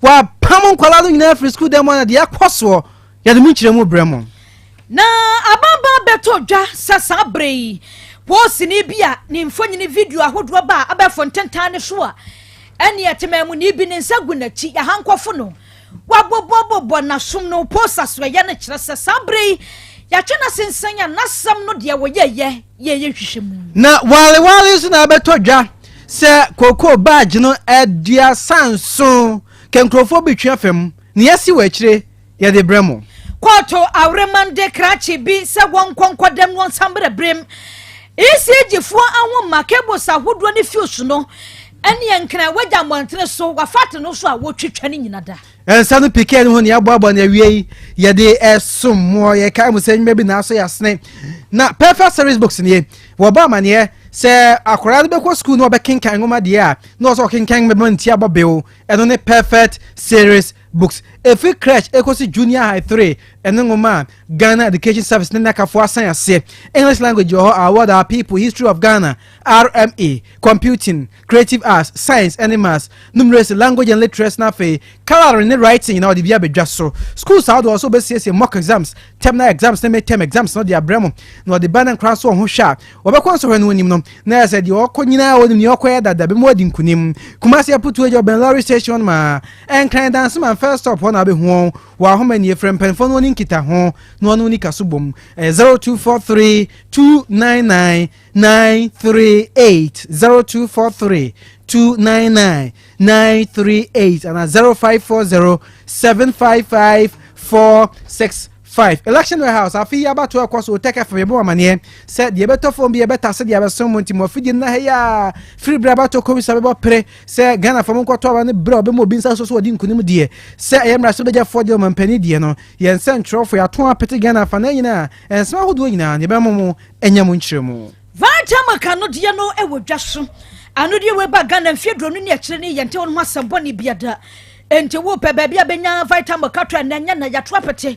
Wɔapam nkwadaa no nyinaa firi sukuu dan mu na deɛ ɛkɔ soɔ, yɛde mu nkyerɛmu brɛ mo. Na ababaa bɛtɔ dwa sɛ saa berɛ yi polisini bi a ne mfonyini video ahodoɔ ba a abɛɛfo ntentan ne so a ɛne ɛtemaamuni bi ne nsa gu n'akyi yɛhankɔfo no wabobɔbobɔ n'asom no post asoɛyɛ no kyerɛ sɛ saa berɛ yi yɛatwe no sensɛn a n'asɛm no deɛ wɔyɛyɛ yɛyɛ hwehwɛ mu. Na walewale nso na abɛtɔ dwa sɛ kookoo baagye no 37 kɛnkurɔfoɔ bi twe fam ne yɛsi wɔ akyire, yɛde brɛ mo. Kɔɔto aweremande krakye bi sɛ wɔnkɔ nkɔdɛm no nsa mmerɛberɛm ECG foɔ ahoma cables ahodoɔ ne fuse no ɛne nkran wagya mmɔntene so wafate no so a wɔtwitwa no nyina da. Ɛnsa no pike no ho ne yɛaboaboa no awie yi, yɛde ɛsom moɔ. Yɛkae mu sɛ nnwuma bi naaso yɛasene na Perfect Series Books nie. Wɔbɔ amanneɛ sɛ akwaraa no bɛkɔ sukuu na ɔbɛkenkan nwoma deɛ a na ɔsɛ ɔkenkan bɛma nti abɔ bew. Ɛno ne Perfect Series Books, ɛfiri crèche ɛkɔsi junior high 3. Ɛne nwoma a Ghana Education Service ne nakafoɔ asan aseɛ. English language wɔ hɔ, Our World Our People, History of Ghana, RMA, computing, creative arts, science ɛne maths, numeracy, language and literacy, na afei colouring ne writing na ɔde bi abɛdwa so. Schools ahodoɔ nso bɛsiesie mock exams, terminal exams ne mid term exams na ɔde abrɛ mu na ɔde ba ne nkora so. Ɔho hwɛ a wɔbɛkɔ nsɔhwɛ no anim no na yɛ sɛ deɛ ɔkɔ nyinaa wɔnim deɛ ɔkɔ yɛ dada bi mu adi nkunim. Kumasi Aputu Agya, ɔbɛn lorry station ma Ɛnkran Dansoman first stop hɔ na abɛhu wɔn wɔ ahoma nie. Frɛ mpanyinfoɔ no wɔne nkita ho na wɔne wɔn nika so bom. 0243 299 938, 0243 299 938 and 0540 755 465. Election Warehouse, afi yi abato ɛkɔ so Otec FM, yɛbɔ amaneɛ sɛ deɛ ɛbɛtɔ fam bi yɛbɛta sɛ deɛ abɛso mu, nti mo afidie no ha yi a firi berɛ abato kɔmisa bɛbɔ pere sɛ Ghana fam nkɔtɔ aba no berɛ a ɔbɛma obi nsa so so wɔde nkonim deɛ sɛ ɛyɛ mmara so bɛgyafoɔ deɛ ɔmampani deɛ no, yɛn sɛ ntwerɛfoɔ yɛato apete Ghana afa na nyinaa ɛnsɛm ahodoɔ nyinaa ne yɛbɛma mo anya mu nkyerɛ mu. Vitamin no deɛ no wɔ dwa so ano deɛ wɔba Ghana mfeɛ 20 ne akyire ne yɛnte wɔn ho asɛm bɔne biada, enti wopɛ baabi a bɛnya vitamin kato a nanya na yɛato apete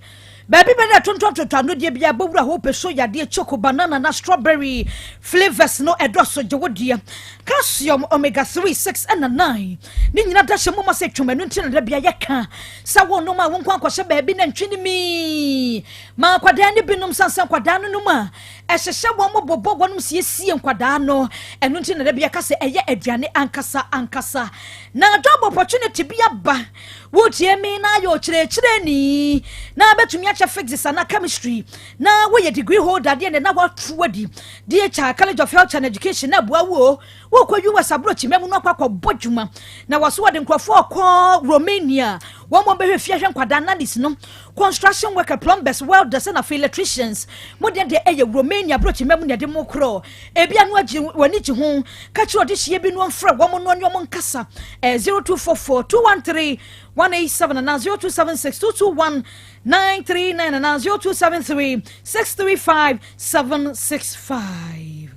baabi bɛ na tontɔntontɔ ano deɛ bi abɛwura hɔ pɛ so yadeɛ choco, banana na strawberry flavours no ɛdɔso. Gye wo deɛ calcium, omega 3, 6 ɛna 9 ne nyina da hyɛ mu ma sɛ twom. Ɛno nti na da bia yɛka sɛ wo nom a wo nkɔ akɔhyɛ baabi na ntwe ne mii ma nkwadaa no binom sansan nkwadaa no nom a ɛhyehyɛ wɔn mo bɔbɔ wɔnom siesie nkwadaa no. Ɛno nti na da bia ka sɛ ɛyɛ aduane ankasa ankasa. Na job opportunity bi aba, wotie mi na ayɛ ɔkyerɛkyerɛni na bɛtumi akyɛ physics ana chemistry na woyɛ degree holder deɛ ne na woato adi DHI College of Health and Education na aboa wo. Wokɔ US aborɔkyima mu no akɔ akɔbɔ dwuma na wɔso wɔde nkurɔfoɔ kɔ Romania, wɔn mo bɛhwɛ fie hwɛ nkwadaa, nannies no, construction worker, plumbers, welders ɛna afei electricians. Mo deɛ deɛ ɛyɛ Romania aborɔkyima mu na ɛde mo korɔ. Ebi ano agye w'ani gye ho, ka kyerɛ ɔde hyia bi no mfrɛ wɔn no ne wɔn nkasa 0244 213 187 and 0276 221 939 and 0273 635 765.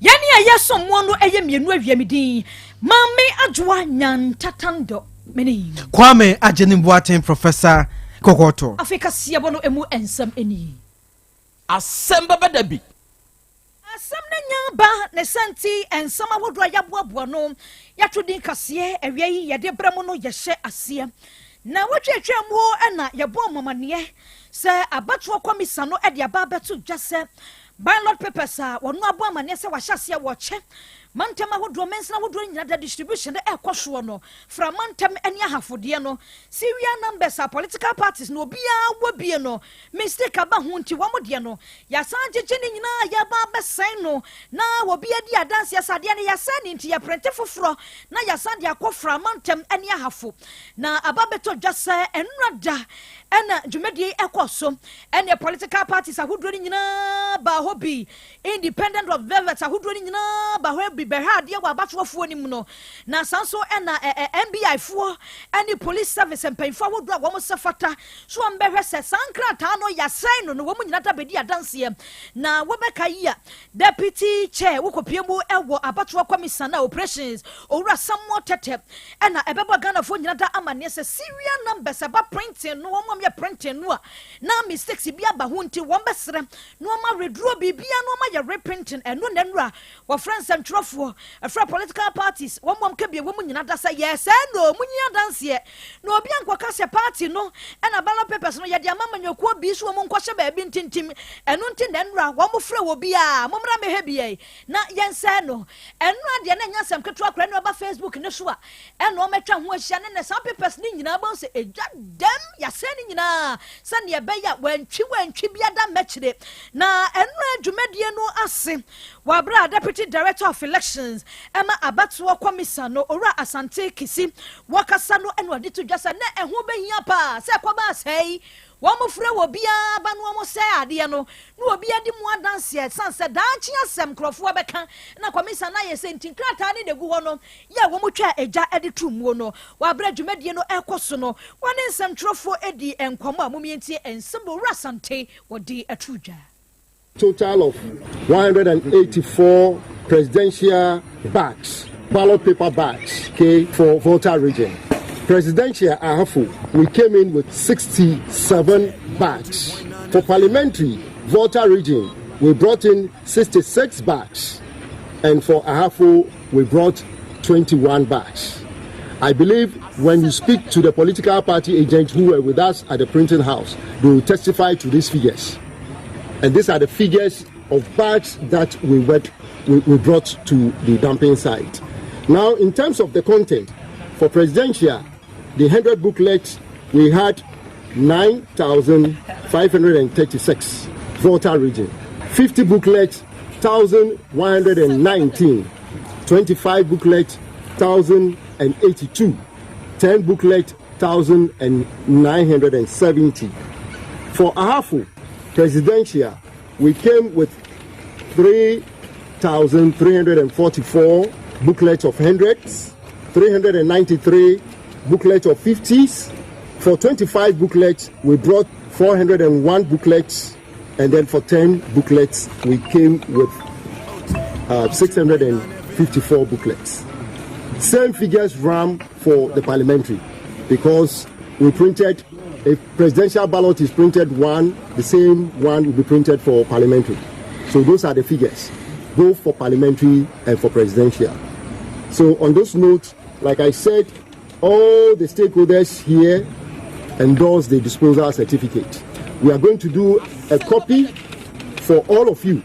Yɛne a yɛsom mmoa no ɛyɛ mmienu awiamidin Maame Adwoa Nyantatandɔ mene Kwame Agyenim Boateng, Professor Kɔkɔtɔ. Afei kaseɛbɔ no ɛmu nsɛm ani. Asɛm bɛbɛ da bi. Asɛm no nya ba ne sɛnti nsɛm ahodoɔ a yɛaboaboa no yɛato din kaseɛ awia yi yɛde brɛ mu no, yɛhyɛ aseɛ na wɔtwetwe mu ɛna yɛbɔ mamaneɛ sɛ abatoɔ kɔmisa no ɛde aba abɛto dwa sɛ ballot papers a wɔno abɔ amanneɛ sɛ wahyɛ aseɛ wɔkyɛ mantam ahodoɔ, mɛnsena ahodoɔ nyinaa da distribution no ɛkɔ soɔ no fra mantam ne ahafodeɛ no serial numbers a political parties no obiara wɔ bie no mistake aba ho, nti wɔn deɛ no yɛasan gyegye ne nyinaa yɛba abɛsɛn no na obi adi adanseɛ sɛ adeɛ no yɛsɛn ne nti yɛprint foforɔ na yɛasan de akɔ fra mantam ne ahafo. Na aba bɛtɔ dwa sɛ ɛnura da ɛna dwumadie ɛkɔ so ɛne political parties ahodoɔ no nyinaa baa hɔ bi, independent observers ahodoɔ no nyinaa baa hɔ bi bɛhwɛ adeɛ wɔ abatoɔfoɔ no mu no. Na saa nso ɛna ɛ NBI foɔ ɛne police service mpanyinfoɔ ahodoɔ a wɔn sɛ fata so wɔn bɛhwɛ sɛ saa nkrataa no yɛasɛn no no, wɔn nyinaa da bɛdi adanseɛ. Na wɔbɛka yi a deputy chair wokɔpie mu ɛwɔ abatoɔ commission na operations, Owura Samuel Tɛtɛ, ɛna ɛbɛbɔ Ghanafoɔ nyinaa da amanneɛ sɛ serial numbers ɛba printing no, wɔn a yɛ printing no a na mistakes bi aba ho, nti wɔn bɛsrɛ na wɔn areduro biribia na wɔn ayɛ reprinting. Ɛno na nnura wɔfrɛ nsɛntwerɛfoɔ. nsɛntwerɛfoɔ ɛfrɛ political parties wɔn wɔn ka bie wɔn nyina da sɛ yɛ sɛ no mu nyi adanseɛ na obi ankɔka sɛ party no ɛna ballot papers no yɛde ama manyɔkuo bi so wɔn nkɔhyɛ baabi ntintim. Ɛno nti na nnura wɔn frɛ wɔ bi a mommra mehwɛ bie na yɛnsɛn no. Ɛnura deɛ na ɛnyɛ asɛm ketewa koraa ne ɔba Facebook ne so a ɛna wɔn atwa ho ahyia ne na saa papers ne nyinaa bɔn sɛ edwa dɛm yɛasɛn ne nyinaa sɛnea ɛbɛyɛ a wɔantwi wɔantwi bi ada mmɛkyire. Na ɛnura dwumadie no ase wɔabere a Deputy Director of Elections ɛma abatoɔ kɔmisa no, Owura Asante Kisi, wɔkasa no ɛna ɔde to dwa sɛ na ɛho bɛhia paa sɛ ɛkɔba asɛe wɔn mo frɛ wɔ biara ba no wɔn sɛ adeɛ no na obi adi mu adanseɛ san sɛ daakye asɛm nkurɔfoɔ bɛka. Na kɔmisa no ayɛ sɛ nti nkrataa ne na egu hɔ no yɛ a wɔn twa agya de to muo no. Wɔabrɛ dwumadie no ɛkɔ so no, wɔne nsɛmtwerɛfoɔ adi nkɔmɔ a momientie nsɛm Owura Asante wɔde ato dwa. Total of 184 presidential bags, ballot paper bags, okay, for Volta Region. Presidential Ahafo, we came in with 67 bags. For parliamentary Volta Region, we brought in 66 bags. And for Ahafo, we brought 21 bags. I believe when you speak to the political party agents who were with us at the printing house, they will testify to these figures. And these are the figures of bags that we brought to the dumping site. Now, in terms of the content, for presidential, the 100 booklets, we had 9,536, Volta Region. 50 booklets, 1,119. 25 booklets, 1,082. 10 booklets, 1,970. For Ahafo presidential, we came with 3,344 booklets of hundreds, 393 booklets of 50s. For 25 booklets, we brought 401 booklets, and then for 10 booklets, we came with 654 booklets. Same figures ran for the parliamentary because we printed, if presidential ballot is printed one, the same one will be printed for parliamentary. So those are the figures, both for parliamentary and for presidential. So on those notes, like I said, all the stakeholders here endorse the disposal certificate. We are going to do a copy for all of you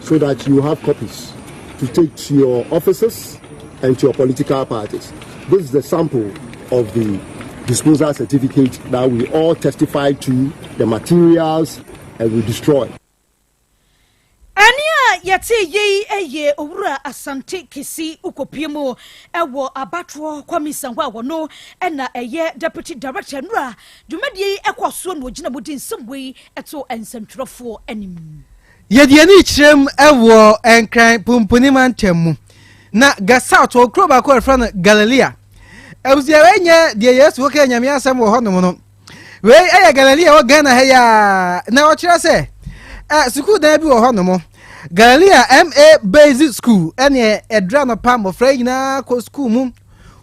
so that you have copies to take to your offices and to your political parties. This is the sample of the disposal certificate that we all testify to the materials and we destroy. Ɛne a yɛte yei yɛ Owura Asante Kisi wokɔpie mu ɛwɔ abatoɔ kɔmisa hɔ a wɔno ɛna ɛyɛ deputy director. Nura dwumadie yi ɛkɔ soɔ na ogyina mu di nsɛm wei ɛto nsɛmtwerɛfoɔ anim. Yɛde ani kyerɛm ɛwɔ Nkran pumpuni mantam mu na Ga South wɔ kuro baako a yɛfrɛ no Galilea. Abusua, wei nyɛ deɛ Yesu wɔka Nyame asɛm wɔ hɔnom no. Wei ɛyɛ Galilea wɔ Ghana ha yi a na ɔkyerɛ sɛ ɛ sukuu dan bi wɔ hɔnom, Galilea M/A Basic School. Ɛne ɛdura no pa mmɔfra yi nyinaa kɔ sukuu mu.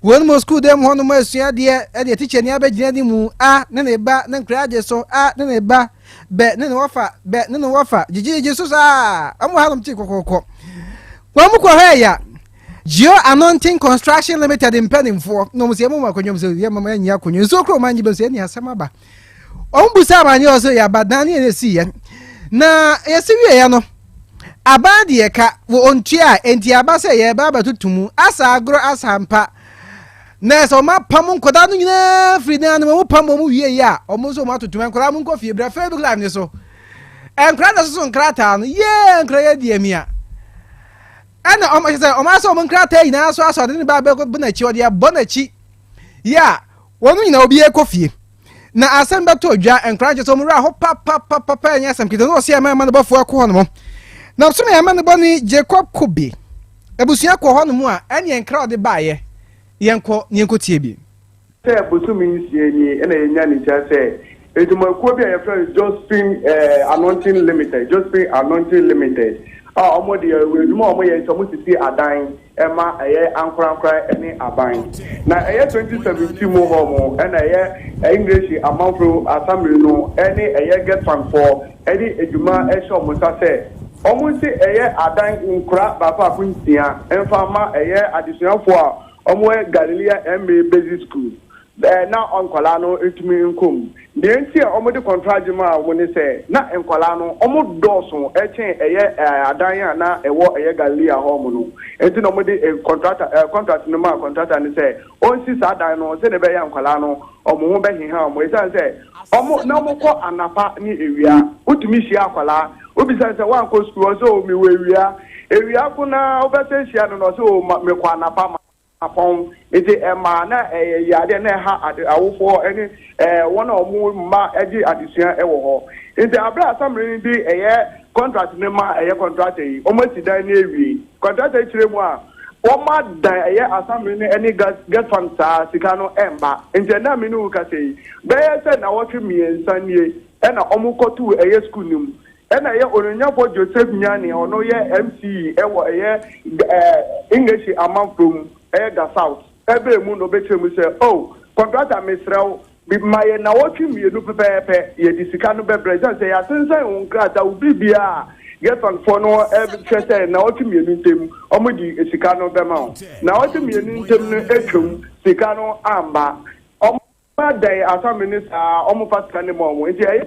Wɔn mu sukuu dan mu hɔnom asua adeɛ. Ɛdeɛ tikya ni abɛgyina ne mu a ne ne ba ne nkura agye so a ne ne ba bɛ ne ne wɔfa bɛ ne ne wɔfa gyegyegye so saa. Ɔmo hanom kye kɔkɔkɔ. Wɔn mu kɔ hɔ ɛya Geo Anointing Construction Limited mpanimfoɔ na wɔn sɛ yɛn mu akonnwa mu sɛ yɛn mama yɛn nyɛ akonnwa nsuo kuro ɔman gye bɛ sɛ yɛn ni asɛm aba. Wɔn busa amaneɛ wɔ so yɛ aba dan ne yɛn esi yɛ na yɛsi wie yɛ no aban deɛ ka wɔ ontua a nti aba sɛ yɛba abɛtoto mu asa agorɔ asa mpa na sɛ ɔmo apam nkɔdaa no nyinaa firi dan no mu. Ɔmo pam ɔmo wie yi a ɔmo nso ɔmo atoto mu. Nkɔdaa mo nkɔ fie bra. Facebook Live ne so nkɔdaa na soso nkrataa no yee nkɔdaa yɛ di emia ɛna ɔmo sɛ ɔmo asɛ ɔmo nkrataa nyinaa so asɔ ɔde ne ba bɛ bɔ n'akyi, ɔde abɔ n'akyi yie a wɔn nyinaa obi ekɔ fie na asɛm bɛtɔ dwa. Nkɔdaa nkyɛn sɛ ɔmo wura hɔ papapapa. Ɛnyɛ asɛm ketewa na ɔsi ɛmɛ ɛmɛ no bɔfoɔ ɛkɔ hɔ nom na ɔsɔm yɛ ɛmɛ no bɔ ne Jacob Kobe abusua kɔ hɔ nom a ɛne nkra ɔde baayɛ. Yɛnkɔ ne yɛnkɔ tie bi. Sɛ bosome 6 nie ɛna yɛnya ne nkyɛn sɛ edwumakuo bi a yɛfrɛ no Josephine Anointing Limited, Josephine Anointing Limited a wɔn de edwuma a wɔn yɛ nti wɔn sisi adan ɛma ɛyɛ ankorankora ɛne aban. Na ɛyɛ 2017 mu hɔ mo ɛna ɛyɛ English amanfo assembly no ɛne ɛyɛ GETFund foɔ ɛde edwuma ɛhyɛ wɔn nsa sɛ Wɔnsi ɛyɛ adan nkura baako baako nsia mfa mma ɛyɛ adesuafoɔ a wɔwɔ Galilea MA Basic School na nkwadaa no ntumi nkɔ mu. Deɛ nti a wɔde kɔntragye maa wɔn ne sɛ, na nkwadaa no wɔdɔɔso kyɛn ɛyɛ adan a na ɛwɔ ɛyɛ Galilea hɔ nom no. Nti na wɔde kɔntrata contract no maa kɔntrata no sɛ ɔnsi saa dan no sɛdeɛ ɛbɛyɛ a nkwadaa no wɔn ho bɛheha wɔn. Ɛsiane sɛ wɔn na wɔkɔ anapa ne awia, wotumi hyia akwadaa, wobisa no sɛ woankɔ sukuu, ɔsɛ o mewɔ awia. Awia ko na wobɛsɛ hyia no na ɔsɛ o mekɔ anapa apɔn. Nti ɛmaa na ɛyɛ yadeɛ na ɛha ade awofoɔ ne wɔn a wɔn mma gye adesua wɔ hɔ. Nti abere a asamere no de ɛyɛ contract no ma ɛyɛ contractor yi, wɔn asi dan no awie. Contractor yi kyerɛ mu a, wɔn adan ɛyɛ asamere no ne GETFund saa sika no ɛmba. Nti ɛnna me ne wo kasa yi, bɛyɛ sɛ nnawɔtwe mmiɛnsa nie ɛna wɔn kɔtoo ɛyɛ sukuu no mu. Ɛna ɛyɛ Onuonyamfoɔ Joseph Nyane, ɔno yɛ MCE ɛwɔ ɛyɛ English amanfoɔ mu, ɛyɛ Ga South. Ɛbɛɛ mu na ɔbɛkyerɛ mu sɛ, oh, contractor mesrɛ wo, ma yɛ nnawɔtwe mmienu pɛpɛɛpɛ, yɛde sika no bɛbrɛ. Ɛsiane sɛ yɛasensan wo nkrataa, wo biribiara a GETFundfoɔ no hwɛ sɛ nnawɔtwe mmienu ntam wɔde sika no bɛma wo. Nnawɔtwe mmienu ntam no atwam, sika no amba. Wɔn adan asame no saa, wɔmfa sika no ma wɔn. Nti ɛyɛ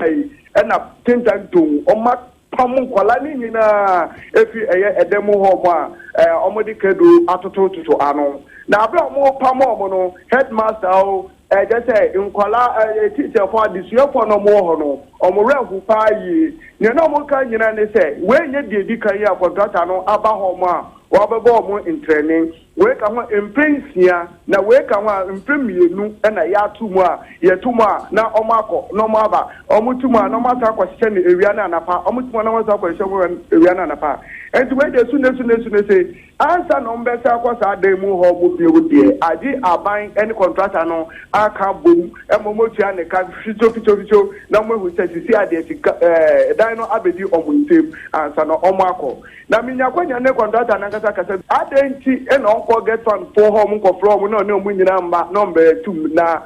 yi ɛna tentantom wɔn apam nkwadaa no nyinaa efi ɛyɛ ɛdan mu hɔ a wɔde kado atotototo ano. Na abere a wɔn pam wɔn no, headmaster o, ɛkyɛ sɛ nkwadaa teacherfoɔ adesuafoɔ na wɔn wɔ hɔ no, wɔn werɛ ho paa yie. Nea na wɔn ka nyinaa ne sɛ, wei nyɛ deɛ di kan yi a contractor no aba hɔ a wɔabɛbɔ wɔn ntrɛne. Wei ka ho mpɛ nsia, na wei ka ho a mpɛ mmienu na yɛato mu a yɛto mu a na wɔn akɔ na wɔn aba. Wɔn to mu a na wɔn asan akɔhyehyɛ no awia ne anapa. Wɔn to mu a na wɔn asan akɔhyehyɛ no awia ne anapa. Nti wei deɛ su ne su ne su ne se ansa na wɔn bɛsa akɔ saa dan mu hɔ mo bio deɛ, agye aban ne contractor no aka bom ɛma wɔn atua ne ka fitso fitso fitso na wɔn ahu sɛ sisi adeɛ sika dan no abɛdi wɔn nsam ansa na wɔn akɔ. Na minya akwanya ne kɔntrata no ankasa kasa. Adɛn nti na ɔnkɔ GETFund foɔ hɔ ɔmo nkɔfrɛ ɔmo na ɔne ɔmo nyinaa mma na ɔmbɛtum na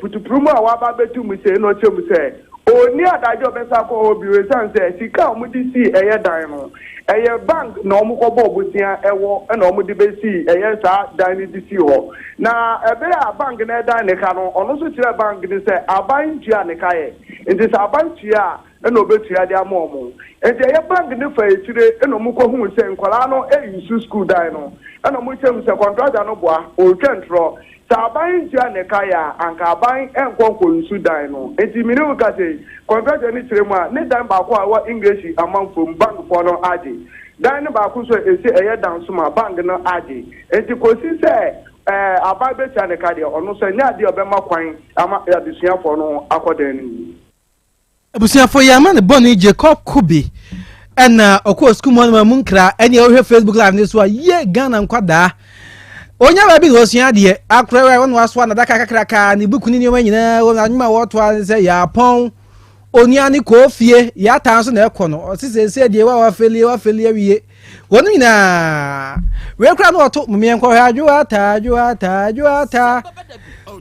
putupru mu a waba abɛtum sei na ɔkyerɛ mu sɛ ɔnni adagye a ɔbɛsa akɔ hɔ bio ɛsiane sɛ sika a ɔmo de sii ɛyɛ dan no ɛyɛ bank na ɔmo kɔbɔɔ bosea ɛwɔ ɛna ɔmo de bɛsii ɛyɛ saa dan no de sii hɔ. Na ɛberɛ a bank no ɛdan ne ka no, ɔno nso kyerɛɛ bank no sɛ aban ntua ne ka yɛ. Nti sɛ aban tua a ɛna ɔbɛtua de ama ɔmo. Nti ɛyɛ bank ne fa akyire ɛna ɔmo kɔhuu sɛ nkwadaa no ɛyi su school dan no. Ɛna ɔmo kyerɛ mu sɛ contractor no boa, ɔretwa ntorɔ. Sɛ aban ntua ne ka yɛ a, anka aban ɛnkɔ nkɔ nsu dan no. Nti mene wo ka sɛ contractor no kyerɛ mu a, ne dan baako a ɛwɔ English amanfoɔ mu, bankfoɔ no agye. Dan no baako nso a ɛsi ɛyɛ dan so ma bank no agye. Nti kɔsi sɛ aban bɛtua ne ka deɛ, ɔno nso ɛnyɛ adeɛ a ɔbɛma kwan ama adesuafoɔ no akɔ dan no mu. Abusuafo yɛ ama ne bɔne Jacob Kubi ɛna ɔkɔɔ sukuu mu ɔnoma mu nkra ɛne ɔhwɛ Facebook live ne so a yie Ghana nkwadaa onya baabi na ɔsua adeɛ akora wɛ ɔno asoa n'adaka kakraka ne buku ne nneɛma nyinaa wɔ n'anwuma a wɔtoa ne sɛ yɛapɔn onua ne kɔɔ fie yɛataa nso na ɛkɔ no ɔse sɛsɛ deɛ wa wafeli wafeli awie wɔn nyinaa wei kora no ɔto mmeɛ nkɔhwɛ adwoa taa adwoa taa adwoa taa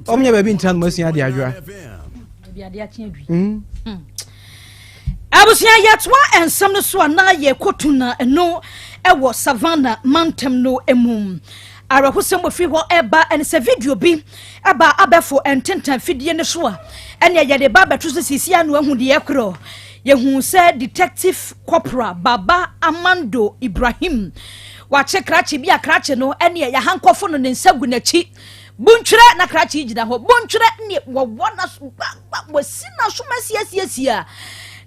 ɔmo nya baabi ntina no mo asua adeɛ adwoa. Abusua yɛtoa nsɛm no so a na yɛkɔtu na ɛno ɛwɔ Savannah mantam no mu. Awerɛhosɛm wɔ firi hɔ ɛba ɛne sɛ video bi ɛba abɛfo ntentan fidie no so a ɛne yɛde ba abɛto so sisi ano ahu deɛ ɛkorɔ. Yɛhu sɛ Detective Corporal Baba Amando Ibrahim wakye krakye bi a krakye no ɛne yɛahankɔfo no ne nsa gu n'akyi. Buntwerɛ na krakye gyina hɔ. Buntwerɛ ne wɔwɔ na wɔsi n'asom asiesie a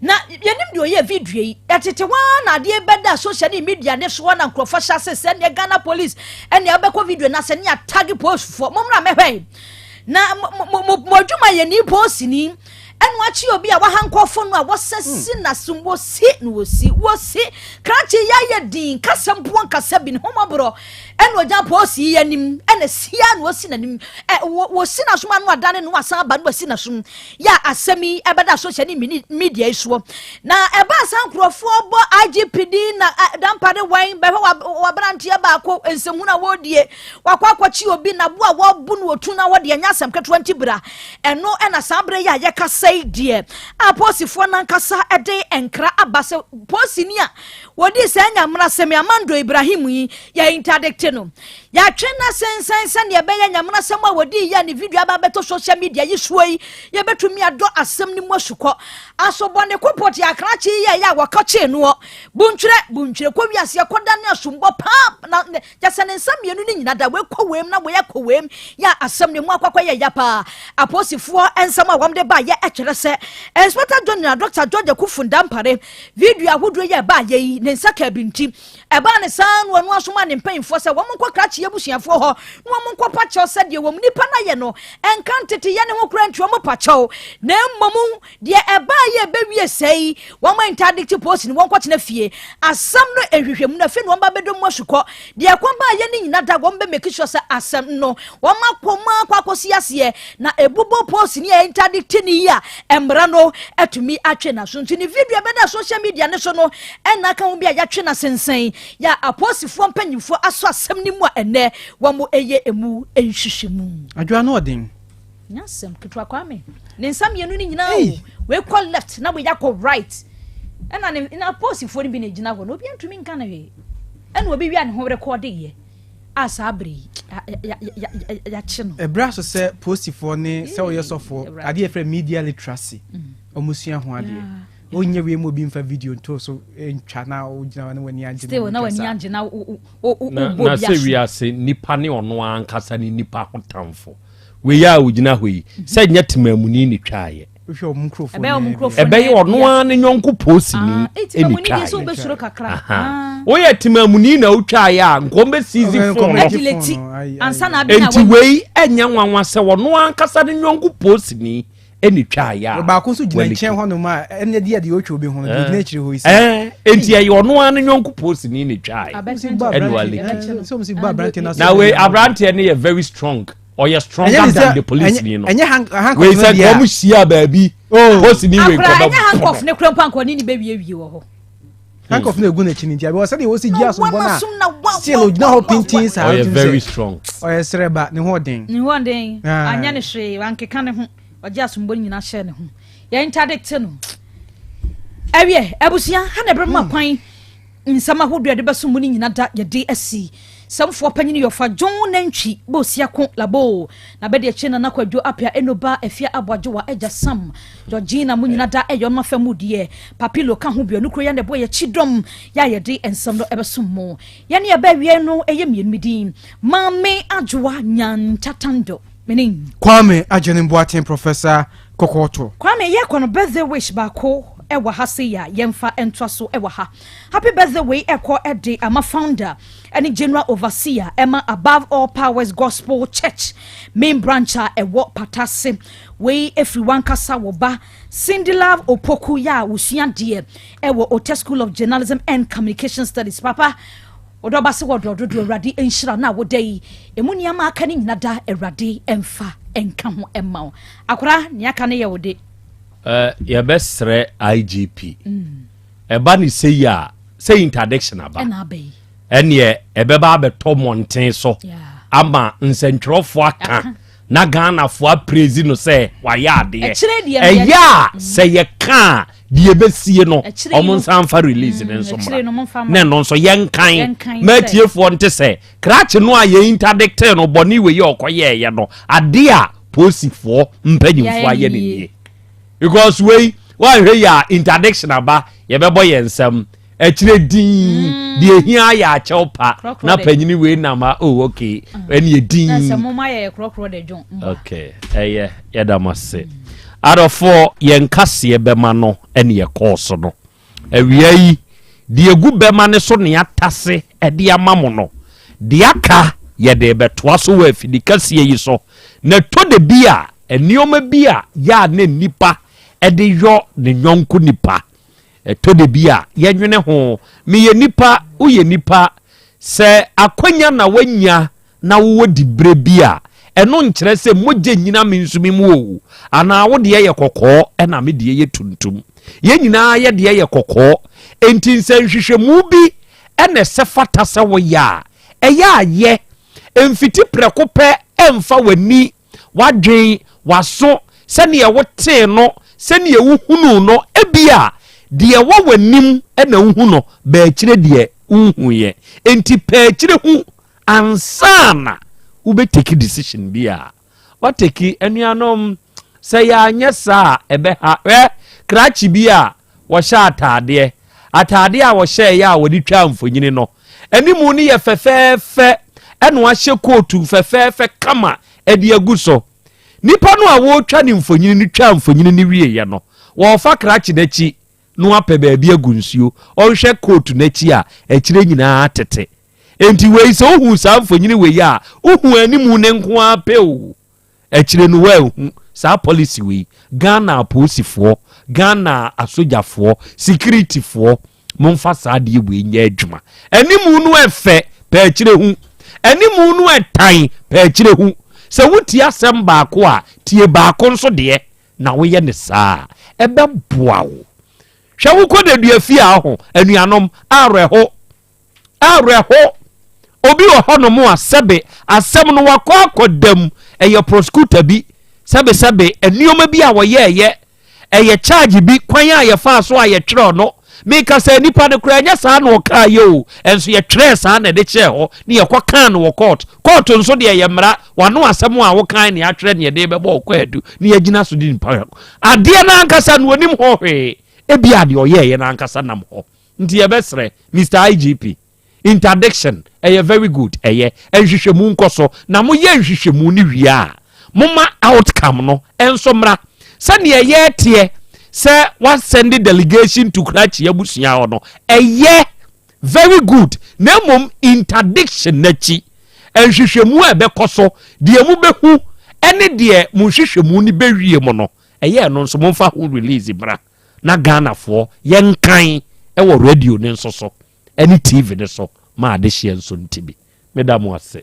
na yɛnim deɛ ɔyɛ video yi. Ɛtete hɔ ara na adeɛ bɛda social ne media ne soɔ na nkurɔfoɔ hyɛ ase sɛ neɛ Ghana police ɛne abɛkɔ video no ase ne atage postfoɔ. Mommra mɛhwɛ na mo adwuma yɛ ni postni ɛno akyi obi a waha nkɔfo no a wɔsɛ si n'asom wɔsi na wɔsi wɔsi krakye yɛayɛ din kasa mpo ankasa bi ne ho mɔborɔ. Ɛna ɔgyina polisi yi anim ɛna sia na ɔsi n'anim ɛ wɔ wɔsi n'asom ano adane no asan aba no wasi n'asom yɛ a asɛm yi ɛbɛda social ne mini media yi soɔ na ɛbaa saa nkurɔfoɔ bɔ IGP din na Dampare wɛn bɛhwɛ w'aberanteɛ baako nsɛmhunu a wɔredie wakɔ akɔkye obi na bo a wɔbu no wɔtu na wɔde ɛnyɛ asɛm ketewa nti bra ɛno ɛna saa berɛ yi a yɛkasa yi deɛ a polisifoɔ nankasa ɛde nkra aba sɛ polisini a Wɔdii saa nyamenasɛm yi, Amando Ibrahim yi, yɛ interdicte no. Yɛatwe no asensɛn sɛnea ɛbɛyɛ nyamenasɛm a wɔdii yɛ a ne video aba abɛtɔ social media yi soɔ yi, yɛbɛtumi adɔ asɛm no mu asukɔ. Asobɔne kopɔte akrakye yi yɛeɛ a wɔkɔkyee noɔ. Buntwerɛ, buntwerɛ, kɔ wiase ɛkɔda ne asombɔ paa na kyɛ sɛ ne nsa mmienu no nyina da wei kɔ wei mu na wei akɔ wei mu yɛ a asɛm no mu akɔkɔ yɛ ya paa. Apolisifoɔ nsɛm a wɔde baeɛ kyerɛ sɛ Inspector General Dr. George Akuffo Dampare Video ahodoɔ yi a ɛbaeɛ yi, ne nsa kaa bi nti, ɛbaa ne saa na ɔno asoma ne mpanyinfoɔ sɛ wɔn nkɔ krakye abusuafoɔ hɔ na wɔn nkɔ pa kyɛw sɛ deɛ wɔn nipa no ayɛ no ɛnka nteteyɛ ne ho koraa nti wɔn pa kyɛw na mmom deɛ ɛbaa yɛ ɛbɛwie sɛe yi wɔn interdicte post no wɔn kɔtena fie asɛm no nhwehwɛmu no afei na wɔn ba bɛdɔ mu asukɔ deɛ ɛkɔ baa yɛ ne nyina da wɔn bɛ make sure sɛ asɛm no wɔn akɔ mu akɔ akɔsi aseɛ na ebubɔ post ni a interdicte ne yi a mmara no atumi atwe n'aso nti ne video ɛbɛda social media ne so no ɛna aka ho bi a yɛatwe n'asensɛn yɛ a apolisifoɔ mpanyinfoɔ asɔ asɛm no mu a ɛnɛ wɔn ɛyɛ emu nhwehwɛmu. Adwoa no ɔden. Nyasɛm ketewa Kwame ne nsa mmienu no nyinaa o wei kɔ left na wei akɔ right ɛna ne na apolisifoɔ no bi na egyina hɔ na obi ntumi nka no hwee ɛna obi wia ne ho rekɔde yɛ a saa bere yi yɛakye no. Ɛberɛ aso sɛ posifoɔ ne sɛ woyɛ sɔfoɔ adeɛ yɛfrɛ media literacy ɔmo sua ho adeɛ wonyɛ wei mu obi mfa video nto so ntwa na wogyina hɔ na w'ani agye still na w'ani agye na wobɔ na sɛ wiase nipa ne ɔno ankasa ne nipa ho tamfo wei a ogyina hɔ yi sɛ nyɛ temamuni ne twaeɛ ɛbɛyɛ ɔno ara ne yɔnko poosini ah, ɛne twaeɛ woyɛ temamuni na wotwaeɛ a nkɔm bɛsiisi fon no enti wei ɛnyɛ nwanwa sɛ ɔno ankasa ne yɔnko poosini ɛne twaeɛ a baako nso gyina nkyɛn hɔnom a ɛnɛ deɛ deɛ ɔtwa obi ho no gyina akyire hɔ yi sɛ enti ɛyɛ ɔno ara ne yɔnko poosini ne twaeɛ ɛne waleki na wei aberanteɛ no yɛ very strong ɔyɛ stronger than the police ni no wei sɛ nka ɔmo hyia baabi oh. police ni wei nkɔbɛ akora ɛnyɛ handcuff ne kura mpo ankɔ ne ni bɛ wie wie wɔ hɔ handcuff na egu n'akyi ni nti abi ɔsɛ deɛ wɔsi gyi asombɔ na still ogyina hɔ pintin saa ɔyɛ very strong ɔyɛ srɛba ne ho ɔden ne ho ɔden ah. anyɛ ne hwee wankeka ne ho ɔgye asombɔ no nyinaa hyɛ ne ho yɛn interdict no ɛwiɛ abusua ha na ɛbɛrɛ mu hmm. akwan Nsɛm ahodoɔ a yɛde bɛsom mu no nyina da yɛde asi. Sɛmfoɔ panyini Yɔfa John Nantwi Bosiako Labo na bɛde akyire Nana Kwadwo Apea Enoba Afia Aboagyewa Agya Sam Georgina mo nyina da ɛyɛ ɔno afa mu deɛ Papilo ka ho bi ɔno kuro yɛ na ɛbɔ yɛkyi dɔm yɛ a yɛde nsɛm no ɛbɛsom mo. Yɛne ɛbɛ awiei no ɛyɛ mmienu me din Maame Adwoa Nyantatando mene. Kwame Agyenim Boateng Professor Kɔkɔɔto. Kwame yɛkɔ no birthday wish baako wɔ ha sei a yɛmfa ntoa so wɔ ha. Happy birthday wei ɛkɔ de ama founder ne general overseer ɛma Above All Powers Gospel Church main branch a ɛwɔ Patase. Wei ɛfiri wankasa wo ba Cindy Love Opoku yɛ a wosua deɛ ɛwɔ Ote School of Journalism and Communication Studies. Papa Ɔdɔ ba se wɔdɔ dodo Awurade nhyira no a woda yi emu nneɛma aka no nyina da Awurade mfa nka ho mma wo akora nea aka no yɛ wo de. Eh, yɛbɛsrɛ IGP. Ɛba ne sɛ yi a, sɛ interdiction aba. Ɛna aba yi. Ɛneɛ ɛbɛba abɛtɔ mmɔnten so ama nsɛntwerɛfoɔ aka na Ghanafoɔ aprezi no sɛ wayɛ adeɛ. Ɛyɛ a sɛ yɛka a deɛ ɛbɛsie no ɔmo nsa nfa release ne nso mmra na ɛno nso yɛnkan ma atiefoɔ nte sɛ krakye no a yɛ interdicte no bɔne wei a ɔkɔyɛɛyɛ no adeɛ a polisifoɔ mpanyimfoɔ ayɛ no nie because wei woanhwɛ yi a interdiction aba yɛbɛbɔ yɛn nsam akyire din mm. deɛ ehia ayɛ akyɛw pa na panyini wei nam ha oh okay mm. ɛne edin okay ɛyɛ yɛda mo ase mm. adɔfoɔ yɛn kaseɛ bɛma no ɛne yɛ so no awia yi deɛ egu bɛma ne so ne atase ɛde ama mo no deɛ aka yɛde bɛtoa so wɔ afidi kaseɛ yi so na ɛtɔ de bi a nneɛma bi a yɛ a ne nipa ɛde yɔ ne nyɔnko nipa Ɛtɔ da bi a, yɛnwene ho. Meyɛ nipa, woyɛ nipa. Sɛ akwanya na woanya na wowɔ diberɛ bi a, ɛno nkyerɛ sɛ mogya nnyina me nso me mu o, anaa wo deɛ yɛ kɔkɔɔ ɛna me deɛ yɛ tuntum. Yɛn nyinaa yɛ deɛ yɛ kɔkɔɔ. Enti sɛ nhwehwɛmu bi na ɛsɛ fata sɛ woyɛ a, ɛyɛ a yɛ. Mfiti prɛko pɛ mfa w'ani, w'adwen, w'aso, sɛdeɛ wotee no, sɛdeɛ wohunuu no, ebia deɛ ɛwɔ w'anim na wohu no, bɛakyire deɛ wonhuiɛ. Enti pɛ akyire hu ansa na wobɛteki decision bi a wateki. Anuanom, sɛ yɛanyɛ saa a, ɛbɛha. Hwɛ krakye bi a wɔhyɛ ataadeɛ, ataadeɛ a wɔhyɛeɛ a wɔde twaa mfonyini no, animu no yɛ fɛfɛɛfɛ, ɛna wahyɛ kootu fɛfɛɛfɛ kama de agu so. Nipa no a wɔretwa ne mfonyini no twaa mfonyini no wieeɛ no, wɔrefa krakye no akyi na wapɛ baabi agu nsuo. Ɔnhwɛ kootu no akyi a, akyire nyinaa tete. Enti wei sɛ wohu saa mfonyini wei a, wohu animu no nko ara pɛ o. Akyire no woanhu saa policy wei. Ghana apolisifoɔ, Ghana asogyafoɔ, securityfoɔ, momfa saa adeɛ wei nyɛ adwuma. Animu no ɛfɛ, pɛ akyire hu. Animu no ɛtan, pɛ akyire hu. Sɛ wotie asɛm baako a, tie baako nso deɛ, na woyɛ ne saa a, ɛbɛboa wo. Hwɛ wokɔ dadua fie a ho, anuanom, awerɛho. Awerɛho! Obi wɔ hɔnom a sɛbe asɛm no wakɔ akɔda mu, ɛyɛ prosecutor bi, sɛbesɛbe nneɛma bi a wɔyɛɛyɛ, ɛyɛ charge bi, kwan a yɛfaa so a yɛtwerɛɛ no. Meka sɛ nipa no koraa ɛnyɛ saa na ɔkaeɛ o, ɛnso yɛtwerɛɛ saa na ɛde kyerɛɛ hɔ, ne yɛkɔkaa no wɔ court. Court nso deɛ ɛyɛ mmara, wano asɛm a wokae ne atwerɛ ne yɛde bɛbɔ wo kwaadu ne yɛagyina so de nipa. Adeɛ no ankasa no ɔnim ho hwee, ebia deɛ ɔyɛɛyɛ no ankasa nam hɔ. Nti yɛbɛsrɛ Mister IGP, interdiction ɛyɛ very good, ɛyɛ, nhwehwɛmu nkɔ so, na moyɛ nhwehwɛmu no wie a, momma outcome no nso mmra. Sɛdeɛ ɛyɛ teɛ sɛ wasɛnde delegation to Krakye abusua hɔ no, ɛyɛ very good, na mmom interdiction no akyi, nhwehwɛmu a ɛbɛkɔ so, deɛ mobɛhu ɛne deɛ mo nhwehwɛmu no bɛwie mu no, ɛyɛ ɛno nso momfa ho release mmra. na Ghanafoɔ yɛnkan wɔ radio no nso so ne TV no so ma adehyeɛ nso nte bi. Meda mo ase.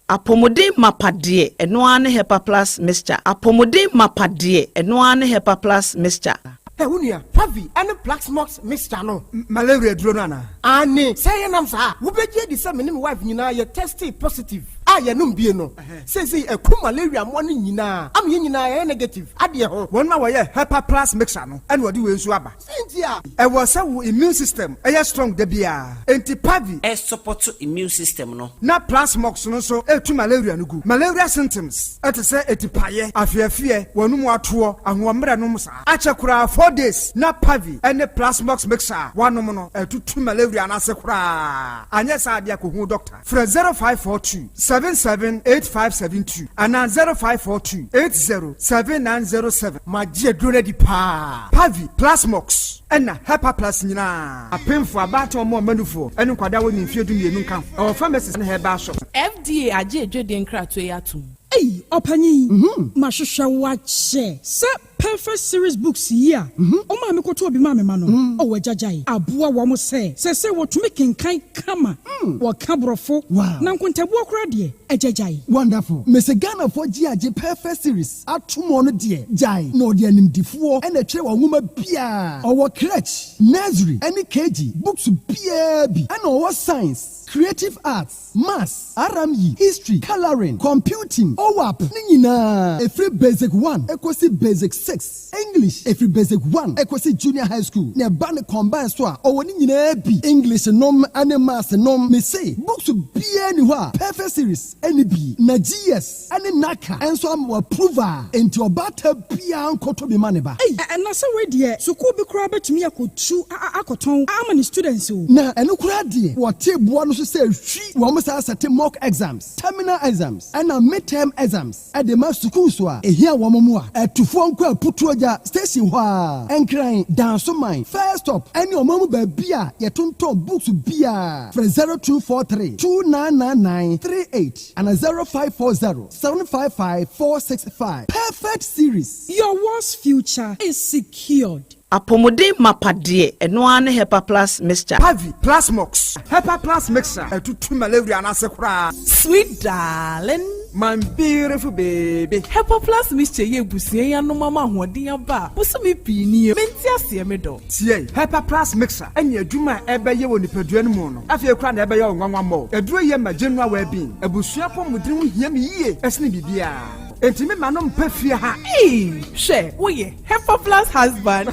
Apɔmuden mapa deɛ, ɛno ara ne Hepa Plus Mixture. Apɔmuden mapa deɛ, ɛno ara ne Hepa Plus Mixture. Hɛ wo nua, Pavi ne Plaxmox mixture no, malaria aduro no anaa? Aane, sɛ ɛyɛ nam saa a, wobɛgye adi sɛ me ne me wife nyinaa yɛ testee positive a yɛnom bie no. Seesei aku malaria mmoa no nyinaa ama yɛn nyinaa yɛayɛ negative adeɛ ho. Wɔn a wɔyɛ Hepa Plus mixture no na wɔde wei nso aba. Sei nti a. Ɛwɔ sɛ wo immune system yɛ strong da biara. Enti Pavi. Ɛsupɔto immune system no. Na Plasmox no nso tu malaria no gu. Malaria symptoms te sɛ atipaeɛ, afeafeɛ, w'anum atoɔ, ahoɔmmerɛ nom saa. Akyɛ koraa 4 days na Pavi ne Plasmox mixture a woanom no atutu malaria no ase koraa. Anyɛ saa deɛ a kɔhu doctor. Frɛ 0542 77 8572 anaa 0542 80 7907. Magye aduro no adi paa. Pavi, Plasmox, ɛna Hepa Plus nyinaa. Apemfoɔ, abaatan, wɔn a wɔma nufoɔ, ne nkwadaa a wɔnni mfeɛ 12 nka ho. Ɛwɔ pharmacies ne herbal shops. FDA agye adwadie nkratoɔ yi atom. Ei ɔpanyin, mahwehwɛ wo akyɛ sɛ Perfect Series Books yi a ɔmaa mekɔtɔɔ bi maa me mma no, oh agyagyae aboa wɔn sɛ seesei wɔtumi kenkan kama, wɔka Borɔfo, na nkontabuo koraa deɛ, agyagyae. Wonderful. Mese Ghanafoɔ gye agye Perfect Series atom ɔno deɛ gyae na ɔde animdifoɔ na ɛtwerɛ wɔn nwoma biaa. Ɔwɔ crèche, nursery ɛne KG books biaa bi ɛna ɔwɔ science, creative arts, maths, RME, history, colouring, computing, OAP ne nyinaa ɛfiri basic one ɛkɔsi basic six, English ɛfiri basic one ɛkɔsi junior high school na ɛba ne combine so a ɔwɔ ne nyinaa bi, English nom ɛne maths nom. Mese books biaa nni hɔ a Perfect Series ɛnni bi na GS ɛne NaCCA nso ama wɔ approve a enti ɔbaatan biaa nkɔtɔ bi ma ne ba. Ei na sɛ wei deɛ sukuu bi koraa bɛtumi akɔtu akɔtɔn ama ne students o. Na ɛno koraa deɛ wɔte boɔ no so sɛ hwi wɔn saa sɛte mock exams, terminal exams ɛna mid-term exams ɛde ma schools a ɛhia wɔn mmoa. Atufoɔ nkɔ Aputuogya station hɔ ara, Nkran, Dansoman, First Stop ɛne ɔman mu baabi a yɛtontɔn books biara. Frɛ 0243 2999 38 ana 0540 755 465. Perfect Series. Your world's future is secured. Apɔmuden mapa deɛ, ɛno ara ne Hepa Plus Mixture. Pavi, Plasmox, Hepa Plus Mixture, ɛtutu malaria no ase koraa. Sweet darling. My beautiful baby. Hepa Plus Mixture yi abusua yi anom ama ahoɔden aba a bosome pii nie. Mente aseɛ me dɔ. Tie, Hepa Plus Mixture ne adwuma a ɛbɛyɛ wɔ nipadua no mu no, afei koraa na ɛbɛyɛ wo nwanwa mmɔ. Aduro yi ma general well-being. Abusua apɔmuden ho hia me yie sene biribiara. Enti me ma no mpa fie ha. Eii hwɛ woyɛ Hepa plus husband.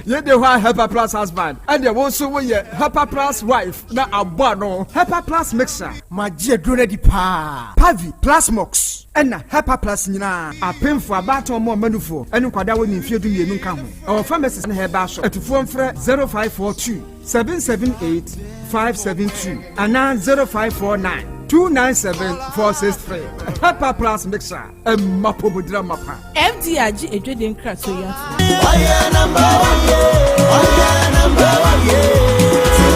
Yɛ de hɔ a Hepa plus husband ɛdeɛ wo nso woyɛ Hepa plus wife na abɔ ano. Hepa plus mixer. Magye aduro no adi paa. Pavi, Plasmox ɛna Hepa plus nyinaa. Apemfoɔ, abaatan ɔmo ɔma nufoɔ ɛne nkwadaa a wɔnni mfeɛ 12 nka ho. Ɛwɔ pharmacies ne herbal shop. Atufoɔ mfrɛ 0542 778 572 anaa 0549 297 463. Hepa plus mixer. Ɛmma pomodira mapa. FDA agye adwadie nkratoɔ yi atom. Ɔyɛ number one ye, ɔyɛ number one ye, to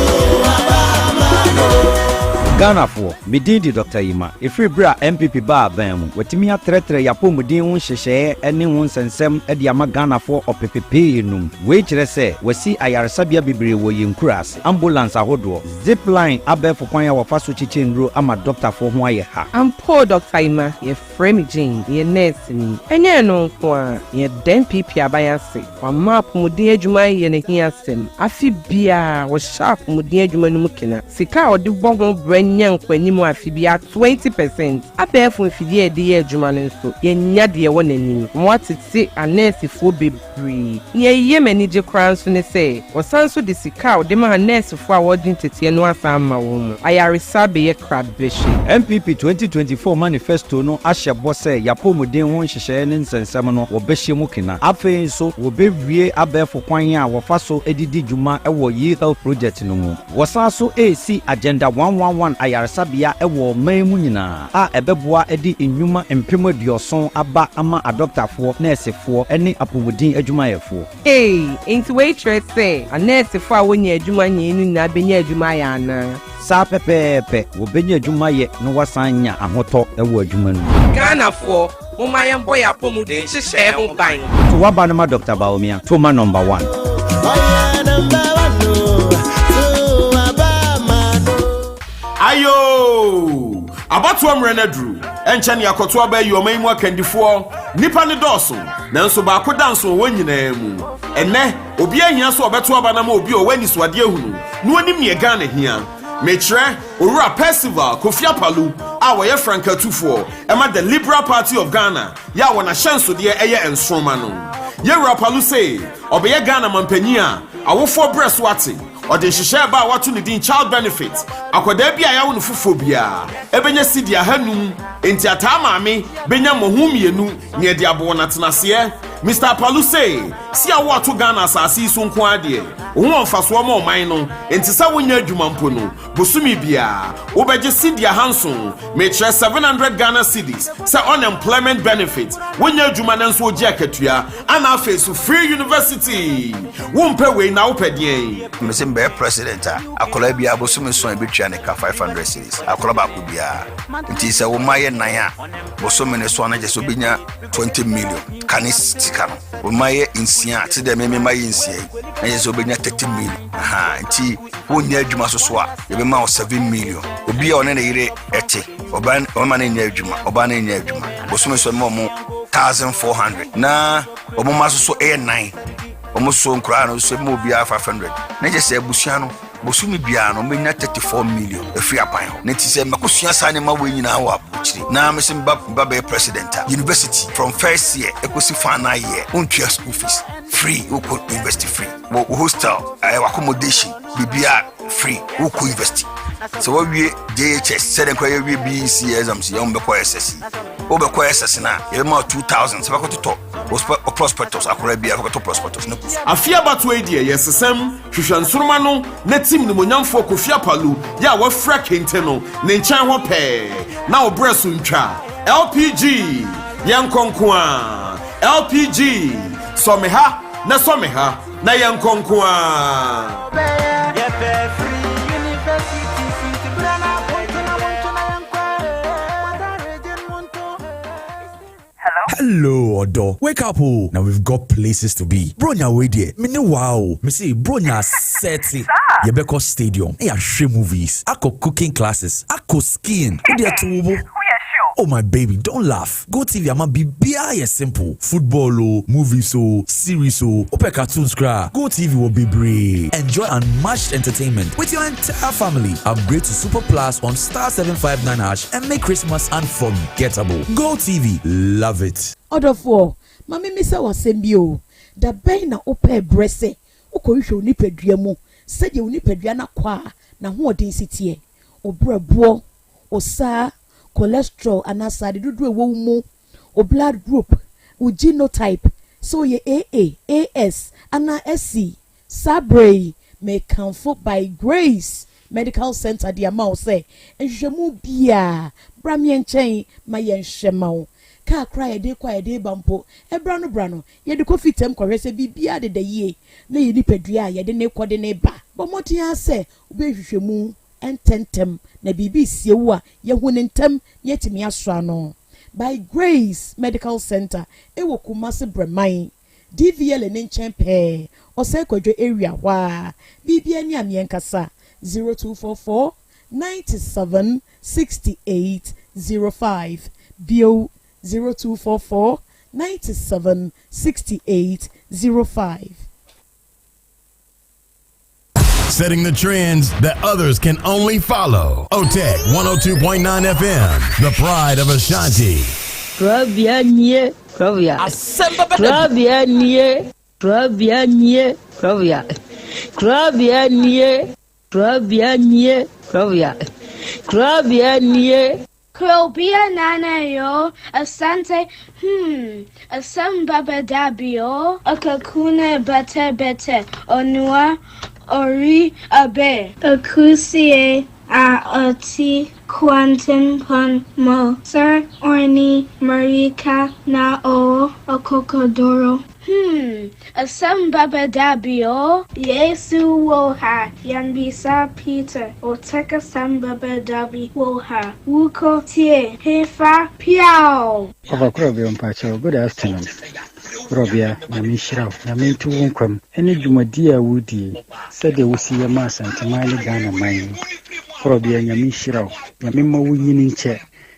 abamano. Ghanafoɔ, me din de Dɔkta Yima. Ɛfiri berɛ a NPP baa aban mu, watumi atrɛtrɛ y'apɔmuden ho nhyehyɛeɛ ne ho nsɛnsɛm de ama Ghanafoɔ ɔpepepee num. Wei kyerɛ sɛ, wasi ayaresabea bebree wɔ yɛn nkuraase, ambulance ahodoɔ, Zip line abɛɛfo kwan a wɔfa so kyekyɛ nnuro ama dɔktafoɔ ho ayɛ ha. Ampa o Dɔkta Emma, yɛfrɛ me Jane, meyɛ nɛɛseni. Ɛnyɛ ɛno nko ara, yɛda NPP aban ase, wɔama apɔmuden adwuma ayɛ n'ahiasɛm. Afe biara, wɔhyɛ apɔmuden adwuma no mu kena. Sika a wɔde bɔ ho bra nya nkɔanim afe biara 20 percent. Abɛɛfo mfidie a yɛde yɛ adwuma no nso, yɛnnya deɛ ɛwɔ n'anim. Wɔatete anɛɛsefoɔ bebree. Nea ɛyɛ me anigye koraa nso ne sɛ, wɔsan nso de sika a wɔde maa nɛɛsefoɔ a wɔregye nteteɛ no asan ama wɔn mu. Ayaresa abɛyɛ krabɛhwɛ. NPP 2024 Manifesto no ahyɛ bɔ sɛ y'apɔmuden ho nhyehyɛeɛ ne nsɛnsɛm no wɔbɛhyɛ mu kena. Afei nso wɔbɛwie abɛɛfo kwan a wɔfa so de di dwuma wɔ e-Health Project no mu. Wɔsan so resi Agenda 111 ayaresabea wɔ ɔman mu nyinaa a ɛbɛboa de nnwuma 70,000 aba ama adɔktafoɔ, nɛɛsefoɔ ne apɔmuden adwumayɛfoɔ. Ei, enti wei kyerɛ sɛ anɛɛsefo a wonya adwuma nyɛe no nyinaa benya adwuma ayɛ anaa? Saa pɛpɛɛpɛ, wɔbɛnya adwuma yɛ na wɔasan anya ahotɔ wɔ adwuma no mu. Ghanafoɔ, momma yɛmbɔ yɛn apɔmuden nhyehyɛe ho ban. To w'aba no ma Dɔkta Bawumia, to ma number one. Ɔyɛ number one o, to aba ma no. Ayoo! Abatoɔ mmerɛ no aduru. Ɛnkyɛ ne akɔto aba ayi ɔman yi mu akandifoɔ. Nnipa no dɔɔso, nanso baako da nso wɔ wɔn nyinaa mu. Ɛnnɛ, obiara hia sɛ ɔbɛto aba no ama obi a ɔwɔ anisoadeɛ hunu na ɔnim neɛ Ghana hia. Mekyerɛ Owura Percival Kofi Apalu a ɔyɛ frankatufoɔ ma The Liberal Party of Ghana yɛ a wɔn ahyɛnsodeɛ yɛ nsoroma no. Yɛwura Apalu se ɔbɛyɛ Ghana manpanyin a awofoɔ brɛ so ate. Ɔde nhyehyɛɛ ba a wato ne din Child Benefit, akwadaa bi a yɛawo no foforɔ biara bɛnya sidi 500, enti ataa maame bɛnya mmɔho mmienu nea ɛde abɔ wɔn atenaseɛ. Mister Apalu se, se awo ato Ghana asase yi so nko ara deɛ, wo ho wɔ mfasoɔ ma ɔman no, enti sɛ wonyɛ adwuma mpo no, bosome biara wobɛgye sidi 700, mekyerɛ 700 Ghana cedis, sɛ unemployment benefit, wonyɛ adwuma nanso wogye akatua, Ana afei so free university wompɛ wei na wopɛ deɛn? Mese mebɛyɛ president a, akwadaa biara bosome nson a yɛbɛtua ne ka 500 cedis, akwadaa baako biara. Nti sɛ wo mma yɛ nnan a, bosome no so a na kyerɛ sɛ wobɛnya 20 million ka ne sika no. Wo mma yɛ nsia a, te dɛ me me mma yɛ nsia yi, na kyerɛ sɛ wobɛnya 30 million. Aha, nti wonyɛ adwuma so so a, yɛbɛma wo 7 million. Obi a ɔne ne yere ɛte, ɔbaa ɔma no nyɛ adwuma, ɔbaa no nyɛ adwuma. Bosome so ɛma ɔmo 1400 na ɔmo mma so so ɛyɛ nnan. Ɔmo so nkoraa no so ɛma obiara 500. Na kyerɛ sɛ abusua no bosome biara no ɔmo 34 million efiri aban hɔ. Na ti sɛ mɛkɔsua saa nneɛma wei nyinaa wɔ aburokyire na mese meba meba bɛyɛ president a, university from first year ekosi final year wontua school fees, free. Wokɔ university free, wɔ hostel ɛɛ accommodation biribiara free. Wokɔ university sɛ wawie JHS, sɛdeɛ nkora yɛwie BEC exams, yɛn bɛkɔ SS, wobɛkɔ SS no a yɛbɛma wo 2000 sɛ bɛkɔtotɔ wo prospectus, akora biara bɛkɔtɔ prospectus no kɔ. Afe abatoɔ yi deɛ yɛsesɛm hwehwɛ nsoroma no na tim nimonyamfoɔ Kofi Apalu yɛ a wafira kente no ne nkyɛn hɔ pɛɛ na ɔbrɛ so ntwa LPG yɛnkɔ nko a LPG sɔ me ha na sɔ me ha na yɛnkɔ nko a. Yɛpɛ free university nti bra na monto na monto na yɛnkɔ. Volta Region monto. Hello, Odo. Wake up, oh. Now we've got places to be. Bronya wei deɛ, me ne wow. Mese Bronya sɛte. Yɛbɛkɔ stadium, na yɛahwɛ movies, akɔ cooking classes, akɔ skiing. Wo deɛ to wo bo. Oh my baby, don't laugh. GoTV ama biribiara yɛ simple. Football o, movies o, series o, wopɛ cartoons koraa. GoTV wɔ bebree. Enjoy unmatched entertainment with your entire family. Upgrade to Super Plus on star 759 hash and make Christmas unforgettable. GoTV, love it. Ɔdɔfoɔ, ma memmisa wo asɛm bi o, da bɛn na wopɛɛ berɛ sɛ wokɔhwehwɛ wo nipadua mu sɛdeɛ wo nipadua no akɔ a n'ahoɔden si teɛ, wo berɛboɔ, wo saa, cholesterol anaa srade dodoɔ a ɛwɔ wo mu, wo blood group, wo genotype, sɛ woyɛ AA, AS anaa SC? Saa berɛ yi, mekamfo By Grace Medical Center de ama wo sɛ nhwehwɛmu biara, bra me nkyɛn ma yɛnhwɛ ma wo. Kaa koraa a yɛde kɔ a yɛde reba mpo, ɛbra no bra no, yɛde kɔ fitam kɔhwɛ sɛ biribiara deda yie na yɛn nipadua a yɛde no rekɔ de no reba. Bɔ mmɔden ara sɛ wobɛyɛ nhwehwɛmu ntɛmntɛm na biribi resie wo a, yɛahu no ntɛm na yɛatumi asɔ ano. By Grace Medical Centre wɔ Kumasi Brɛman, DVLA no nkyɛn pɛɛ, Ɔsɛe Kwadwo area hɔ ara. Biribiara ni a meɛnkasa, 0244 97 68 05, bio 0244 97 68 05. Setting the trends that others can only follow. OTEC 102.9 FM, the pride of Ashanti. Korabea nie, korabea. Korabea nie, korabea nie, korabea. Korabea nie, korabea nie, korabea. Korabea nie. Krobea Nana yo, Asante hmm, Asem baba dabi o, Akakuna bete bete, Onua ori abe. Akusie a ɔte kwantempɔn mu, Sir Orni Mmirika na ɔwɔ akokoduro. Hmm, asɛm bɛba da bi o. Yesu wɔ ha, yɛmmisa Peter, ɔtɛk asɛm bɛba da bi wɔ ha, wokɔ tie hefa piaw. Ɔfa Korɔbea mpakyɛw good afternoon Korɔbea Nyame nhyira wo Nyame nto wo nkwa mu ɛne dwumadie a wodie sɛdeɛ wosi yɛ ma Asanteman ne Ghana man yi Korɔbea Nyame nhyira wo Nyame mma wo nyini nkyɛ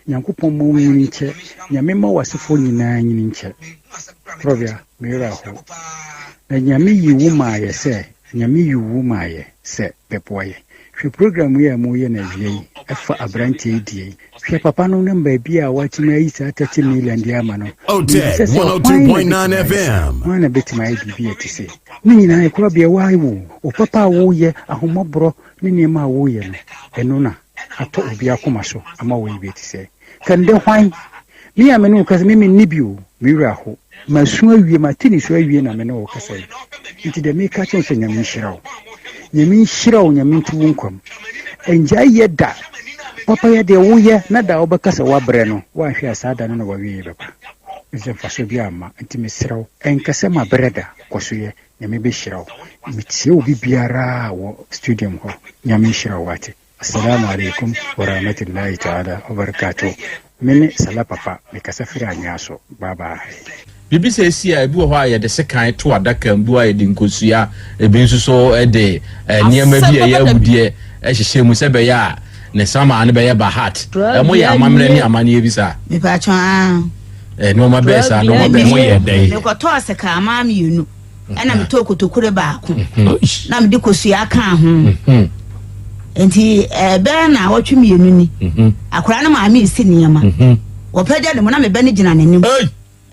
Nyankopɔn mma wo nyini nkyɛ Nyame mma w'asefoɔ nyinaa nyini nkyɛ Korɔbea me werɛ ahow Na Nyame yi wo maayɛ sɛ Nyame yi wo maayɛ sɛ bɛboa yɛ Hwɛ program yi a moyɛ no awia yi ɛfa abranteɛ yi deɛ yi Hwɛ papa no ne baabi a watumi ayi saa 30 million de ama no Otec Mebisa sɛ hwan na 102.9 bɛtumi ayɛ saa FM. Hwan na bɛtumi ayɛ biribi a ɛte sei Ne nyinaa Korɔbea woayɛ wo wo papa a woyɛ ahomɔborɔ ne nneɛma a woyɛ no ɛno na atɔ obi akoma so ama wɔyɛ bi te sɛ kɛndɛ hwan me a me ne wo kasa me menni bi o me werɛ aho masu awie mate ne su awie na me ne wo kasa yi nti deɛ meka kyɛn sɛ nyame nhyira wo nyame nhyira wo nyame nto wo nkwam ɛngyae yɛ da papa yɛ deɛ woyɛ na da wobɛka sɛ woabrɛ no woanhwɛ a saa da no na wawie bɛba ɛsɛ mfasoɔ bi amma nti mesrɛ wo ɛnka sɛ mabrɛ da kɔ so yɛ Nyame bɛhyira wo. Metie obi biara wɔ studium hɔ. Nyame nhyira wo wate. Assalamu alaikum warahmatullahi ta'ala wabarakatuh. Mene Salah Papa, mekasa firi Anyaa so. Bye bye. Biribi sɛ esi a, ebi wɔ hɔ a yɛde sekan to adaka mu, ebi wɔ hɔ a yɛde nkosua, ebi nso so de nneɛma bi a ɛyɛ awudeɛ hyehyɛ mu sɛ ɛbɛyɛ a ne samaa no bɛyɛ bahat. Ɛmo yɛ amammerɛ ne amanneɛ bi saa. Mepatwɔ aa. Nneɛma bɛyɛ saa, nneɛma bɛyɛ. Mo yɛ dɛn? Mekɔtɔɔ sekanmaa mmienu. ɛna metɔɔ kotokure baako na mede kosua kaa ho mhm. nti ɛbɛyɛ na awɔtwe mmienu ni mhm. akwadaa no maame esi nneɛma mhm. wɔpɛgya ne mu na mebɛ no gyina n'anim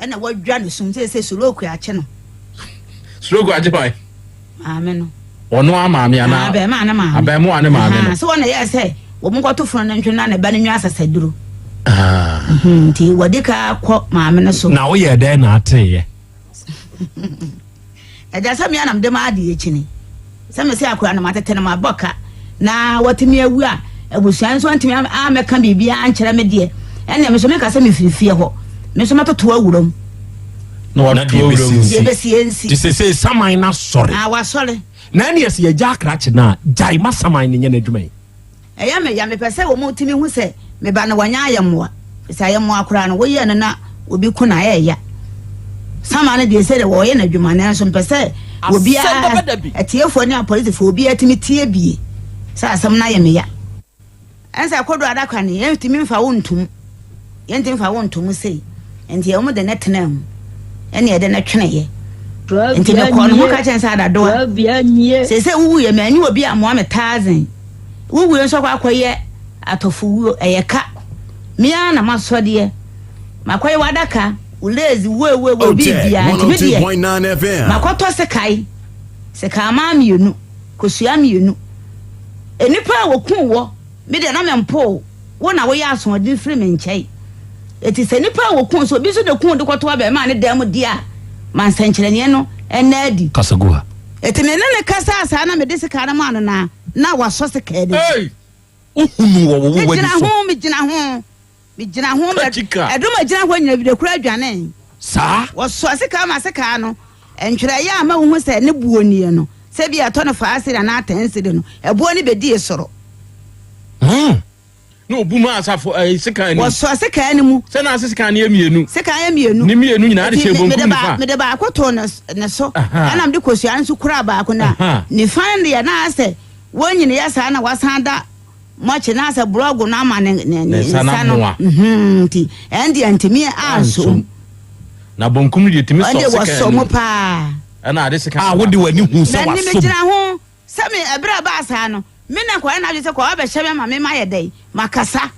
ɛna wɔadwa ne sum sɛ sɛ stroke akye no stroke akye hwan maame no ɔno a maame anaa abɛɛmaa ne maame abɛɛmoa ne maame no sɛ wɔn na yɛ sɛ wɔn nkɔto funu no ntwe na ne ba no nwa asasaduro ah. nti wɔde ka kɔ maame no so na woyɛ dɛn na ateeɛ Agya sɛ me a na mede m'adeɛ kyini sɛ me sɛ akora no matete no mabɔ ka na watumi awu a abusua nso antumi amɛka biribiara ankyerɛ me deɛ ɛnna me nso meka sɛ mefiri fie hɔ me nso mɛtoto awura mu na watoto awura mu deɛ ɛbɛsi ɛnsi te sɛ sɛ saman no asɔre ah wasɔre na ɛne ɛsɛ yɛgya akrakye no a gyae ma saman no nyɛ n'adwuma yi Ɛyɛ me ya, mepɛ sɛ wɔtumi hu sɛ me ba no wanyɛ ayɛmmoa. Sɛ ayɛmmoa koraa no, woyɛɛ no na Obi ko na ɛyɛ ya. Sama no deɛ sɛdeɛ wɔyɛ no adwuma nanso mpɛ sɛ obiara atiefoɔ ne apolisifoɔ obiara tumi tie bie sɛ asɛm no ayɛ me ya. Ɛnsɛ kodo adaka no yɛntumi mfa wo ntom yɛntumi mfa wo ntom sei nti wɔn de ne tena mu ɛne yɛde ne tweneeɛ nti mekɔɔ no ho ka kyɛn sɛ adadoa sɛ sɛ wuwu yɛ mɛ ne obi amoa me taazen wuwu yɛ nso akɔ akɔyɛ atɔfo wuo ɛyɛ ka mea na masɔdeɛ makɔyɛ w'adaka wo lazy wuewuewu biribiara nti me deɛ makɔtɔ sekae sekaa mmienu kosua mmienu. Nnipa a wɔkuu wɔ, me deɛ na mempoo wo na woyɛ asoɔden firi me nkyɛn. Enti sɛ nnipa a wɔkuu sɛ obi nso na kuu de kɔto abarimaa ne dan mu deɛ a, ma nsɛnkyerɛnneɛ no nna adi. Kasa gu ha. Enti me ne no kasaa saa na mede sekaa no maa no na na wasɔ sekaa no mu. Ei! Wohunuu wɔ wo w'ani Megyina so. ho, megyina ho. Megyina ho ma Kachika. ɛdɔm a ɛgyina hɔ nyina bi de koro adwane. Saa. Wɔsoa sekaa ma sekaa no, ntwerɛeɛ a ma wohu sɛ ne boɔ nie no, sɛ bi a ɛtɔ no faa siri anaa tɛn siri no, ɛboɔ no bɛdii soro. Hmm. Na obu maa asafo ɛyi sekan no mu. Wɔsoa sekaa no mu. Sɛ na ase sekan no yɛ mmienu. Sekan yɛ mmienu. Ne mmienu nyinaa de Enti hyɛ me- bonkum mede ba- nifa. mede baako too ne s- ne so, Aha. ɛna mede kosua no nso kuraa baako na Aha. nifa no deɛ na asɛ wɔnyiniiɛ saa na wasan da Mɔkye na sɛ borɔgo no ama ne ne ne nsa no no mhm, nti ɛn deɛ ntumi ansom. Na bonkum no deɛ tumi sɔ Ɛn deɛ sekan wɔsɔ no mu mu. paa. Ɛna ade sekan. A wode w'ani hu sɛ Na ni wasom. megyina ho sɛ me ɛberɛ a ɛbaa saa no me na nkɔyɛ n'adwene sɛ kɔ abɛhyɛ me ama me mayɛ dɛn makasa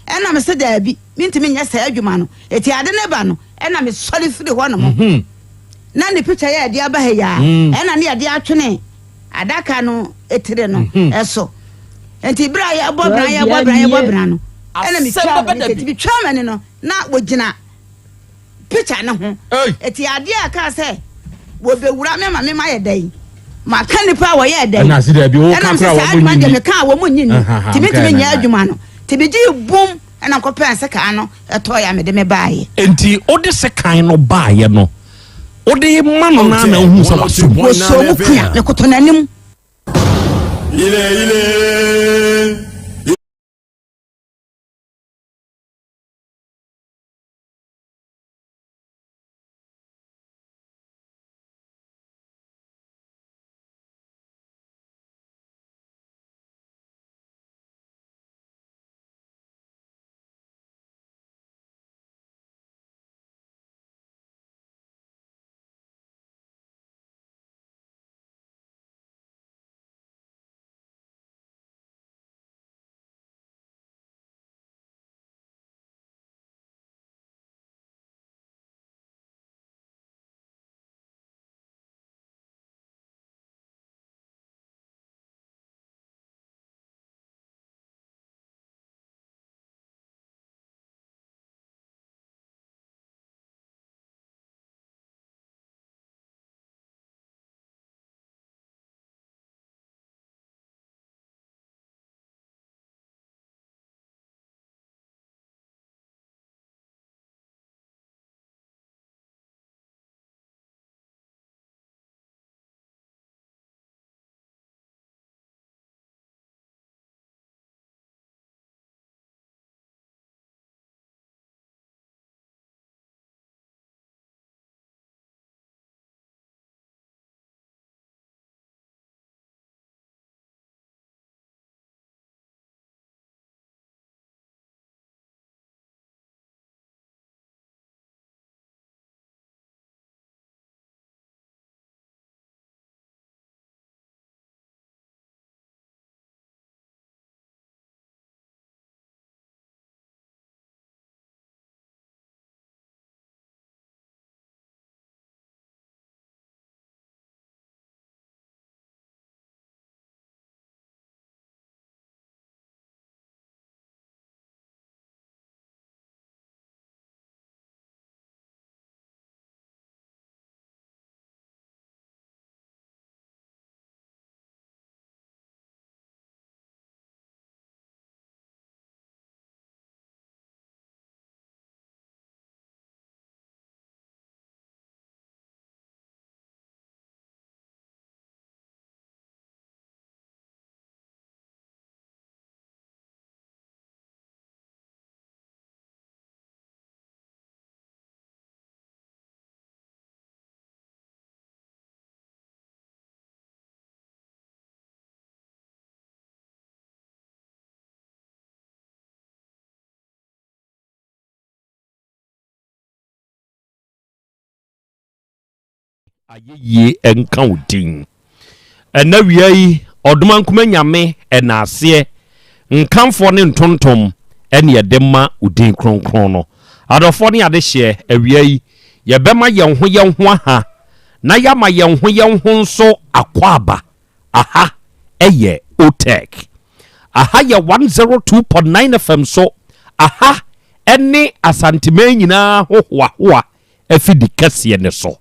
ɛna me se daabi mentumi nyɛ saa adwuma no eti ade ne ba no ɛna mesɔre firi hɔ nom na ne picture yɛ ɛde aba ha yi a ɛna ne yɛde atwene adaka no etire no mhm. so nti bere a yɛbɔ bra yɛbɔ bra yɛbɔ bra no ɛna metwa m'ani sɛ nti metwa m'ani no na wɔgyina picture no ho eti adeɛ a ɛka sɛ wɔbɛwura me ma me ma yɛ dɛn maka nipa a wɔyɛ dɛn ɛna sɛ saa adwuma deɛ meka a wɔn nyi ni tìmi tìmi nyɛ adwuma no tìmi gye bum ɛna nkɔpɛ nsekan no ɛtɔ ya mede me baayɛ. nti wode sekan no baayɛ no Wode ma no na na wohu sɛ wasom. Wɔsɔɔ mu kua, mekoto n'anim. Ile ile. Ayɛyie nka wo din. Ɛnnɛ awia yi, Ɔdomankoma Nyame ɛnaaseɛ, nkamfoɔ ne ntontom ɛne yɛde ma wo din kronkron no. Adɔfoɔ ne adehyeɛ, awia yi, yɛbɛma yɛn ho yɛn ho aha, na yɛama yɛn ho yɛn ho nso akwaaba. Aha ɛyɛ OTEC. Aha yɛ 102.9 FM so. Aha ɛne Asanteman nyinaa ho hoahoa afidi kɛseɛ no so.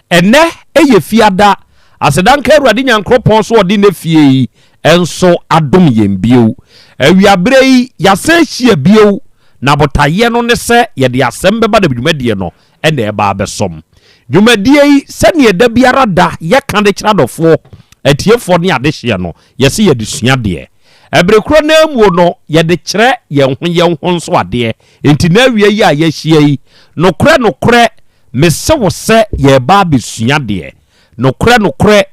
Ɛnnɛ yɛ Fiada, aseda nka Awurade Nyankoropɔn so ɔde nnɛ fie yi nso adom yɛn bio. Awiaberɛ yi yɛasan ahyia bio, na botaeɛ no ne sɛ yɛde asɛm bɛba na dwumadie no na ɛreba abɛsom. Dwumadie yi, sɛdeɛ da biara da yɛka de kyerɛ adɔfoɔ, atiefoɔ ne adehyeɛ no, yɛse yɛde sua adeɛ. Ɛbere korɔ no ara muo no, yɛde kyerɛ yɛn ho yɛn ho nso adeɛ. Enti n'awia yi a yɛahyia yi, nokorɛ, nokorɛ, mese wo sɛ yɛreba abɛsua adeɛ. Nokorɛ, nokorɛ,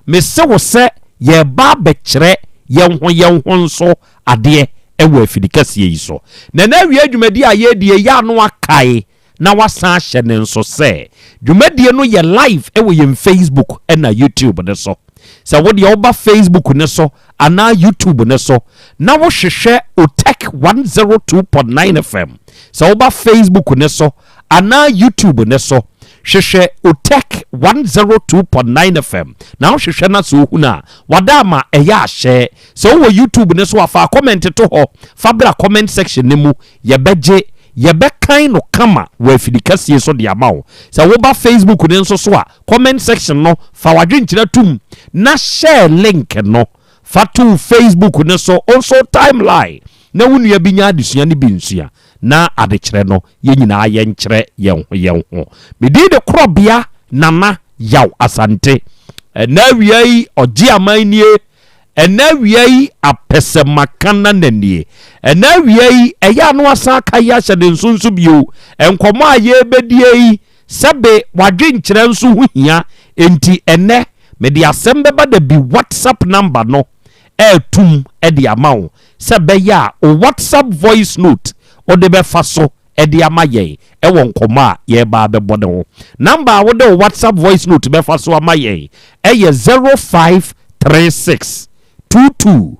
mese wo sɛ yɛreba abɛkyerɛ yɛn ho yɛn ho nso adeɛ wɔ afidikɛseɛ yi so. Na n'awia dwumadie a yɛredi yi, yɛ ano akae na wasan ahyɛ no nso sɛ dwumadie no yɛ live wɔ yɛn Facebook na YouTube no so. Sɛ wo deɛ woba Facebook no so anaa YouTube no so na wohwehwɛ Otec 102.9 FM, sɛ woba Facebook no so anaa YouTube no so hwehwɛ Otec 102.9 FM na wohwehwɛ na sɛ wohunu a, wada ama ɛyɛ ahyɛ. Sɛ wowɔ YouTube no so a, fa comment to hɔ, fa bra comment section no mu Yɛbɛgye, yɛbɛkan no kama wɔ afidikɛseɛ so de ama wo. Sɛ woba Facebook no nso so a, comment section no, fa w'adwenkyerɛ to mu na share link no fa to wo Facebook no so, wo nso timeline, na wo nua bi nya adesua no bi nsua, na adekyerɛ no, yɛn nyinaa yɛnkyerɛ yɛn ho yɛn ho. Me din de Korɔbea Nana Yaw Asante. Ɛnnɛ awia yi, ɔgye aman nie. Ɛnnɛ awia yi apɛsɛmakanana nie. Ɛnnɛ awia yi ɛyɛ a na wasan aka yi ahyɛ ne nso nso bio. Nkɔmmɔ a yɛrebɛdie yi, sɛbe w'adwenkyerɛ nso ho hia. Enti ɛnnɛ mede asɛm bɛba da bi WhatsApp number no ɛretum de ama wo sɛ ɛbɛyɛ a wo WhatsApp voice note wode bɛfa so de ama yɛn wɔ nkɔmmɔ a yɛreba abɛbɔ no ho. Number a wode wo WhatsApp voice note bɛfa so ama yɛn yɛ 0536 22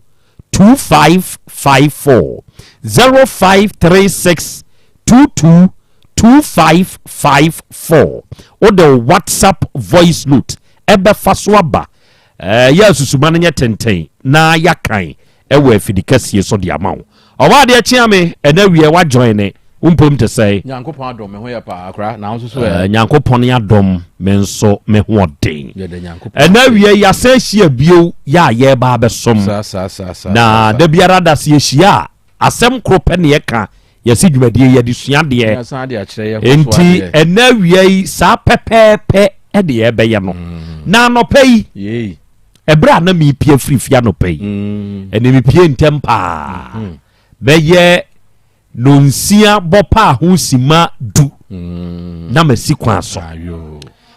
2554. 0536 22 2554. Wode wo WhatsApp voice note ɛbɛfa so aba. Ɛyɛ asusuma no nyɛ tenten na yɛakan ɛwɔ afidi kɛseɛ so de ama wo. Ɔwɔ adeɛ kyea me ɛnɛ wiɛ wa join ne wo mpom te sɛe. Nyankopɔn adom me ho yɛ paa akora na wo nso so ɛ. Nyankopɔn adom me nso me ho ɔden. Yɛda Nyankopɔn Ɛnɛ awia yi yɛasan ahyia bio yɛ a yɛreba abɛsom. Saa saa saa saa Na saa. da biara da sɛ yɛhyia a asɛm koro pɛ ne yɛka yɛse dwumadie yɛde sua adeɛ. Yɛasan de akyerɛ yɛ ho so Enti adeɛ. ɛnɛ awia yi saa pɛpɛɛpɛ ɛde yɛbɛyɛ no. Na anɔpa yi. Yei. Ɛberɛ a na merepie firi fie anɔpa yi, mm. ɛne mepie ntɛm paa mm-hmm. bɛyɛ nonsia bɔ paa ho sima du mm. na masi kwan so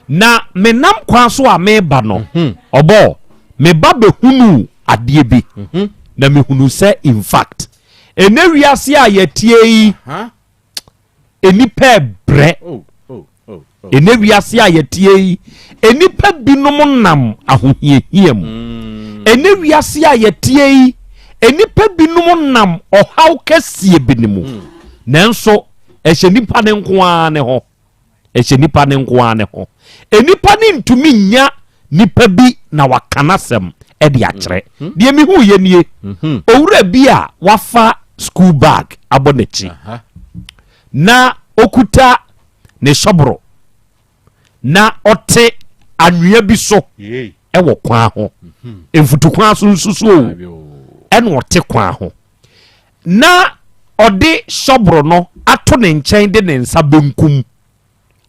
na menam kwan so a meba no mm-hmm. ɔbɔ meba bɛhunu adeɛ bi mm-hmm. na mehunu sɛ in fact ɛnɛ wiase a yɛtie yi nnipa ɛbrɛ oh, oh, oh, ɛnɛ wiase a yɛteɛ yi nnipa binom nam ahohiahia mu mm. ɛnɛ wiase a yɛteɛ yi nnipa binom nam ɔhaw kɛseɛ bi ne mu mm. nanso ɛhyɛ nipa ne nko ara ne ho ɛhyɛ nipa ne nko ara ne ho nnipa ne ntumi nya nipa bi na waka n'asɛm de akyerɛ. Mm-hmm. Deɛ mehu yɛ nie, mm-hmm. owura bi a wafa school bag abɔ n'akyi na okuta ne sɔboro na ɔte anwea bi so ɛwɔ kwan ho mm-hmm. mfutu kwan so nso so o ɛna ɔte kwan ho na ɔde sɔboro no ato ne nkyɛn de ne nsa benkum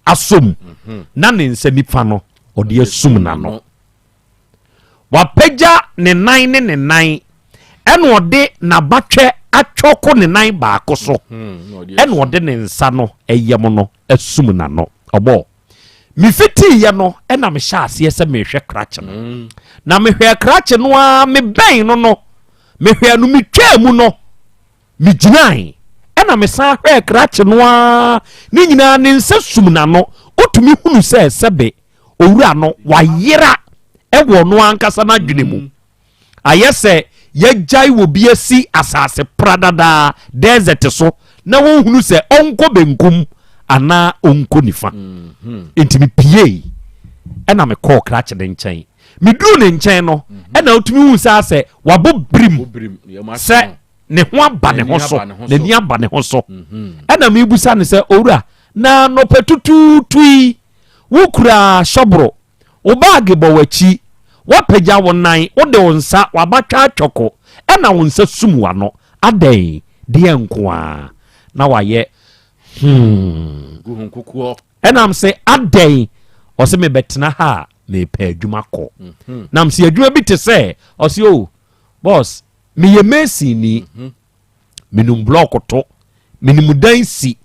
asɔ mu mhm. na ne nsa nifa no ɔde asum n'ano wapagya ne nan ne ne nan ɛna ɔde n'abatwɛ atwɔko ne nan baako so mhm, ɛna ɔde ne nsa no ɛyam no asum n'ano ɔbɔ mefitiiɛ no ɛna mehyɛ aseɛ sɛ mehwɛ krakye no mm. na mehwɛ krakye no ara mebɛn no no mehwɛ no metwaa mu no Migyinae, ɛnna mesan hwɛɛ krakye no ara, ne nyinaa ne nsa sum n'ano. Wotumi hunu sɛ sɛbe owura no wayera ɛwɔ ɔno ankasa n'adwene mu. Ayɛ sɛ yɛagyae wɔ bi asi asase pradadaa desert so na wɔnhunu sɛ ɔnkɔ benkum anaa ɔnkɔ nifa. Nti mepiei ɛna mekɔɔ krakye ne nkyɛn. Meduruu ne nkyɛn no ɛna wotumi hu sɛ asɛ wabɔ birim sɛ ne ho aba ne ho so, n'ani aba ne ho so. Ɛna mebusa no sɛ, owura, na anɔpa tutuutu yi wokura hyɔboro, wo baage bɔ w'akyi, woapagya wo nan, wode wo nsa w'abatwa atwɔko, ɛna wo nsa sum w'ano, adɛn deɛ nko ara na wayɛ hmm. Ɛnam sɛ adɛn? Ɔsɛ mebɛtena ha a mepɛ adwuma kɔ. Nam sɛ adwuma bi te sɛ, ɔsɛ o boss, meyɛ mason ni, menim blɔk to, menim dan si,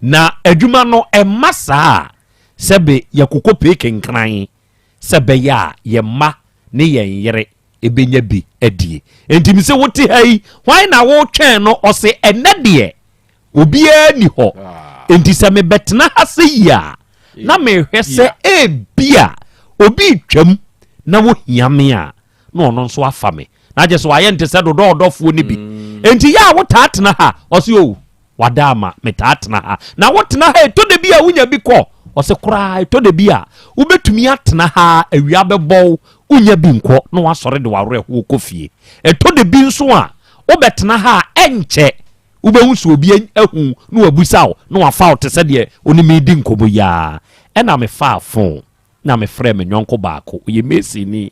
na adwuma no ɛmma saa a sɛbe yɛkokɔ pee kenkran sɛ bɛyɛ a yɛn mma ne yɛn yere ɛbɛnya bi adie. Enti me sɛ wote ha yi, hwan na wotwɛn no? Ɔse ɛnɛ deɛ obiara ni hɔ, enti sɛ mebɛtena ha sɛ yi a na mehwɛ sɛ ebia obi retwam na wohia me a na ɔno nso afa me, na agye sɛ wayɛ nte sɛ dodɔɔdɔfoɔ no bi. Enti yɛ a wotaa tena ha? Ɔse o wada ama metaa tena ha. Na wotena ha ɛtɔ da bi a wonya bi kɔ? Ɔse koraa ɛtɔ da bi a wobɛtumi atena ha awia bɛbɔ wo wonya bi nkɔ na wasɔre de wawerɛhoɔ kɔ fie. Ɛtɔ da bi nso a wobɛtena ha a ɛnkyɛ wobɛhu sɛ obi ahu na wabusa wo na wafa wo te sɛ deɛ ɔne me di nkɔmmɔ yi ara. Ɛna mefaa fon na mefrɛɛ me yɔnko baako, ɔyɛ masonni.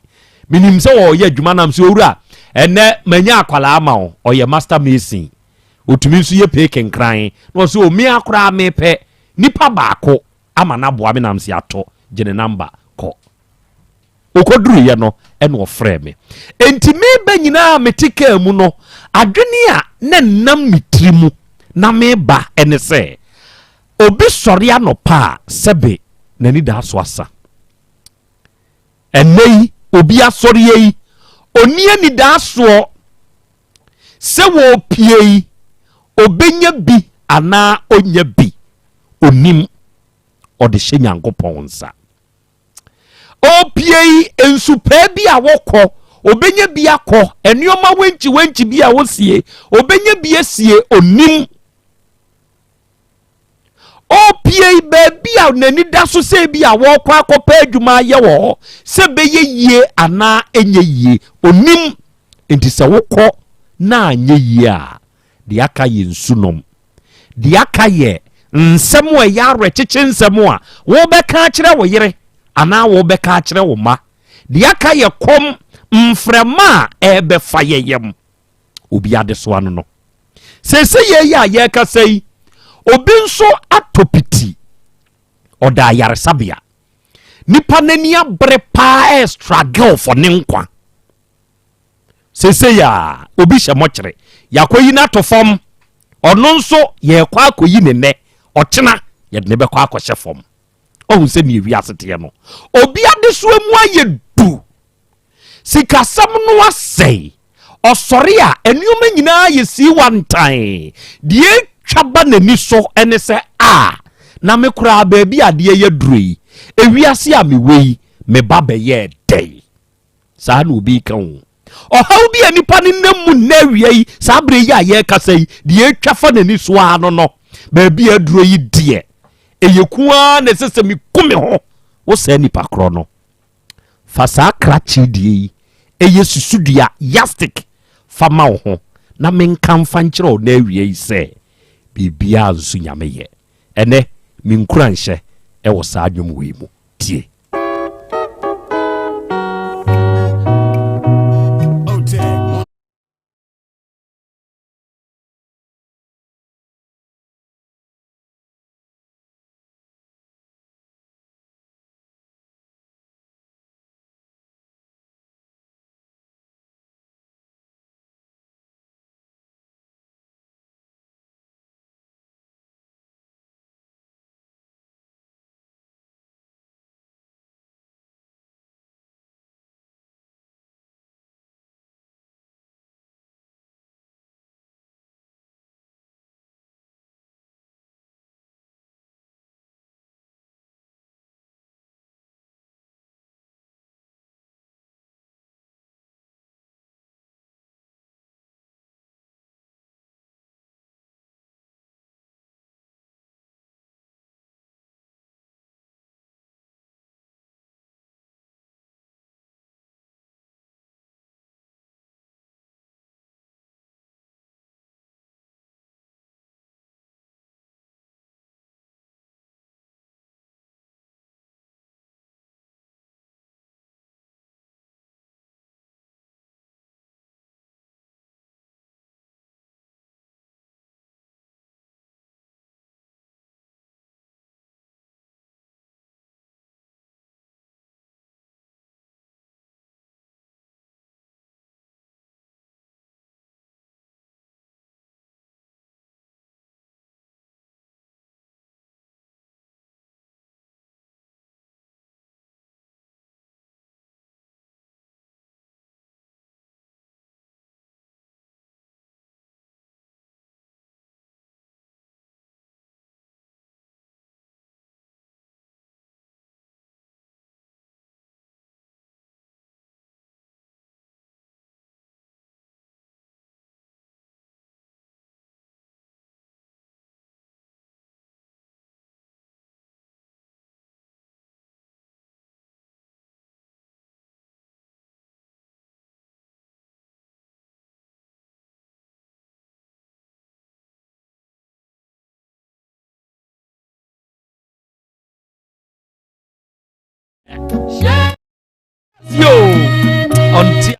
Menim sɛ ɔreyɛ adwuma nam sɛ, owura, ɛnnɛ manya akwadaa ama wo, ɔyɛ master mason. Ɔtumi nso yɛ pee kenkran. Na ɔsɛ, o, me ara koraa mepɛ nipa baako ama no aboa me nam sɛ ato, gye ne namba kɔ. Ɔkɔduruiɛ no, ɛna ɔfrɛɛ me. Enti meba nyinaa mete kaa mu no, adwene a na ɛnam me tiri mu na meba ne sɛ, Obi sɔre anɔpa a, sɛbe n'ani da so asa. Ɛnnɛ yi, obi asɔreɛ yi, ɔnni anidaasoɔ sɛ wɔrepie yi, ɔbɛnya bi anaa ɔnnya bi. Ɔnnim. Ɔde hyɛ Nyankopɔn nsa. Ɔrepie yi, nsupaa bi a wɔkɔ, ɔbɛnya bi akɔ, nneɛma wenkyi wenkyi bi a wɔsie, ɔbɛnya bi asie, ɔnnim. Ɔrepue baabi a n'ani da so sɛ ebi a wɔrekɔ akɔpɛ adwuma ayɛ wɔ hɔ, sɛ bɛyɛ yie anaa ɛnyɛ yie, ɔnim. Nti sɛ wokɔ na anyɛ yie a, deɛ aka yɛ nsu nom. Deɛ aka yɛ nsɛm a ɛyɛ awerɛkyekye nsɛm a wobɛka akyerɛ wo yere anaa wobɛka akyerɛ wo mma. Deɛ aka yɛ kɔm mframa a ɛrebɛfa yɛ yam. Obi adesoa no no. Seesei yei yi a yɛrekasa yi, obi nso atɔ piti, ɔda ayaresabea. Nipa n'ani abere paa ɛ struggle for ne nkwa. Seesei a obi hyɛ mɔkyere, yɛakɔyi no ato fam. Ɔno nso yɛrekɔ akɔyi ne nnɛ, ɔkyena yɛde ne bɛkɔ akɔhyɛ fam. Ɔhu sɛ nea wiase teɛ no, obi adesoa mu ayɛ du. Sikasɛm no asɛe. Ɔsɔre a, nneɛma nyinaa yɛ siiwantan. Deɛ etwa ba n'ani so ne sɛ, A, na me koraa baabi a adeɛ yɛ duro yi, ewiase a mewɔ yi, me ba bɛyɛɛ dɛn? Saa na obi reka o. Ɔhaw bi a nnipa no nam mu nnɛ awia yi, saa berɛ yi a yɛrekasa yi, deɛ etwa fa n'ani so ara no no, baabi a aduro yi deɛ, ɛyɛ ku ara na ɛsɛ sɛ meku me ho. Wo saa nipa korɔ no, Fa saa krakye deɛ yi, ɛyɛ susudua, yardstick, fa ma wo ho na menka mfa nkyerɛ wo n'awia yi sɛ, biribiara nso Nyame yɛ. Ɛnɛ, me nkuranhyɛ wɔ saa nnwom wei mu. Tie. Ɔnte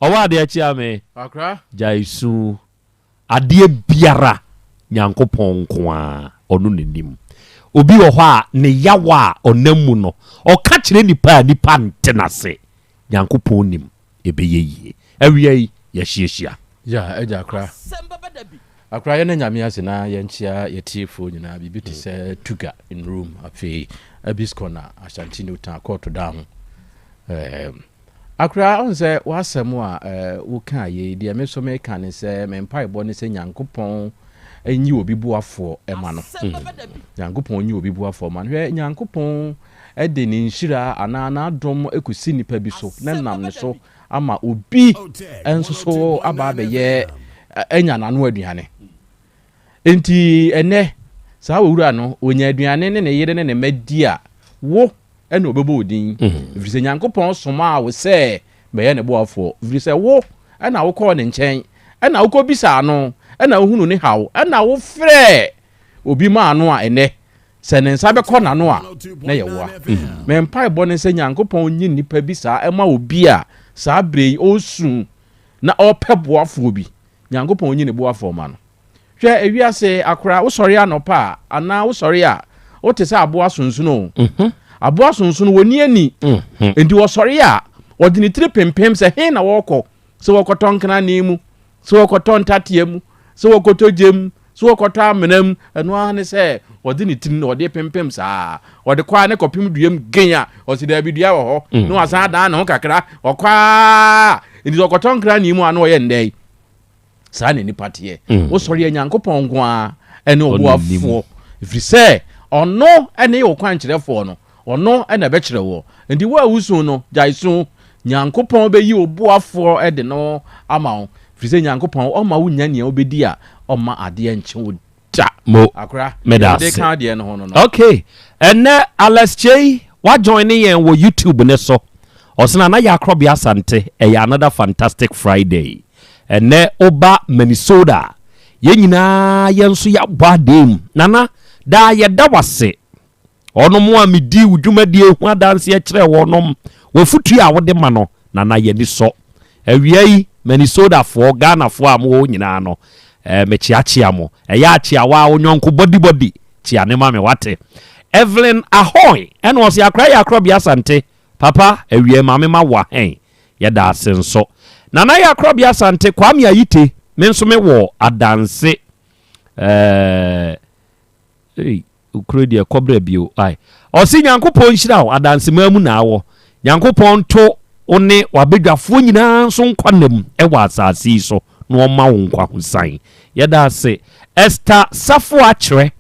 Ɔwɔ adeɛ kyea me. Akra. Gyae su. Adeɛ biara Nyankopɔn nko ara ɔno na nim. Obi wɔ hɔ a ne yaw a ɔnam mu no ɔka kyerɛ nipa a nipa nte n'ase. Nyankopɔn nim ɛbɛyɛ yie. Awia yi yɛahyiahyia. Yeah, agya akra. Akra yɛn nyame ase na yɛnkyea yɛtiefoɔ nyinaa biribi te sɛ Tuga in Rome afei Abis Corner Ashanti New Town kɔɔto da ho. Um, Akora, wohu sɛ w'asɛm a wokaa yei, deɛ me nso meka ne sɛ, me mpaebɔ ne sɛ Nyankopɔn nyi obi boafoɔ ma no. Nyankopɔn nyi obi boafoɔ ma no. Hwɛ, Nyankopɔn de ne nhyira anaa n'adom kɔsi nipa bi so na nam ne so ama obi nso so aba abɛyɛ anya n'ano aduane. Enti ɛnnɛ, saa owura no, ɔnya aduane ne ne yere ne ne mma di a, wo na ɔbɛbɔ wo din, ɛfiri sɛ Nyankopɔn somaa wo sɛ bɛyɛ ne boafoɔ, ɛfiri sɛ wo na wokɔɔ ne nkyɛn, ɛna wokɔbisaa no, ɛna wohunuu ne haw, ɛna wofrɛɛ obi maa no a ɛnnɛ, sɛ ne nsa bɛkɔ n'ano a, na ɛyɛ woa. Me mpaebɔ ne sɛ Nyankopɔn nyi nnipa bi saa ɛma obi a saa berɛ yi ɔresu na ɔrepɛ boafoɔ bi. Nyankopɔn nyi ne boafoɔ ma no. Hwɛ ewiase akora, wosɔre anɔpa a, anaa wosɔre a, wote sɛ aboa sonsono o. Mhm. Aboa sonsono, wɔnni ani. Mhm. Enti wɔsɔre a, wɔde ne tiri pempem sɛ he na wɔrekɔ, sɛ wɔkɔtɔ nkrane mu, sɛ wɔkɔtɔ ntatea mu, sɛ wɔkɔtɔ gya mu, sɛ wɔkɔtɔ amena mu, ɛno ara ne sɛ wɔde ne tiri na wɔde pempem saa. Wɔde kɔ a ne kɔpem dua mu gen a, ɔsi daabi dua wɔ hɔ, mm. na wasan adan ne ho kakra, ɔkɔ a, nti sɛ ɔkɔtɔ nkrane mu a na ɔyɛ ndɛ yi. Saa na nipa teɛ. Mm. Wosɔre a Nyankopɔn nko ara ɛne ɔboafoɔ. Ɛfiri sɛ ɔno ɛne wo kwankyerɛfoɔ no, ɔno ɛna ɛbɛkyerɛ woɔ. Nti wo a wosu no, gyae su. Nyankopɔn bɛyi wo boafoɔ de no ama wo. Ɛfiri sɛ Nyankopɔn ɔma wo nya nea wobɛdi a, ɔmma adeɛ nkye wo da. Mo, Akora, meda deɛ mede ase. ka deɛ no ho no no. Ok, ɛnɛ Alex Kyei wa join ne yɛn wɔ YouTube ne so. Ɔsena na yɛ Akorɔbea Asante, ɛyɛ another fantastic Friday. Ɛnɛ woba Minnesota a, yɛn nyinaa yɛn nso yɛabɔ adeɛ mu. Nana, daa yɛda wase. Wɔnom a medii wo dwumadie ho adanseɛ kyerɛɛ wɔnom, w'afotuo a wode ma no, Nana yɛn ani sɔ. Awia yi, Minnesotafoɔ, Ghanafoɔ a mowɔ hɔ nyinaa no, eh, mekyeakyea mo. Ɛyɛ akyeawa a wo nyɔnko bɔdi bɔdi, kyea ne ma me, wate? Evelyn Ahoy, ɛna ɔse, Akora yɛ Akorɔbea Asante, Papa, awia yi maame ma wo ahɛn. Yɛda ase nso. Nana yɛ Akorɔbea Asante, Kwame Ayite, me nso me wɔ adanse. Eh, ei, okuro deɛ kɔbrɛ bio. Ai. Ɔse Nyankopɔn nhyira wo, adansemaa mu na awɔ. Nyankopɔn nto wo ne w'abadwafoɔ nyinaa nso nkwa nna mu wɔ asase yi so na ɔmma wo nkwahosan. Yɛda ase. Esther Safo Akyerɛ,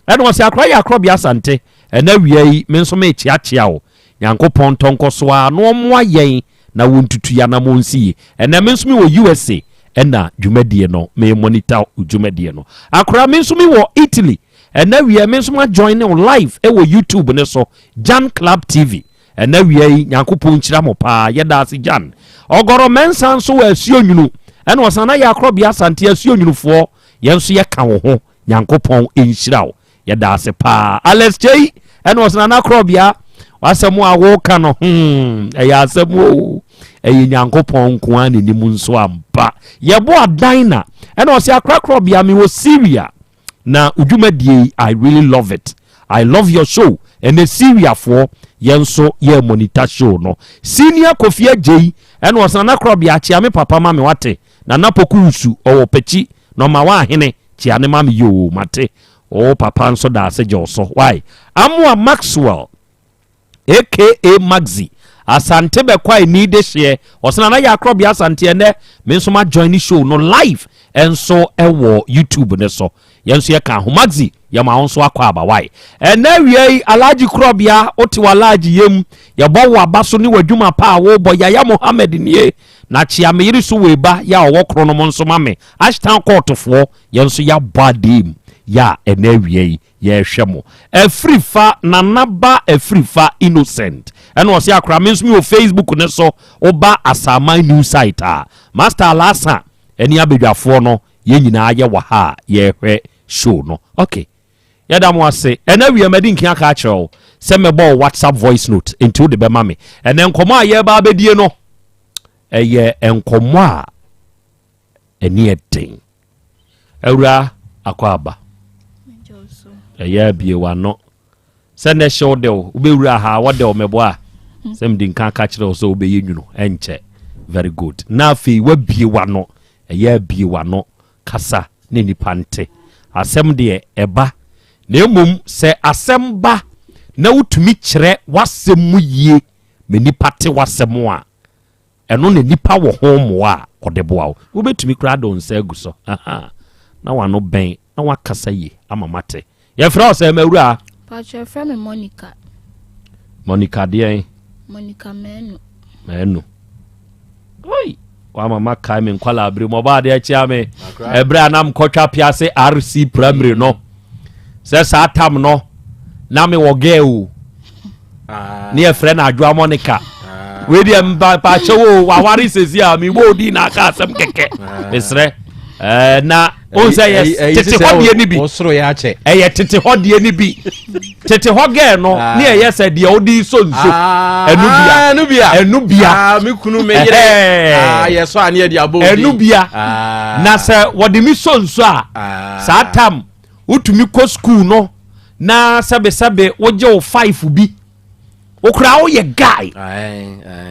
ɛna ɔse Akora yɛ Akorɔbea Asante, ɛna awia yi me nso mekyeakyea wo. Nyankopɔn ntɔ nkɔso ara na ɔmmoa yɛn na wɔntutu yɛn anamɔn nsi yie. Ɛnɛ me nso me wɔ USA ɛna dwumadie no me monitor dwumadie no. Akora me nso me wɔ Italy ɛnɛ wia me nso ma join wo live ɛwɔ YouTube ne so Jan Club TV. Ɛnɛ wia yi Nyankopɔn nhyira mo paa yɛda ase Jan. Ɔgɔrɔ Mɛnsa nso wɔ asuo nwunu ɛna ɔsan na yɛ akorɔbea Asante asuo nwunufoɔ yɛn nso yɛka wo ho Nyankopɔn nhyira wo. Yɛda ase paa. Alex Kyei ɛna ɔsena na korɔbea w'asɛm a woka no hmm ɛyɛ asɛm o ɛyɛ Nyankopɔn nko ara n'anim nso ampa. Yɛbo adan na ɛna ɔsɛ akora korɔbea me wɔ Syria na odwumadie yi I really love it. I love your show. Ɛnɛ Syriafoɔ yɛn nso yɛ monitor show no. Senior Kofi Agyei ɛna ɔsɛ Nana Korɔbea kyea me papa ma me wate. Nana Poku Wusu ɔwɔ Pɛkyi na ɔma wa ahene kyea ne ma me yoo mate. O papa nso da ase gye wo so why. Amoah Maxwell aka Maxi Asante bɛkwae ni dehyeɛ ɔsɛ Nana Yaa Korɔbea Asante ɛnɛ me nso ma join show no live ɛnso ɛwɔ YouTube ne so. Yɛn nso yɛka ho Maxi yɛma wo nso akɔ aba why. Ɛnɛ awia yi Alhaji Korɔbea wote w'Alhaji yam yɛbɔ wo aba so ne w'adwuma pa a wobɔ Yaya Mohammed nie na kyea me yere so wei ba yɛ a ɔwɔ koro nom nso ma me Ashtown kɔɔtofoɔ yɛn nso yɛabɔ adeɛ mu yɛ a ɛnɛ awia yi yɛrehwɛ mo. Afirifa Nana ba Afirifa Innocent ɛna ɔse akora me nso me wɔ Facebook ne so woba Asaman new site a Master Alasa ɛne abadwafoɔ no yɛn nyinaa yɛ wɔ ha a yɛrehwɛ show no. Ok yɛda mo ase. Ɛnɛ awia madi nkin aka akyerɛ wo sɛ mɛbɔ wo WhatsApp voice note nti wode bɛma me. Ɛnɛ nkɔmmɔ a yɛreba abɛdie no ɛyɛ nkɔmmɔ a ɛni ɛden. Awura akɔ aba. Ɛyɛ abie w'ano. Sɛ nɛ hyew de wo, wobɛwura ha wɔde wo mɛboa a. Sɛ mede nka ka kyerɛ wo sɛ wobɛyɛ nwunu, ɛnkyɛ. Very good. Na afei wabie w'ano. Ɛyɛ abie w'ano kasa ne nipa nte. Asɛm deɛ ɛba. Na mmom sɛ asɛm ba na wotumi kyerɛ w'asɛm mu yie ma nipa te w'asɛm a, Ɛno na nipa wɔ ho mmoa a ɔde boa wo. Wobɛtumi koraa de wo nsa agu so, ahaa, na w'ano bɛn na woakasa yie ama mate. Yɛfrɛ wo sɛn m'awuraa? Paatwɔ yɛfrɛ me Monica. Monica deɛn? Monica Manu. Manu. Oi! Wama makae me nkwalaa bere mu ɔbaa adeɛ kyea me ɛberɛ a na mekɔtwa piase RC primary no sɛ saa tam no na mewɔ gɛɛ o ah. ne yɛfrɛ no adwoa monica ah. wei deɛ mpakyɛ wo waware sɛsi a mebɔ odi na aka asɛm kɛkɛ ah. mesrɛ eh, na wohu sɛ yɛ tete hɔ deɛ no bi ɛyɛ tete hɔ deɛ no bi tete hɔ gɛɛ no ne ɛyɛ sɛ deɛ wode sɔ nsuo ɛno bia ɛno bia ɛno bia na sɛ wɔde mi sɔ nsuo a saa tam wotumi kɔ sukuu no na sɛbesɛbe wogye wo five bi wokora woyɛ guy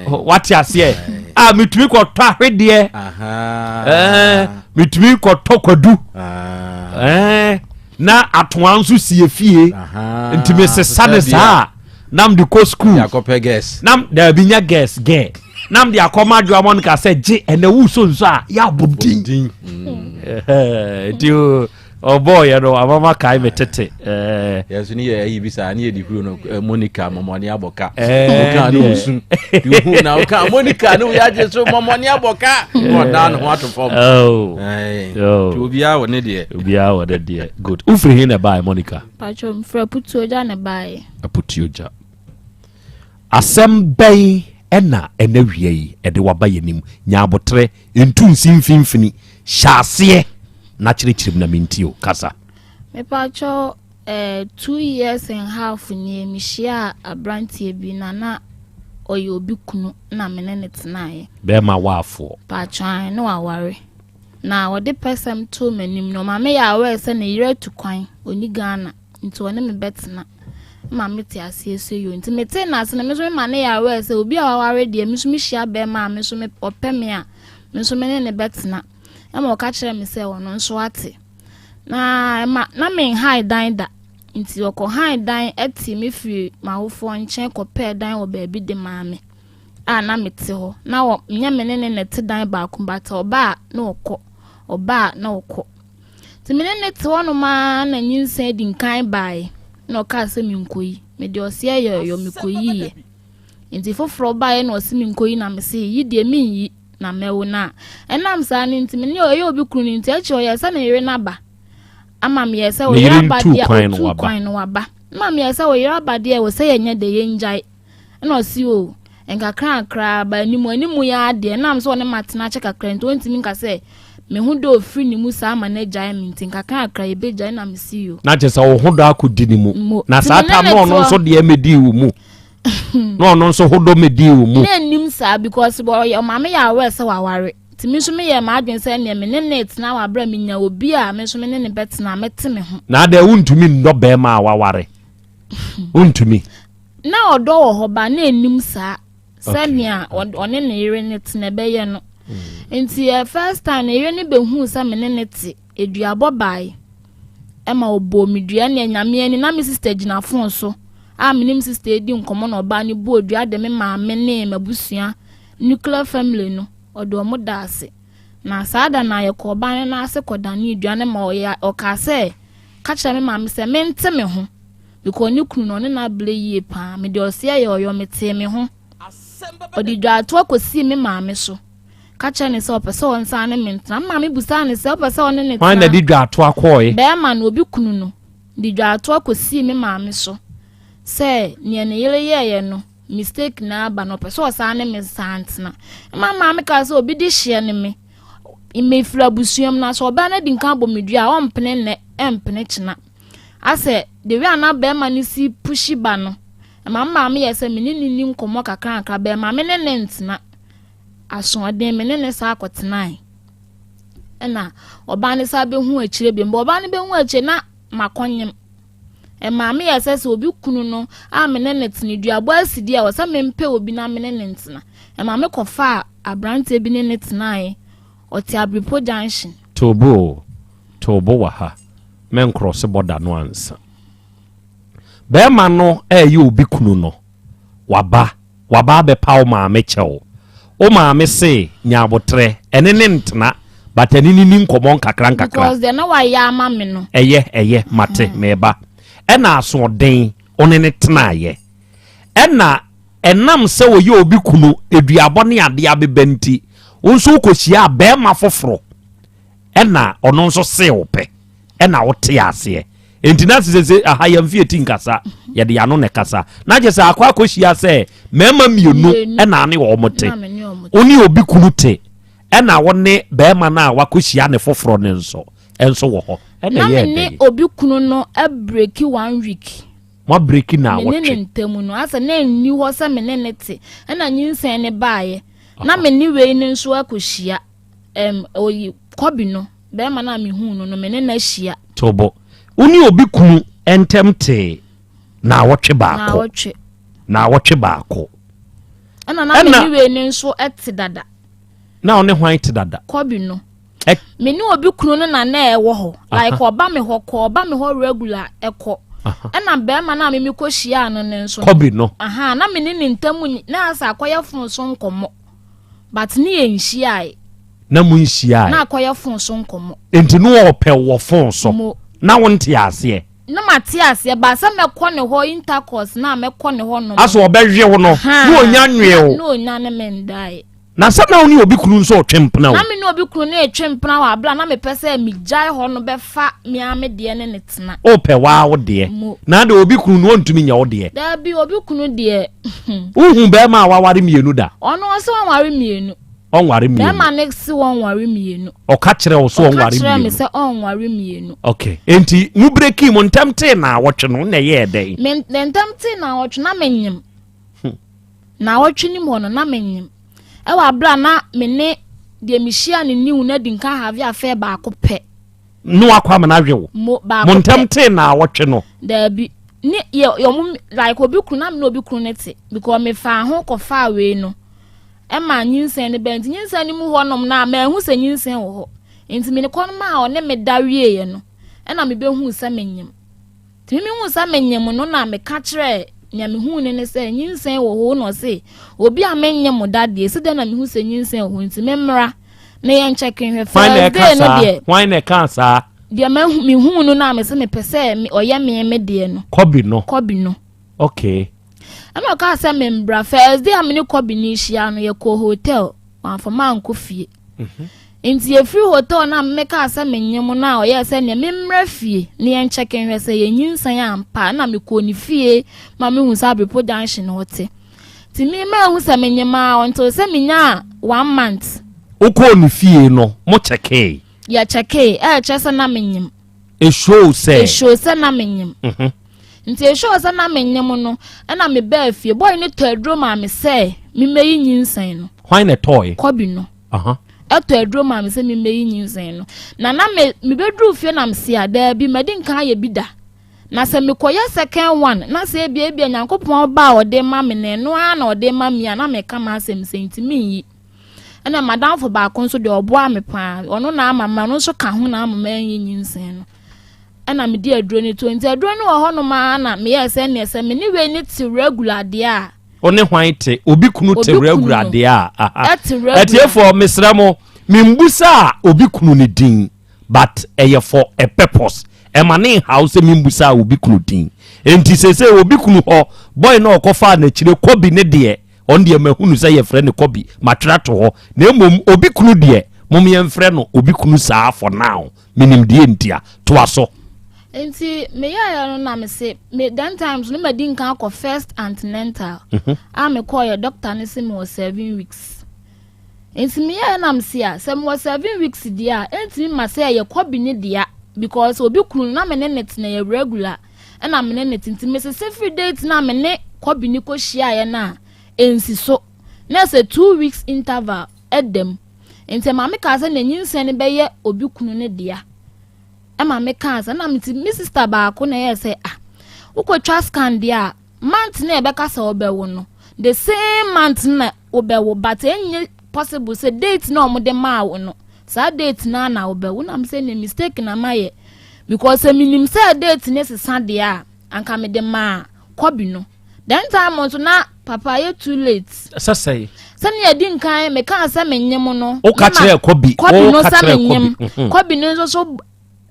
wate aseɛ a metumi kɔtɔ ahwedeɛ metumi kɔtɔ kwadu na atoa nso sie fie nti mesesa ne saa na mede kɔ sukuu na daabi nya gas gɛ na mede akɔma adwoa mɔ no ka sɛ gye ɛnɛ wo so nso a yɛ abom din nti ɔbɔɔyɛ no amama kae me tete eh. yɛnso ne yɛ ayi bi saa ne yɛde huro no eh, monica mɔmɔne abɔ ka eh, woka ne wosu hu na woka monica ne woyɛagye so mɔmɔne abɔ ka na ɔdaa ne ho ato fam oh. Oh. nti obiaa wɔ ne deɛ obiaa wɔ ne deɛ good wofiri he na ɛbaeɛ monica patro mfrɛ putuogya ne baeɛ aputuogya asɛm bɛn ɛna ɛna wia yi ɛde waba yɛnim nya aboterɛ ntu nsi mfimfini hyɛ aseɛ na kyerɛkyerɛ mu na mentie o kasa. Mepakyɛw eh, 2 years and half nie mehyiaa abranteɛ bi na na ɔyɛ obi kunu na me ne no tenaeɛ. Bɛɛma waafoɔ. Pakyɛw ae na waware. Na ɔde pɛsɛm too m'anim no ɔma meyɛ aware sɛ ne yere atu kwan ɔnni Ghana nti ɔne me bɛtena ma mete aseɛ sɛ yoo nti metee n'ase no me nso mema no yɛ aware sɛ obi a waware deɛ me nso mehyia bɛɛma a me nso ɔpɛ me a me nso me ne no bɛtena. Ɛma ɔka kyerɛɛ me sɛ ɔno nso ate. Na ɛma na menhae dan da. Nti ɔkɔhae dan tee me firii m'awofoɔ nkyɛn kɔpɛɛ dan wɔ baabi de maa me a na mete hɔ. Na wɔ nyɛ me ne ne na ɛte dan baako but ɔba a na ɔkɔ, ɔba a na ɔkɔ. Nti me ne ne te hɔnom ara na nyinsɛn di nkan baeɛ. Na ɔkaa sɛ menkɔyi. Mede ɔseɛ yɔyɔ mekɔyiiɛ. Nti foforɔ baeɛ na ɔse menkɔyi na mese yi deɛ menyi. na mɛwo no a. Ɛnam saa no nti, me ne ɔyɛ obi kunu no nti, akyiri ɔyɛɛ sɛ ne yere no aba. Ama meyɛɛ sɛ Ne ɔyere yere aba ntuu deɛ kwan no ɔtuu waba. kwan no waba. Ama meyɛɛ sɛ ɔyere aba deɛ ɛwɔ sɛ yɛnyɛ dɛ yɛngyae. Ɛna ɔse o, nkakrankra ba anim anim yi ara deɛ, ɛnam sɛ ɔne matena akyɛ kakra nti, ɔntumi nka sɛ me ho dɔ ɔfiri ne mu saa ama no agyae me nti, nkakrankra yɛbɛgyae na mese o. Na kyerɛ sɛ wo ho dɔ akɔdi ne mu. Mo. Na Nti saa me ne tam ne no ɔno toɔ. nso deɛ mɛdii wo mu. na ɔno nso hodɔ mɛdii wo mu. Na nnim saa because ɔyɛ ɔmaame yɛ aware sɛ waware nti me nso meyɛɛ m'adwene sɛ ɛneɛ me ne no retena wɔ aberɛ a menya obi a me nso me ne no bɛtena a mɛte me ho. Na adɛn wontumi nnɔ bɛrima a waware? Wontumi. Na ɔdɔ wɔ hɔ ba na ɛnim saa sɛnea ɔne ne yere no tena ɛbɛyɛ no. Nti ɛ first time ne yere no bɛhuu sɛ me ne ne te, aduabɔ bae ɛma ɔbɔɔ me dua ne anyame ani na me sister gyina phone so a me ne me sister redi nkɔmmɔ na ɔbaa no bɔɔ dua de me maame ne m'abusua nuclear family no ɔde wɔn da ase. Na saa da no ara yɛkɔɔ ɔbaa no nan ase kɔdanee dua no ma ɔyɛ ɔkaa sɛ ka kyerɛ me maame sɛ mente me ho because ne kunu no ɔne no abrɛ yie paa mede ɔseɛ yɛ ɔyɔ metee me ho. Ɔde dwaatoa kɔsii me maame so ka kyerɛ ne sɛ ɔpɛ sɛ ɔnsan ne me ntena. Me maame busaa ne sɛ ɔpɛ sɛ ɔne ne tena. Hwan na de dwaatoa kɔɔe? Bɛrima no obi kunu no de dwaatoa kɔsii me maame so sɛ neɛ ne yere yɛeɛ no mistake na aba na ɔpɛ sɛ ɔsan ne me san tena. Ɛma maame kaa sɛ obi de hyeɛ ne me. Mefiri abusua mu na sɛ ɔbaa no adi nka abɔ me dua a ɔmpene nnɛ ɛmpene kyena. Asɛ the way a na bɛrima no si pushi ba no ɛma me maame yɛ sɛ me ne no nni nkɔmmɔ kakrankra bɛrima me ne ne ntena. Asoɔden me ne ne saa kɔtenae. Ɛna ɔbaa no saa bɛhu akyire bi. Mbɔ ɔbaa no bɛhu akyire na makɔnyem. Ɛmaa meyɛɛ sɛ sɛ obi kunu no a me ne no tena duabɔ asi deɛ ɛwɔ sɛ mempɛ obi na me ne no ntena. Ɛmaa me kɔfaa aberanteɛ bi ne no tenaeɛ. Ɔte Abiripo junction. To bo o, to bo wɔ ha, mɛnkrɔse bɔda no ansa. Bɛɛma no ɛɛyɛ obi kunu no, waba. Waba abɛpa wo maame kyɛw. Wo maame se nya aboterɛ, ɛne ne ntena but ɛne no ni nkɔmmɔ nkakra nkakra. Because deɛ na wayɛ ama me no. Ɛyɛ, ɛyɛ, mate, meba. Ɛna asoɔden, wo ne no tenaeɛ. Ɛna ɛnam sɛ ɔyɛ obi kunu, aduabɔ ne adeɛ abeba nti, wo nso wokɔhyiaa barima foforɔ. Ɛna ɔno nso see wo pɛ. Ɛna wote aseɛ. Enti na sɛ sɛ aha yɛn mfe ti nkasa, yɛde yɛn ano na ɛkasa. Na kyerɛ sɛ akɔ akɔhyia sɛ mmarima mmienu ɛna ne wɔn te. Wo ne obi kunu te, ɛna wo ne barima no a wakɔhyia ne foforɔ no nso nso wɔ hɔ. Ɛna Na ɛyɛɛ me ne dɛn? obi kunu no abreki one week. Mo abreki Me ne ne naawɔtwe. ntam no, asɛ na ɛnni hɔ sɛ me ne ne te. Ɛna nyinsɛn no baeɛ. Na me ne wei no nso akɔhyia. Ɛm, oyi, Kɔbi no. Bɛrima no a mehuu no no, me ne no ahyia. To bo. Wo ne obi kunu ntam tee naawɔtwe baako. Naawɔtwe. Naawɔtwe baako. Ɛna na me ne wei no nso te dada. Na ɔne hwan te dada? Kɔbi no. Me ne obi kunu no na na ɛwɔ hɔ. Like ɔba me hɔ kɔ, ɔba me hɔ regular ɛkɔ. Ɛna bɛrima no a me mekɔ hyiaa no no nso. Kɔbi no. Aha, na me ne ne ntam na asɛ akɔyɛ fon so nkɔmmɔ. But ne yɛ nhyiae. Na mo nhyiae. Na akɔyɛ fon so nkɔmmɔ. Nti no ɔpɛ wɔ fon so. Mo. Na wo nte aseɛ. Na ma te aseɛ ba sɛ mɛkɔ ne hɔ intercourse na mɛkɔ ne hɔ nom. Aso ɔbɛhwe wo no. Na onya nwe wo. Na onya ne me ndae. Na sɛ na wo ne obi kunu nso ɔtwe mpena o. Na me ne obi kunu ne etwe mpena wɔ abira na mepɛ sɛ megyae hɔ no bɛfa me ara me deɛ ne ne tena. Wopɛ waa wo deɛ. Mo. Na de obi kunu no ɔntumi nyɛ wo deɛ. Daabi obi kunu deɛ. Wohu bɛrima a waware mmienu da? Ɔno ɔse ɔnware mmienu. Ɔnware mmienu. Bɛrima no se wɔnware mmienu. Ɔka kyerɛ wo so ɔnware mmienu. Ɔka kyerɛ me sɛ ɔnware mmienu. Okay. Enti mo breki mo ntɛm tee naawɔtwe no na ɛyɛɛ dɛn? Me ntɛm tee naawɔtwe na menyem. Naawɔtwe nim hɔ no na menyem. Ɛwɔ abere a na me ne deɛ mehyia ne new no adi nka have affair baako pɛ. Ne wakɔ amena awe wo. Mo baako Mo ntɛm tee naawɔtwe no. Daabi. Ne yɛ yɛ ɔmo like obi kunu na me ne obi kunu ne te because me faa ho kɔ faa wei no ɛma nyinsɛn no bɛn nti nyinsɛn no mu hɔ nom na manhu sɛ nyinsɛn wɔ hɔ nti me ne kɔ no maa ɔne me da wieɛ no ɛna me bɛhu sɛ menyem. Nti me mehuu sɛ menyem no na meka kyerɛɛ nea mehuu no no sɛ nyinsɛn wɔ hɔ na ɔse obi a menyem da deɛ ɛsi dɛn na mehu sɛ nyinsɛn wɔ hɔ nti memmra na yɛnkyɛke nhwɛ. First day no deɛ Hwan na ɛkaa saa? Deɛ mahu mehuu no na mese mepɛ sɛ ɔyɛ me me deɛ no. Kɔbi no. Kɔbi no. Okay. Ɛna ɔkaa sɛ membra. First day a me ne Kɔbi no hyia no yɛkɔɔ hotel wamfa mankɔ fie. Nti yɛfiri hotel no a mekaa sɛ menyem no a ɔyɛɛ sɛ neɛ memmra fie na yɛnkyɛke nhwɛ sɛ yɛnyinsɛn ampa na mekɔɔ ne fie ma mehu sɛ Abrepɔ junction hɔ te. Nti me manhu sɛ menyem a until sɛ menyaa one month. Wokɔɔ ne fie no mo kyɛkee? Yɛkyɛkee, ɛɛkyerɛ sɛ na menyem. Ɛshoo sɛ? Ɛshoo sɛ na menyem. Nti ɛshoo sɛ na menyem no ɛna mebaa fie. Boy no tɔ aduro maa me sɛ memmɛyi nyinsɛn no. Hwan na ɛtɔɔe? Kɔbi no. Ɛtɔ aduro maa me sɛ memmɛyi nyinsɛn no. Na na me mebɛduru fie na mese a daabi madi nka ayɛ bi da. Na sɛ mekɔyɛ second one na sɛ ebia ebia Nyankopɔn ba a ɔde ma me no ɛno ara na ɔde ma me a na meka m'asɛm sɛ nti menyi. Ɛna madamfo baako nso deɛ ɔboa me paa ɔno na ama ma ɔno nso ka ho na ama manyi nyinsɛn no. Ɛna mede aduro no to nti aduro no wɔ hɔnom ara na meyɛɛ sɛ neɛ sɛ me ne wei ne te regular deɛ a. Wo ne hwan te? Obi kunu te regular deɛ a. Aha. Atiefoɔ mesrɛ mo membusa a obi kunu ne din. but ɛyɛ for a purpose ɛma ne nhaw sɛ membusaa obi kunu din enti seesei obi kunu hɔ boy na ɔkɔfaa n'akyire kɔbi ne deɛ ɔno deɛ mahunu sɛ yɛfrɛ no kɔbi matwerɛ ato hɔ na mmom obi kunu deɛ mom yɛmfrɛ no obi kunu saa for now menim deɛ ntia toa so. Nti meyɛeɛ no na mese me then times no madi nkan akɔ first antenatal a mekɔɔyɛ doctor no se mewɔ 7 weeks. Nti meyɛɛ na mese a sɛ mewɔ 7 weeks deɛ a ɛntumi ma sɛ ɛyɛ kɔbi ne dea because obi kunu no na me ne ne tena yɛ regular ɛna me ne ne te nti mesese firi date no a me ne kɔbi ne kɔhyiaeɛ no a ɛnsi so na ɛsɛ 2 weeks interval ɛda mu nti ɛma me kaa sɛ na nyinsɛn no bɛyɛ obi kunu ne dea. Ɛma me kaa sɛ na mete me sister baako na ɛyɛ sɛ ah wokɔtwa scan deɛ a month na ɛbɛka sɛ wobɛwo no the same month na wobɛwo but ɛnyɛ possible sɛ date na wɔde maa wo no saa date na na wobɛwo. Na sɛ ne mistake na mayɛ because sɛ menim sɛ date ne sesa deɛ a anka mede maa kɔbi no. Then time nso na papa yɛ too late. Sɛ sɛe. Sɛnea yɛdi nkan mekaa sɛ menyem no. Woka kyerɛ kɔbi. Kɔbi no sɛ menyem. Kɔbi no nso so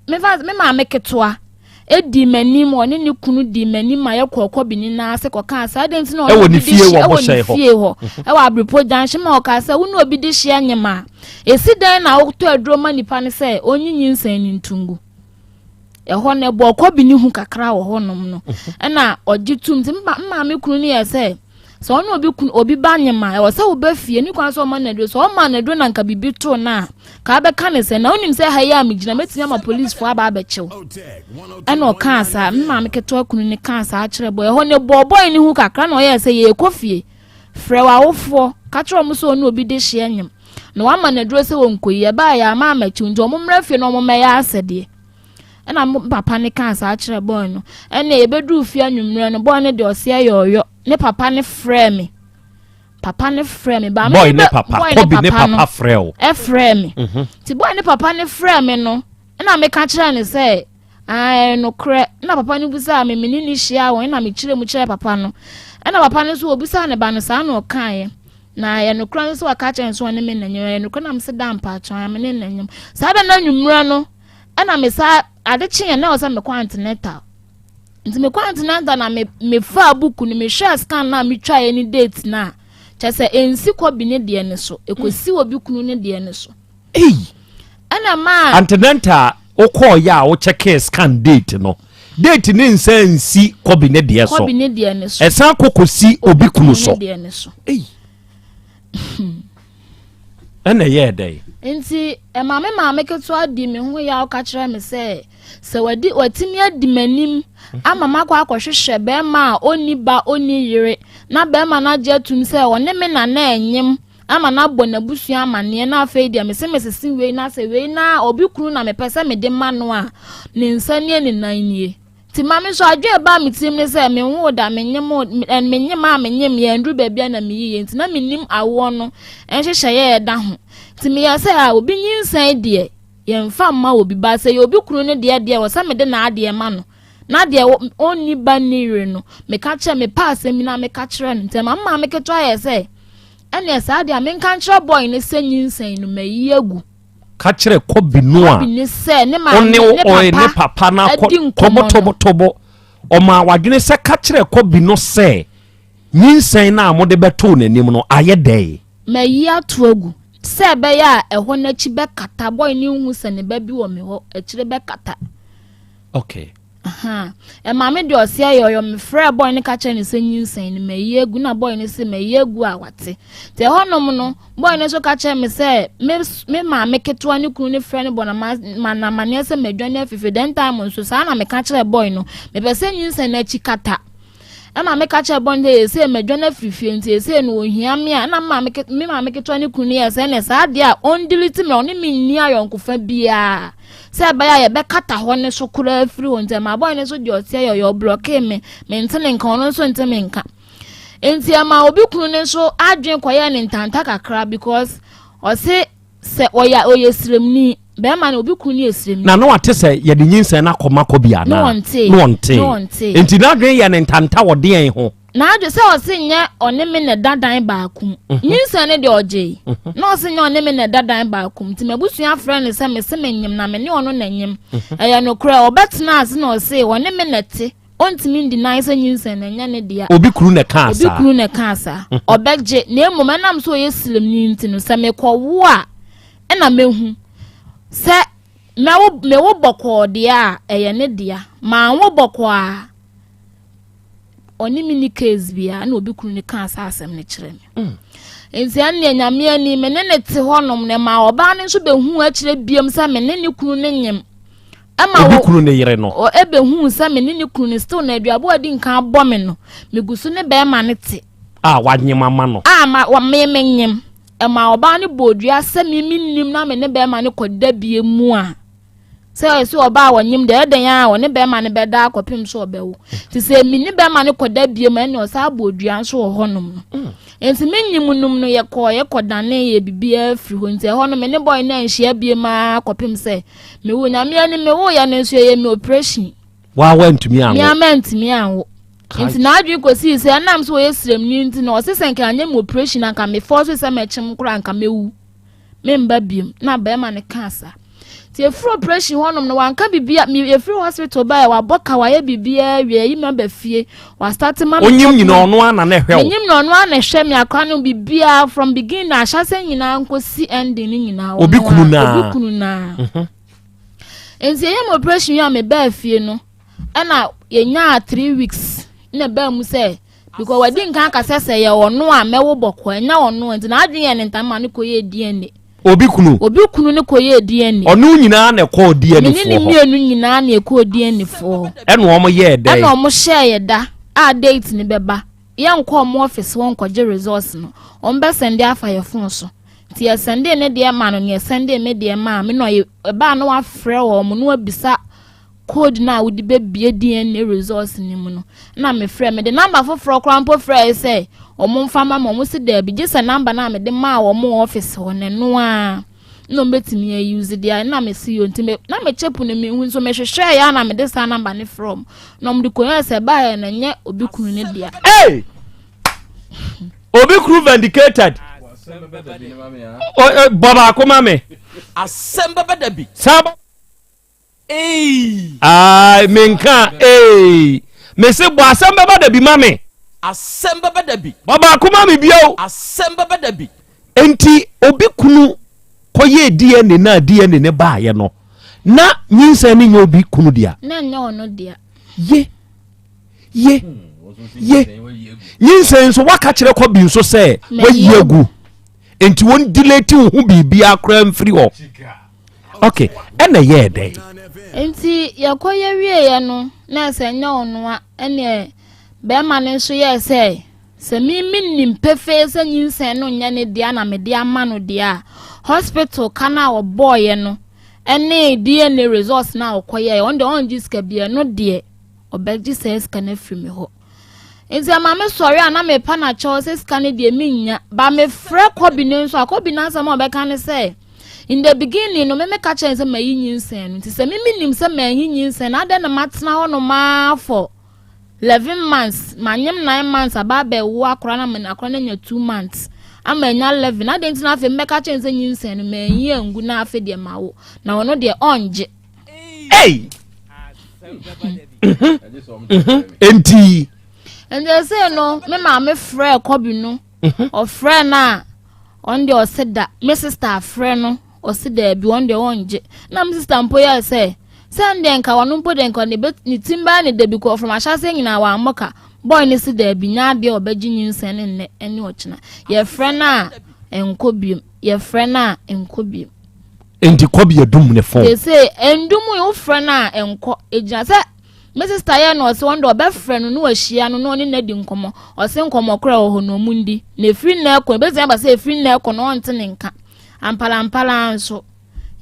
mefa me maame ketewa edi m'anim, ɔne ne kunu di m'anim ma yɛkɔ kɔbi ne nan ase kɔkaa saa de nti na ɔne obi di hyia ɛwɔ ne fie hɔ ɛwɔ Abiripo junction ma ɔkaa sɛ wo ne obi di hyia nyem a esi dɛn na wotɔ aduro ma nipa no sɛ ɔnyi nyinsɛn ne ntungu. Ɛhɔ no ɛbɔ kɔbi ne hu kakra wɔ hɔnom no ɛna ɔgye tum nti maame kunu no yɛ sɛ sɛ ɔne obi kunu obi ba nyem a ɛwɔ sɛ woba fie ne kwan sɛ ɔma no aduro sɛ ɔma no aduro na nka biribi to no a ka bɛka ne sɛ na wonim sɛ ha yi a megyina mɛtumi ama policefoɔ aba abɛkyew. Ɛna ɔkaa saa me maame ketewa kunu ne kaa saa kyerɛ bɔ ɛhɔ ne bɔɔ bɔɔ ne hu kakra na ɔyɛɛ sɛ yɛkɔ fie frɛ w'awofoɔ ka kyerɛ ɔmo sɛ ɔne obi de hyeɛ nyem na wama no aduro sɛ wɔnkɔyi ɛbaa yɛ ama amakyiw nti ɔmo mmra fie na ɔmo mmɛyɛ asɛdeɛ. Ɛna mo papa ne kaa saa kyerɛ bɔɔ no. Ɛna yɛbɛduru fie anwummerɛ no bɔɔ no deɛ ɔseɛ yɛ ɔyɔ ne papa ne frɛ me papa ne frɛ me ba boy ne papa kɔbi ne papa frɛ wo ɛfrɛ me ti boy ne papa ne frɛ me no ɛna meka kyerɛ ne sɛ ɛɛ nokorɛ. Ɛna papa no busaa me me ne ne hyia wɔn ɛna mekyerɛ mu kyerɛ papa no ɛna papa no nso obusaa ne ba no saa na ɔkaeɛ na ɛyɛ nokorɛ nso waka kyerɛ nso ɔne me nanyam ɛyɛ nokorɛ na mese da mpakyɛw me ne nanyam saa da no anwummerɛ no. Ɛna me saa ade kyeeɛ na ɛwɔ sɛ mekɔ antenatal nti mekɔ antenatal na me mefaa buku no mehwɛɛ scan na metwaeɛ ne date no a kyɛ sɛ ɛnsi kɔbi ne deɛ no so ɛkɔsi obi kunu ne deɛ no so. Ei! Ɛna maa antenatal wokɔɔyɛ a wokyɛkee scan date no date ne nsa nsi kɔbi ne deɛ so kɔbi ne deɛ no so ɛsan kɔ kɔsi obi kunu so. Ne deɛ no so. Ei! Ɛna ɛyɛɛ dɛn? Nti ɛma me maame ketewa di me ho yaw ka kyerɛ me sɛ sɛ wadi watumi adi m'anim ama makɔ akɔhwehwɛ bɛrima a ɔnni ba ɔnni yere na bɛrima no agye atum sɛ ɔne me na na ɛnyem ama no abɔ n'abusua amanneɛ na afei deɛ mese mesese wei na sɛ wei na obi kunu na mepɛ sɛ mede ma no a ne nsa nie ne nan nie. Nti ma me nso adwene a ɛbaa me tirim ne sɛ menwoo da, menyem menyem a menyem yɛ nduru baabi a na meyi yɛ nti na mennim awoɔ no nhyehyɛeɛ a ɛda ho. Nti meyɛ sɛ a obi nyinsɛn deɛ yɛmfa mma obi ba sɛ yɛ obi kunu no deɛ deɛ wɔ sɛ mede n'adeɛ ma no na deɛ ɔnni ba nni yere no meka kyerɛ mepɛ asɛm bi na meka kyerɛ no. Nti ɛma me maame ketewa yɛ sɛ ɛneɛ saa deɛ a menka nkyerɛ bɔe no sɛ nyinsɛn no mayi agu. Ka kyerɛ kɔbi no a ɔne ɔyɛ ne papa no akɔ tobotobotobo ɔmaa wadwene sɛ ka kyerɛ kɔbi no sɛ nyinsɛn no a mode bɛtoo n'anim no ayɛ dɛn. Mayi ato agu sɛ ɛbɛyɛ a ɛhɔ no akyi bɛkata bɔe no nhu sɛ ne ba bi wɔ me hɔ akyire bɛkata. Okay. Ɛma me deɛ ɔseɛ yɛ ɔyɔ mefrɛ bɔy no ka kyerɛ no sɛ nyinsɛn no mayi agu na bɔy no sɛ mayi agu a wate nti ɛhɔnom no bɔy no nso ka kyerɛ me sɛ me me maame ketewa ne kunu no frɛ no bɔ na ma ma na amaneɛ sɛ madwane afifi den time nso saa na meka kyerɛ bɔy no mepɛ sɛ nyinsɛn no akyi kata. Ɛma meka kyerɛɛ bɔne sɛ seesei madwane afiri fie nti seesei no ɔhia me a, ɛna me maame me maame ketewa ne kunu no yɛɛ sɛ ɛne saa adeɛ a ɔndelete me na ɔne me nni ayɔnkofa biara sɛ ɛbɛyɛ a yɛbɛkata hɔ ne so koraa afiri hɔ nti ɛma bɔne no nso deɛ ɔteɛ yɛ ɔyɛ ɔblɔkee me mente ne nka ɔno nso nte me nka nti ɛma obi kunu no nso adwene kɔyɛɛ ne ntanta kakra because ɔse Sɛ ɔyɛ ɔyɛ sremni. Bɛrima no obi kunu no yɛ sremni. Na na wate sɛ yɛde nyinsɛn no akɔma kɔ bi anaa? Na ɔntee. Na ɔntee. Na ɔntee. Nti n'adwene yɛ ne ntanta wɔ deɛn ho? N'adwene sɛ ɔse nyɛ ɔne me na ɛda dan baako mu. Mhm. Nyinsɛn no deɛ ɔgyee. Mhm. Na ɔse nyɛ ɔne me na ɛda dan baako mu. Nti m'abusua frɛ no sɛ mese menyem na me ne ɔno na nyem. Mhm. Ɛyɛ nokorɛ ɔbɛtena ase na ɔse ɔne me na ɛte. Ɔntumi ndeny sɛ nyinsɛn no ɛnyɛ ne dea. Obi kunu na ɛkaa saa. Obi kunu na ɛkaa saa. Ɔbɛgye, na mmom ɛnam sɛ ɔyɛ silemni nti no, sɛ mekɔwo a, ɛna mɛhu sɛ mɛwo mewo bɔkɔɔ deɛ a, ɛyɛ ne dea. Manwo bɔkɔɔ a, ɔne me ni case biara, ɛna obi kunu no kaa saa asɛm no kyerɛ me. Mm. Nti ɛnneɛ Nyame ani, me ne ne te hɔnom, na ɛmaa ɔbaa no nso bɛhuu akyerɛ biam sɛ me ne ne kunu no nyem. Ɛma Obi kunu ne yere no. Ɛbɛhuu sɛ me ne ne kunu no still na aduabo a adi nkan abɔ me no, megu so ne bɛrima no te. A wanyem ama no. A ma wa me menyem. Ɛma ɔbaa no bɔɔ dua sɛ me mennim na me ne bɛrima no kɔda bie mu a. Sɛ ɛsɛ ɔbaa a ɔnyem deɛ ɛdɛn a ɔne bɛrima no bɛda akɔpem sɛ ɔbɛwo. Nti sɛ me ne bɛrima no kɔda bie mu a ɛne ɔsan abɔ dua nso wɔ hɔnom no. Mm. Nti me nyim nom no yɛkɔɔ yɛkɔdanee yɛ biribiara firi hɔ nti ɛhɔ no me ne bɔe no anhyia bie mu ara kɔpem sɛ Mewu nyame anim me wo yɛ no nso ɛyɛ me operation. Waa wantumi anwo. Me ama ntumi anwo. Nti n'adwene kɔsii sɛ ɛnam sɛ ɔyɛ sremni nti na ɔse sɛ nka anyɛ me operation anka me fɔɔ so sɛ mɛkyem koraa anka mɛwu. Memba biom na bɛrima no kaa saa. Nti ɛfiri operation hɔnom no wanka biribi a ɛfiri hospital baeɛ wabɔ ka wayɛ biribiara wie ayi me aba fie wastate ma me. Onyim nyina ɔno ara na na ɛhwɛ wo. Menyim na ɔno ara na ɛhwɛ me akora no biribiara from beginning na ahyɛsɛ nyinaa nkosi ending no nyinaa. Obi kunu naa. Obi kunu naa. Mhm. Nti ɛyɛ me operation yi a mebaa fie no ɛna yɛnyaa 3 weeks na ɛbaa mu sɛ because wadi nkan akasa sɛ yɛ ɔno a mɛwo bɔkɔ ɛnyɛ ɔno nti n'adwene yɛ ne ntam ma no kɔyɛ DNA. Obi kunu. Obi kunu ne kɔyɛɛ DNA. Ɔno nyinaa na ɛkɔɔ DNA foɔ hɔ. Me ne ne mmienu nyinaa na ɛkɔɔ DNA foɔ hɔ. Ɛna wɔn yɛɛ dɛn? Ɛna wɔn hyɛɛ yɛ da a date no bɛba. Yɛnkɔ wɔn office hɔ nkɔgye results no. Wɔn bɛ sɛnde afa yɛ phone so. Nti yɛ sɛnde ne deɛ maa no na yɛ sɛnde me deɛ maa me na ɛbaa na wafrɛ wɔn na wabisa code no a wode bɛbie DNA results no mu no na mefrɛ mede number foforɔ koraa mpo frɛɛ sɛ wɔn mfa ma ma wɔn si daabi gye sɛ number no a mede maa wɔn wɔ office hɔ no ɛno ara na wɔn bɛtumi ayi deɛ na mesi yɛ nti na mekyɛ pono mi hu nso mehwehwɛ yɛ a na mede saa number no frɛ wɔn na wɔn de kɔyɛ sɛ ɛbaeɛ na nyɛ obi kunu ne dea. Hey! Obi kunu vindicated. Bɔ baako ma me. Asɛm bɛbɛ da bi. Saa Eii. Aai menka eii. Mese bɔ asɛm bɛba da bi ma me. Asɛm bɛba da bi. Bɔ baako ma me bio. Asɛm bɛba da bi. Enti obi kunu kɔyɛɛ DNA no a DNA no baeɛ no, na nyinsɛn no nyɛ obi kunu dea? Na ɛnyɛ ɔno dea. Ye, ye, ye. Nyinsɛn nso waka kyerɛ kɔ bi nso sɛ wayi agu. Enti wɔn delete wo ho biribiara koraa mfiri hɔ. Ok, ɛna ɛyɛɛ dɛn? Nti yɛkɔ yɛ wieɛ no na ɛsɛ nyɛ ɔnoa ɛneɛ bɛrima no nso yɛɛ sɛ sɛ me menim pefee sɛ nyinsɛn no nyɛ ne dea na mede ama no deɛ a hospital ka no a ɔbɔɔyɛ no ɛne DNA results no a ɔkɔyɛɛ ɔno deɛ ɔngye sika bi ɛno deɛ ɔbɛgye saa sika no afiri me hɔ. Nti ɛma me sɔre a na mepa no akyɛw sɛ sika no deɛ mennya. Ba mefrɛ Kobi no nso a, Kobi no asɛm a ɔbɛka ne sɛ, in the beginning no, me meka kyerɛ no sɛ mayi nyinsɛn no. Nti sɛ me menim sɛ manyi nyinsɛn no, adɛn na matena hɔ nom ara for 11 months, manyem 9 months aba abɛwo akora no ama akora no anya 2 months ama anya 11. Adɛn nti na afei mebɛka kyerɛ no sɛ nyinsɛn no manyi angu na afei deɛ mawo. Na ɔno deɛ ɔngye. Ei! Enti. Nti ɛsɛ no me maame frɛ kɔbi no mhm. ɔfrɛ no a ɔno deɛ ɔse da me sista afrɛ no ɔse daabi ɔno deɛ ɔngye na me sista mpo yɛ sɛ sɛ ɛndeɛ nka ɔno mpo deɛ nka ne bɛ ne tim bɛyɛ ne dabi kɔ from ahyɛaseɛ nyinaa wammɔ ka bɔy ne se daabi nya adeɛ ɔbɛgye nyinsɛn ne nnɛ ɛne ɔkyena yɛfrɛ no a ɛnkɔ biom yɛfrɛ no a ɛnkɔ biom Enti kɔbi adum ne fon. Sese ndum yi wofrɛ no a ɛnkɔ egyina sɛ. Me sister yɛɛ no ɔse ɔno deɛ ɔbɛfrɛ no na wahyia no na ɔne no adi nkɔmmɔ. Ɔse nkɔmmɔ korɔ wɔ hɔ no ɔmo ndi. Na ɛfiri nnɛ rekɔ, ɛbɛtumi aba sɛ ɛfiri nnɛ rekɔ no ɔnte ne nka. Ampalampala ara nso,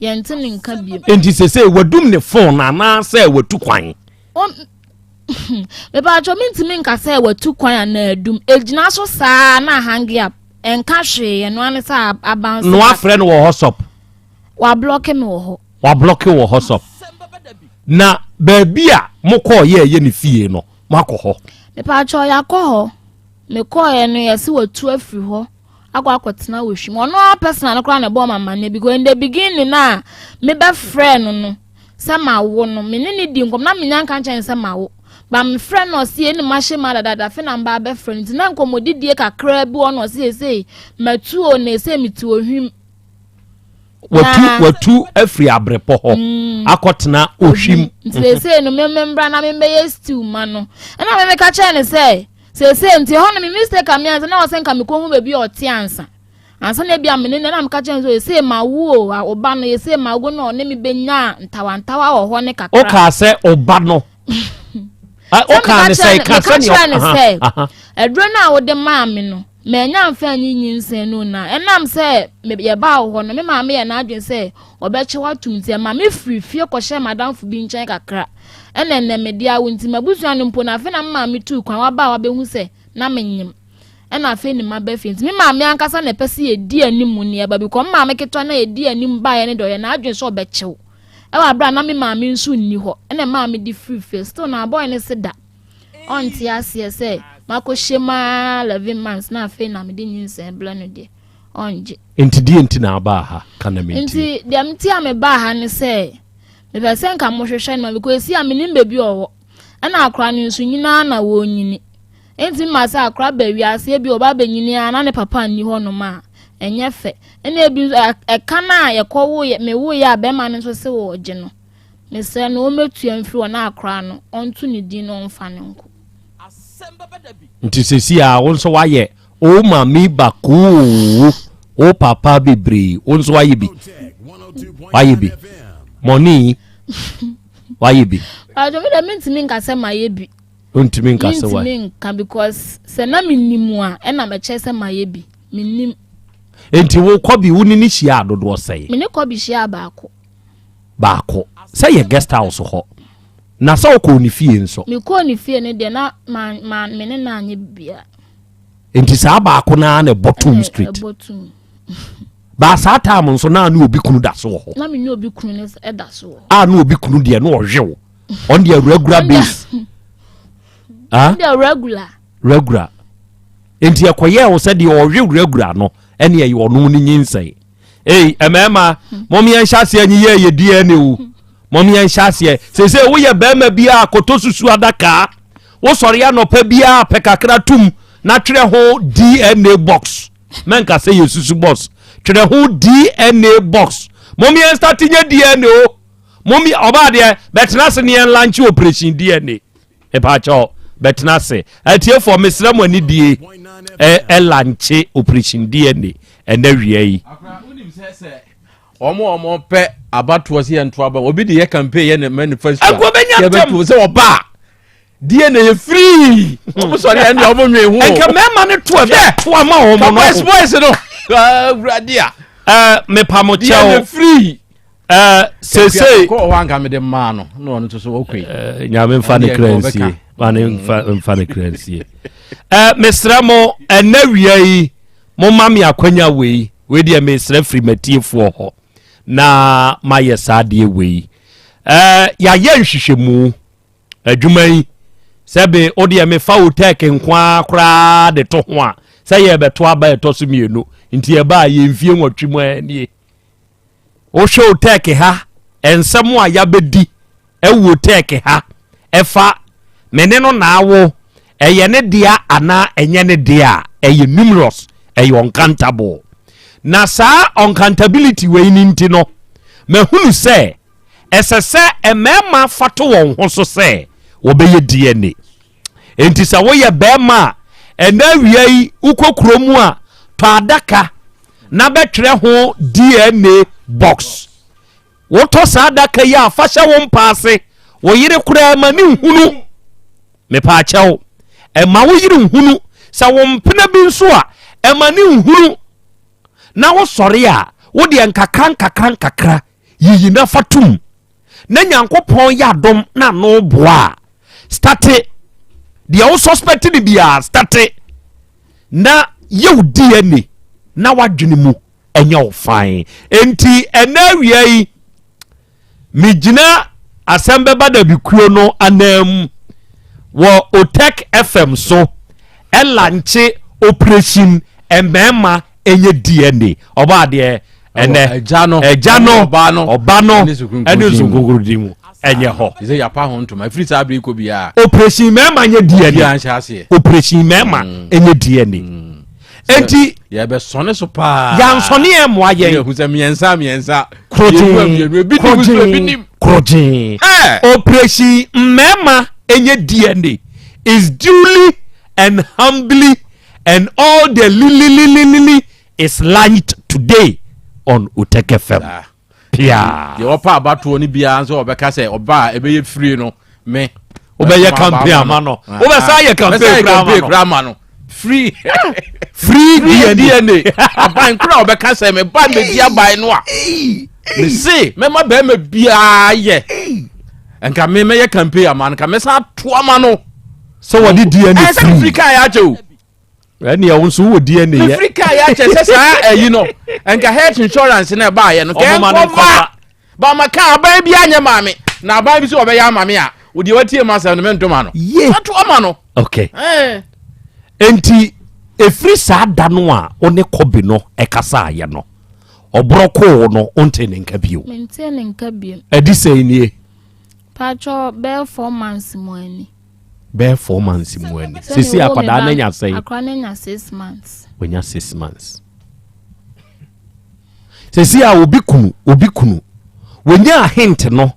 yɛnte ne nka biom. Enti sesei wadum ne phone anaasɛ watu kwan? Mepatwɔ mentumi nka sɛ watu kwan anaa adum. Ɛgyina so saa na hange up. Ɛnka hwee, ɛno ara ne sɛ abanso. Na wafrɛ no wɔ WhatsApp? Wablɔke me wɔ hɔ. Wablɔke wɔ WhatsApp. Na baabi a mokɔɔ yɛ ɛyɛ ne fie no, moakɔ hɔ? Mepatwɔ yɛakɔ hɔ. Mekɔɔɛ no yɛse watu afiri hɔ akɔ akɔtena wɔ hwim. Ɔno ara personal no koraa na ɛbɔɔ me amanneɛ because in the beginning no a mebɛfrɛɛ no no sɛ mawo no, me ne no di nkɔmmɔ na menya nka nkyerɛ no sɛ mawo. Ba mefrɛ no ɔse ɛne mahyɛ mu adadada afei na mba abɛfrɛ no nti na nkɔmmɔdidie kakraa bi wɔ no ɔse ɛsei matu o na ɛsei mete ohwim. Watu watu afiri abrepɔ hɔ akɔtena ohwim. Nti seesei no me mbra na membɛyɛ stew ma no. Ɛna me meka kyerɛ no sɛ seesei nti ɛhɔ no me mistake a meyɛ sɛ na ɔsɛ nka mekɔhu baabi a ɔte ansa. Ansa na ebi a me ne no ɛna meka kyerɛ no sɛ seesei ma wo o ɔba no seesei ma wo na ɔne me bɛnya ntawantawa wɔ hɔ ne kakra. Wokaa sɛ ɔba no. Wokaa ne sɛ ka sɛ nea kyerɛ no sɛ aduro no a wode maa me no mannya amfa anyi nyinsɛn no na ɛnam sɛ yɛbaa wo hɔ no me maame yɛ n'adwene sɛ ɔbɛkyɛ watom nti ɛma me firi fie kɔhyɛ m'adamfo bi nkyɛn kakra ɛna ɛnɛ mede awo nti m'abusua no mpo na afei na me maame tuu kwan waba a wabɛhu sɛ na menyem ɛna afei ne mma ba fie nti me maame ankasa na ɛpɛ sɛ yɛdi anim ne ɛba bi kɔ me maame ketewa na yɛdi anim baeɛ ne deɛ ɔyɛ n'adwene sɛ ɔbɛkyew ɛwɔ abere a na me maame nso nni hɔ ɛna ɛmaa me de firi fie still na abɔe ne se da ɔnte aseɛ sɛ makɔhyɛ mu ara 11 months na afei na mede nyinsɛn brɛ no deɛ ɔngye. Nti deɛ nti na abaa ha ka na mentie. Nti deɛ mete a mebaa ha ne sɛ mepɛ sɛ nka mohwehwɛ no ma because esi a menim baabi ɔwɔ ɛna akora no nso nyinaa na wɔnyini nti mma sɛ akora ba wiase ebi ɔba bɛnyini a na ne papa nni hɔ nom a ɛnyɛ fɛ ɛna ebi nso ɛka no a yɛkɔwo mewoeɛ a bɛrima no nso se wɔgye no Mesrɛ no ɔmmɛtua mfiri hɔ na akora no ɔnto ne din na ɔmfa no nko. Nti sɛsi a wo nso wayɛ o mami bakoo o papa bebree wo nso wayɛ bi wayɛ bi mɔni wayɛ bi. Pàtó mi dɛ mi ntumi nka sɛ ma yɛ bi. Ntumi nka sɛ wayɛ. Mi ntumi nka because sɛ na mi nim a ɛna mɛkyɛ sɛ ma yɛ bi mi nim. Nti wo kɔbi wo ne ne hyia adodoɔ sɛn? Mi ne kɔbi hyia baako. baako sɛ yɛ guest house hɔ na sɛ wokɔɔ ne fie nso. Mekɔɔ ne fie no deɛ na ma ma me ne no anyɛ biribiara. Nti saa baako no ara na ɛbɔ tum street. Ɛbɔ tum. Baa saa time nso na ne obi kunu da so wɔ hɔ. Na me ne obi kunu no da so wɔ hɔ. A ne obi kunu deɛ na ɔhwe wo. Ɔno deɛ regular base. Ɔno deɛ regular. Regular. Nti ɛkɔyɛɛ wo sɛ deɛ ɔhwe regular no ɛne ɛyɛ ɔno ne nyinsɛn. Ei, mmarima, mom yɛnhyɛ aseɛ nye yɛ yɛ DNA o. Mom yɛnhyɛ aseɛ. Seesei woyɛ barima bi a kɔtɔ susu adaka. Wosɔre anɔpa biara pɛ kakra tum na twerɛ ho DNA box. Mɛnka sɛ yɛ susu box. Twerɛ ho DNA box. Mom yɛn start nyɛ DNA o. Mom ɔbaa deɛ bɛtena ase ne yɛn launch operation DNA. Mepaakyɛw, bɛtena ase. Atiefoɔ, mesrɛ mo anidie ɛlankye Operation DNA ɛnɛ wia yi. Wɔn a wɔn pɛ abatoɔ sɛ yɛn to aba obi de yɛ campaign yɛ ne manifesto a Ɛnkɔ bɛnya ntɛm. sɛ ɔba a DNA yɛ free wɔn sɔre ɛn deɛ wɔn nwen ho. Nka mmarima no to ɛbɛ to ama wɔn no. Boys boys no awurade a. Ɛɛ mepa mo kyɛw. DNA free. Eh, seesei. Kɔ hɔ anka mede maa no na ɔno nso so ɔkɔ yi. Eh, nyame mfa ne kra nsie ma ne mfa mfa ne kra nsie. Eh, mesrɛ mo ɛnɛ wia yi momma me akwanya wei wei deɛ mesrɛ firi matiefoɔ hɔ na mayɛ saa adeɛ wei. Eh, yɛayɛ nhwehwɛmu adwuma yi sɛbe wo deɛ mefa wo tɛk nko ara koraa de to ho a sɛ yɛbɛto aba ɛtɔ so mmienu nti ɛbaa yɛ mfie nwɔtwe mu nie Wohwɛ Otɛk ha, nsɛm a yɛabɛdi wɔ Otɛk ha ɛfa me ne no na awo, ɛyɛ ne dea anaa ɛnyɛ ne dea a, ɛyɛ numerous, ɛyɛ uncountable. Na saa uncountability wei no nti no, mahunu sɛ ɛsɛ sɛ mmarima fa to wɔn ho so sɛ wɔbɛyɛ DNA. Enti sɛ woyɛ bɛrima a, ɛnɛ awia yi wokɔ kuro mu a, tɔ adaka na bɛtwerɛ ho DNA box. Wotɔ saa adaka yi a, fa hyɛ wo mpa ase. Wo yere koraa ma ne nhunu. Mepaakyɛw, ɛma wo yere nhunu. Sɛ wo mpena bi nso a, ɛma ne nhunu. Na wosɔre a, wo deɛ nkakra nkakra nkakra yiyi na fa tum. Na Nyankopɔn yɛ adom na ano boa a, starte. Deɛ wo suspect no biara, starte. Na yɛ wo DNA na w'adwene mu ɛnyɛ wo fine. Enti ɛnɛ awia yi, Megyina Asɛm Bɛba Da Bi kuo no ananmu wɔ Otec FM so ɛlankye Operation Mmarima Ɛnyɛ DNA. Ɔbɔ adeɛ ɛnɛ ɛgya no ɛgya no ɔba no ɔba no ɛne nsukunkuru din mu ɛnyɛ hɔ. Sɛ yapa ho ntoma ɛfiri saa bere kɔ biara. Operation Mmarima Nyɛ DNA. Nhyɛ aseɛ. Operation Mmarima Ɛnyɛ DNA. Enti yɛbɛsɔne so paa. Yansɔne yɛn mmoa yɛn. Yɛhu sɛ mmiɛnsa mmiɛnsa. Korogyen korogyen korogyen. Operation mmarima enye DNA is duly and humbly and all the lilililili is launched today on Otec FM. Piaa. Deɛ ɔpɛ abatoɔ no biara nso ɔbɛka sɛ ɔba a ɛbɛyɛ firi no me. Wobɛyɛ campaign ama no. Wobɛsa yɛ campaign kura ama no. Free. Free DNA. Aban kura ɔbɛka sɛ me ba mɛdi aban no a. Me se mɛma bɛrima biara yɛ. Nka me mɛyɛ campaign ama no nka mɛsan ato ama no. Sɛ wɔde DNA free. Ɛsɛ free kaa yɛ akyɛ o. Ɛnea wo nso wowɔ DNA yɛ. Mefiri kaa yɛ akyɛ sɛ saa ayi no nka health insurance na ɛbaayɛ no kɛnkɔfa bama ka aban bi anyɛ maame na aban bi sɛ ɔbɛyɛ ama me a wodeɛ watie ma asɛm no mentoma no ye ato ama no. Okay. Enti ɛfiri saa da no a wo ne Kobe no ɛkasaayɛ no ɔborɔ koo no wontee ne nka bio? Mentee ne nka bio. Ɛde sɛn nie? Paatwɔ bɛyɛ 4 months mu ani. Bɛyɛ 4 months mu ani. Sisi akwadaa no anya sɛn? Akwadaa no anya 6 months. Wanya 6 months. Sisi a obi kunu obi kunu wɔnya hint no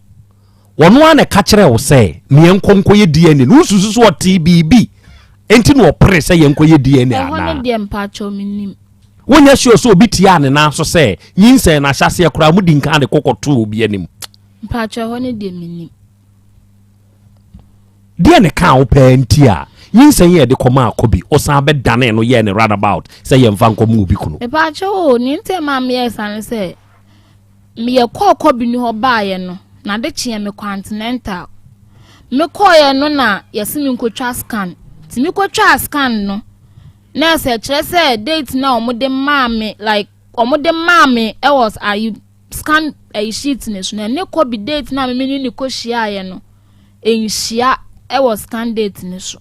wɔn ara na ɛka kyerɛ wo sɛ meɛ nkɔ nkɔyɛ DNA no wosusu so ɔtee biribi enti na ɔpere sɛ yɛn nkɔyɛ DNA anaa? Ɛhɔ no deɛ mpakyɛw menim. Wonyɛ sure sɛ obi tiaa ne nan so sɛ nyinsɛn no ahyɛaseɛ koraa modi nkan de kɔkɔtoo obi anim? Mpakyɛw ɛhɔ no deɛ menim. Deɛ ne kaa wo paa nti a nyinsɛn yi a yɛde kɔmaa Kobe wosan bɛdanee no yɛɛ no runabout sɛ yɛmfa nkɔma obi kunu? Mepaakyɛw o, nea nti a ɛmaa meyɛɛ saa ne sɛ, meyɛ kɔɔ Kobe no hɔ baeɛ no, n'ade kyeeɛ mekɔɔ antenatal. Mekɔeɛ no na yɛse menkɔtwa scan. Nti mekɔtwaa scan no, na ɛsɛ kyerɛ sɛ date no a wɔde maa me like wɔde maa me wɔ ayi scan ɛyi sheet no so no ɛne Kobe date no a me ne no kɔhyiaeɛ no nhyia wɔ scan date no so.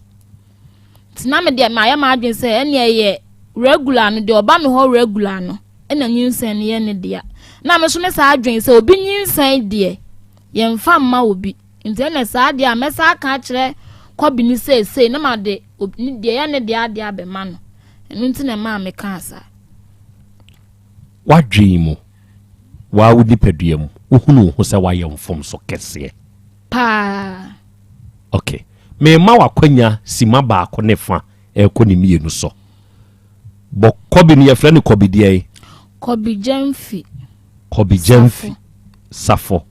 Nti na me deɛ mayɛ m'adwene sɛ ɛne ɛyɛ regular no deɛ ɔba me hɔ regular no ɛna nyinsɛn no yɛ ne dea. Na me nso me saa adwene sɛ obi nyinsɛn deɛ yɛmfa mma obi. Nti ɛna saa deɛ a mɛsa aka akyerɛ Kobe no seesei na made deɛ ɛyɛ ne dea adeɛ abɛma no. Ɛno nti na ɛmaa mekaa saa. W'adwene mu, woa wo nipadua mu, wohunu wo ho sɛ woayɛ mfomso kɛseɛ? Paa. Ok. Merema wo akwanya sima baako ne fa ɛrekɔ ne mmienu so. Bɔ kɔbi no, yɛfrɛ no kɔbi deɛn? Kɔbi Gyamfi. Kɔbi Gyamfi. Safo.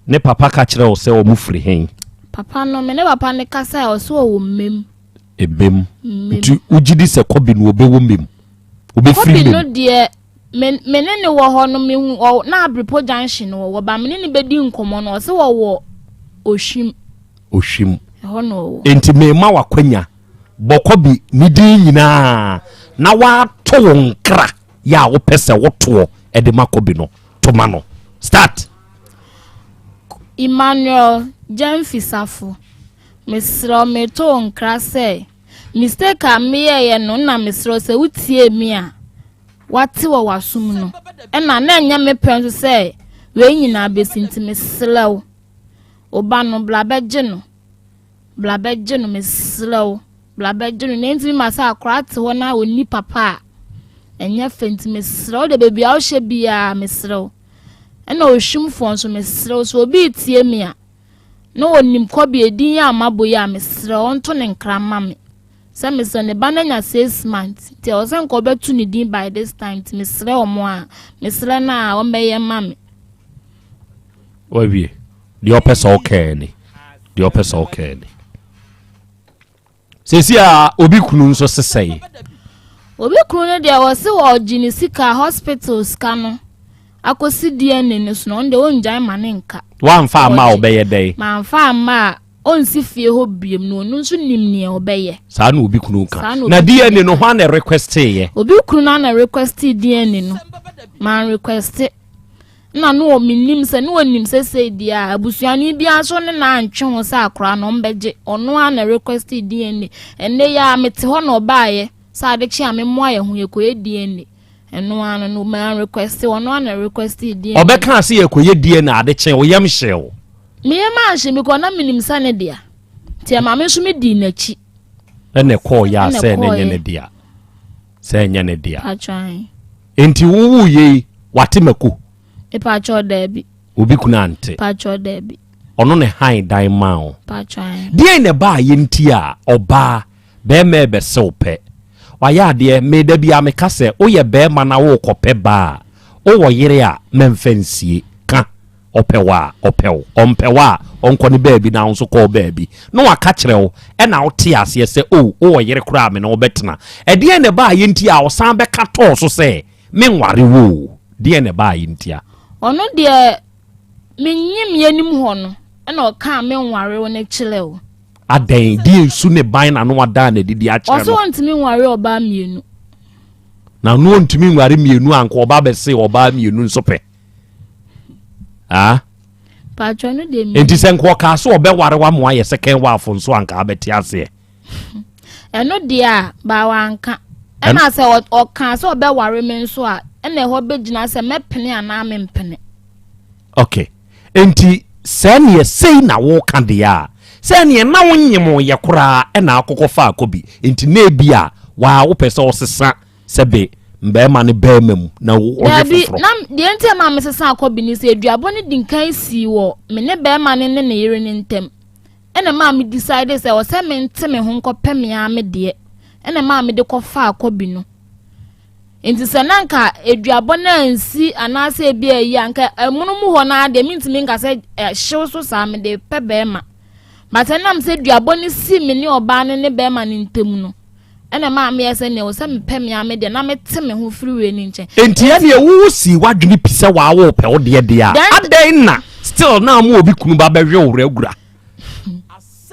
Ne papa ka kyerɛ wo sɛ wɔn firi hen? Papa no, me ne papa no kasae, ɔse ɔwɔ Mmem. Mmem. Nti wogye di sɛ kɔbi no ɔbɛwɔ Mmem? Ɔbɛfiri Mmem? Kɔbi no deɛ, me me ne ne wɔ hɔ no mehu ɔ na Abrepo junction no wɔwɔ ba me ne ne bɛdi nkɔmmɔ no ɔse wɔwɔ Ohwim. Ohwim. Ɛhɔ na ɔwɔ. Enti mema w'akwanya bɔ kɔbi ne din nyinaa na wato wo nkra yɛ a wopɛ sɛ wotoɔ de ma kɔbi no to ma no. Start. Emmanuel Gyamfi Safo, mesrɛ wo meto wo nkra sɛ mistake a meyɛeɛ no na mesrɛ wo sɛ wotiee me a wate wɔ w'asom no ɛna na ɛnyɛ me pɛ nso sɛ wei nyinaa bɛsi nti mesrɛ wo wo ba no bra bɛgye no bra bɛgye no mesrɛ wo bra bɛgye no na ɛntumi ma sɛ akora te hɔ na ɔnni papa a ɛnyɛ fɛ nti mesrɛ wo deɛ baabi a wohyɛ biara mesrɛ wo ɛna ohwimfoɔ nso mesrɛ wo sɛ obi retie me a na ɔnim kɔbi edin a mabɔ yi a mesrɛ ɔnto ne nkra mma me sɛ mesrɛ ne ba no anya 6 months nti ɛwɔ sɛ nka ɔbɛto ne din by this time nti mesrɛ wɔn a mesrɛ no a wɔmmɛyɛ ma me. Wawie. Deɛ ɔpɛ sɛ ɔkɛɛ ni. Deɛ ɔpɛ sɛ ɔkɛɛ ni. Sɛsi a obi kunu nso sesɛe. Obi kunu no deɛ ɔse ɔgye ne sika hospital sika no akɔsi DNA no so no ɔno deɛ ɔngyae ma ne nka. Wamfa amma a ɔbɛyɛ dɛn? Mamfa amma a ɔnsi fie hɔ biom na ɔno nso nim nea ɔbɛyɛ. Saa na obi kunu ka. Na DNA no hwan na requesteeɛ? Obi kunu no na requestee DNA no. Man requeste. Na no menim sɛ ne ɔnim sɛ sei deɛ a abusuani biara nso ne na antwe ho sɛ akora no ɔmbɛgye ɔno ara na requestee DNA. Ɛnnɛ yi a mete hɔ na ɔbaeɛ sɛ ade kye a memmoa yɛ ho yɛkɔyɛ DNA. Ɛno ara no no man request ɔno ara na request DNA. Ɔbɛka ase yɛ kɔyɛ DNA ade kye wo yam hye wo. Me yam anhye me kɔ na menim sɛ ne dea. Nti ɛma me nso me dii n'akyi. Ɛna ɛkɔɔ yɛ a sɛ ɛna ɛnyɛ ne dea. Sɛ ɛnyɛ ne dea. Patwan. Nti wo wo yei wate mako. Epatwɔ daabi. Obi kunu ante. Patwɔ daabi. Ɔno ne han dan maa wo. Patwan. Deɛn na ɛbaa yɛ nti a ɔbaa Bɛɛma ɛbɛsɛ wo pɛ. Wayɛ adeɛ, me da biara meka sɛ woyɛ bɛɛma na worekɔpɛ baa a, wowɔ yere a mɛmfa nsie, ka, ɔpɛ wo a, ɔpɛ wo, ɔmpɛ wo a, ɔnkɔ ne baabi na wo nso kɔ wo baabi, na waka kyerɛ wo, ɛna wote aseɛ sɛ oh, wowɔ yere koraa a me ne wo bɛtena. Ɛdeɛn na ɛbaeɛ nti a ɔsan bɛka tɔɔ so sɛ menware wo o? Deɛn na ɛbaeɛ ntia? Ɔno deɛ menyim yɛnim hɔ no ɛna ɔkaa menware wo no kyerɛ wo. Adɛn, deɛ nsu ne ban na no adaa na didi akyerɛ no. Ɔsɛ ɔntumi nware ɔbaa mmienu. Na no ɔntumi nware mmienu anka ɔbaa bɛse ɔbaa mmienu nso pɛ. Ah? Paatwa no deɛ mmienu. Nti sɛ nka ɔkaa sɛ ɔbɛware wa mo ayɛ second wife nso anka abɛte aseɛ. Ɛno deɛ a baa wanka. Ɛna sɛ ɔkaa sɛ ɔbɛware me nso a ɛna ɛhɔ bɛgyina sɛ mɛpene anaa mempene. Okay. Enti sɛ neɛ sei na woka deɛ a, sɛ neɛ na wonyem yɛ koraa ɛna akokɔ faa kɔ bi. Enti na ebi a waa wopɛ sɛ ɔsesa sɛbe mbɛɛma ne bɛɛma mu na ɔhwɛ Daabi, foforɔ. na deɛ nti a maa mesesa akɔ bi ne sɛ aduabɔ no di nkan sii wɔ me ne bɛɛma no ne ne yere no ntam. Ɛna maa me decide sɛ ɔsɛ mente me ho nkɔpɛ me ara me deɛ. Ɛna maa mede kɔfaa kɔ bi no. Nti sɛ na nka aduabɔ no ansi anaasɛ ebi ayi a nka ɛmono mu hɔ no ara deɛ mentumi nka sɛ ɛhyew so saa mede pɛ bɛrima. But ɛnam sɛ duabɔ no si me ne ɔbaa no ne bɛrima no ntam no ɛna ɛmaa meyɛ sɛ nea ɛwɔ sɛ mepɛ me ara me deɛ na mete me ho firi wei no nkyɛn. Nti ɛneɛ wo sii w'adwene pi sɛ waa wo pɛ wo deɛ deɛ a adɛn na still na ama obi kunu ba bɛhwe wo werɛ agura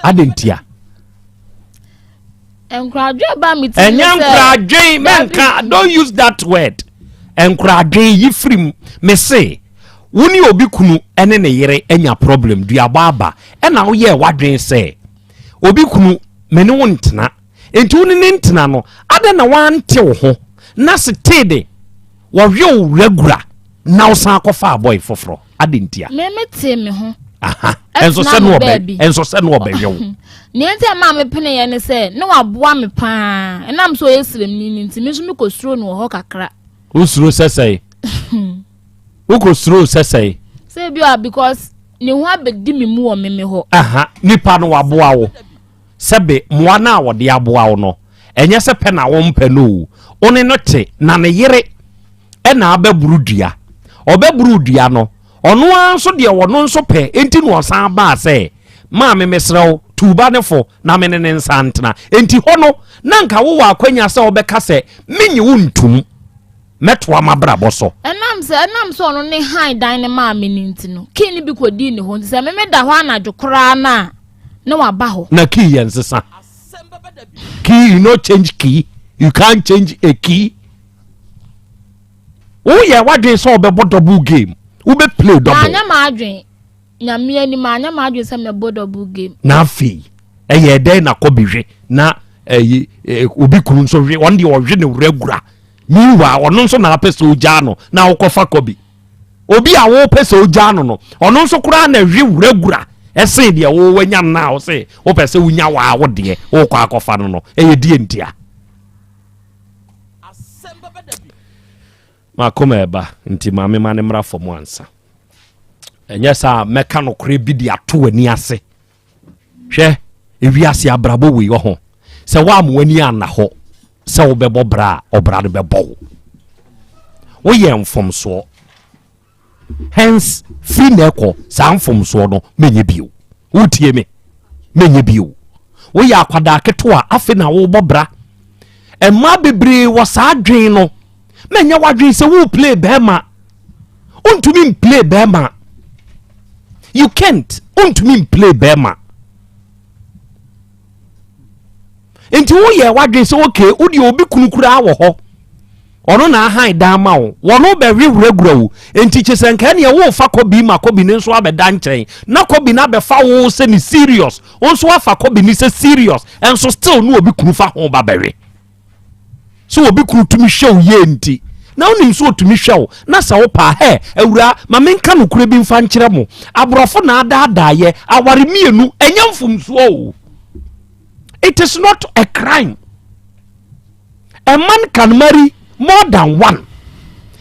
adɛn ntia? Nkoradwen ba me ti Ɛnyɛ nkoradwen mɛnka don't use that word nkoradwen yi firi mu me se wo ne obi kunu ɛne ne yere anya problem duabɔ aba ɛna woyɛɛ w'adwen sɛ obi kunu me ne wo ntena nti wo ne ne ntena no adɛn na wante wo ho na setee de wɔhwe wo werɛgura na wosan akɔfa abɔe foforɔ adɛn ntia Me me tee me ho. Aha. Ɛnso sɛ no ɔbɛ ɛnso sɛ no ɔbɛhwɛ wo. Nea nti a maa me pene yɛ ne sɛ ne waboa me paa ɛnam sɛ ɔyɛ sremni no nti me nso mekɔ suro no wɔ hɔ kakra. Wosuro sɛ sɛe? Wokɔ suro sɛ sɛe? Sɛ bi a because ne ho abɛdi me mu wɔ me me hɔ. Aha nipa no waboa wo sɛbe mmoa no a wɔde aboa wo no ɛnyɛ sɛ pɛ na wompɛ no o wo ne no te na ne yere ɛna abɛboro dua ɔbɛboro dua no Ɔno ara nso deɛ ɔno nso pɛ nti na ɔsan baa sɛ, Maame mesrɛ wo, tu wo ba no fo na me ne no nsan ntena. Enti hɔ no, na anka wowɔ akwanya sɛ wobɛka sɛ, Mennye wo ntom. Mɛtoa m'abrabɔ so. Ɛnam sɛ ɛnam sɛ ɔno ne hann dan no maa me no nti no, key no bi kɔdii ne hɔ. Nti sɛ me meda hɔ anadwo koraa no a, na waba hɔ. Na key yɛ nsesa. Key, you no change key. You can't change a key. Woyɛ w'adwene sɛ wobɛbɔ double game, wobɛ play double. Manyɛ m'adwene, nyame anim manyɛ m'adwene sɛ mɛbɔ double game. Na afei ɛyɛ dɛn na kɔbi hwe na ɛyi obi kunu nso hwe ɔno deɛ ɔhwe ne wura gura meanwhile ɔno nso na apɛ sɛ ogyaa no na wokɔfa kɔbi obi a wopɛ sɛ ogyaa no no ɔno nso koraa na ɛhwe wura gura ɛsen deɛ wowanya no na wose wopɛ sɛ wonya waa wo deɛ wokɔ akɔfa no no ɛyɛ die ntia. M'akoma ɛba nti ma mema no mmra fam ansa. Ɛnyɛ saa mɛka nokorɛ bi de ato w'ani ase. Hwɛ, ewiase abrabɔ wei wɔ ho. Sɛ woamma w'ani anna hɔ sɛ wobɛbɔ bra a, ɔbra no bɛbɔ wo. Woyɛ mfomsoɔ. Hence firi na ɛkɔ saa mfomsoɔ no menyɛ bio. Wotie me? Menyɛ bio. Woyɛ akwadaa ketewa afei na wobɔ bra. Mmaa bebree wɔ saa adwene no. Mɛnyɛ w'adwene sɛ wo play bɛrima. Wontumi mplay bɛrima. You can't. Wontumi mplay bɛrima. Nti woyɛ w'adwene sɛ okay, wodeɛ obi kunu koraa wɔ hɔ. Ɔno na ahan dan ma wo. Wɔno bɛwe wurawura wo. Nti kye sɛ nka ɛneɛ wofa kɔbi ma kɔbi no nso abɛda nkyɛn. Na kɔbi no abɛfa wo sɛ ne serious. Wo nso afa kɔbi no sɛ serious. Ɛnso still no obi kunu fa ho ba bɛwe. Sɛ obi kunu tumi hwɛ wo yie nti. Na wonim sɛ otumi hwɛ wo. Na sɛ wo paa hɛ awura ma menka nokorɛ bi mfa nkyerɛ mo. Aborɔfo na adaadaayɛ aware mmienu ɛnyɛ mfomsoɔ o. It is not a crime. A man can marry more than one.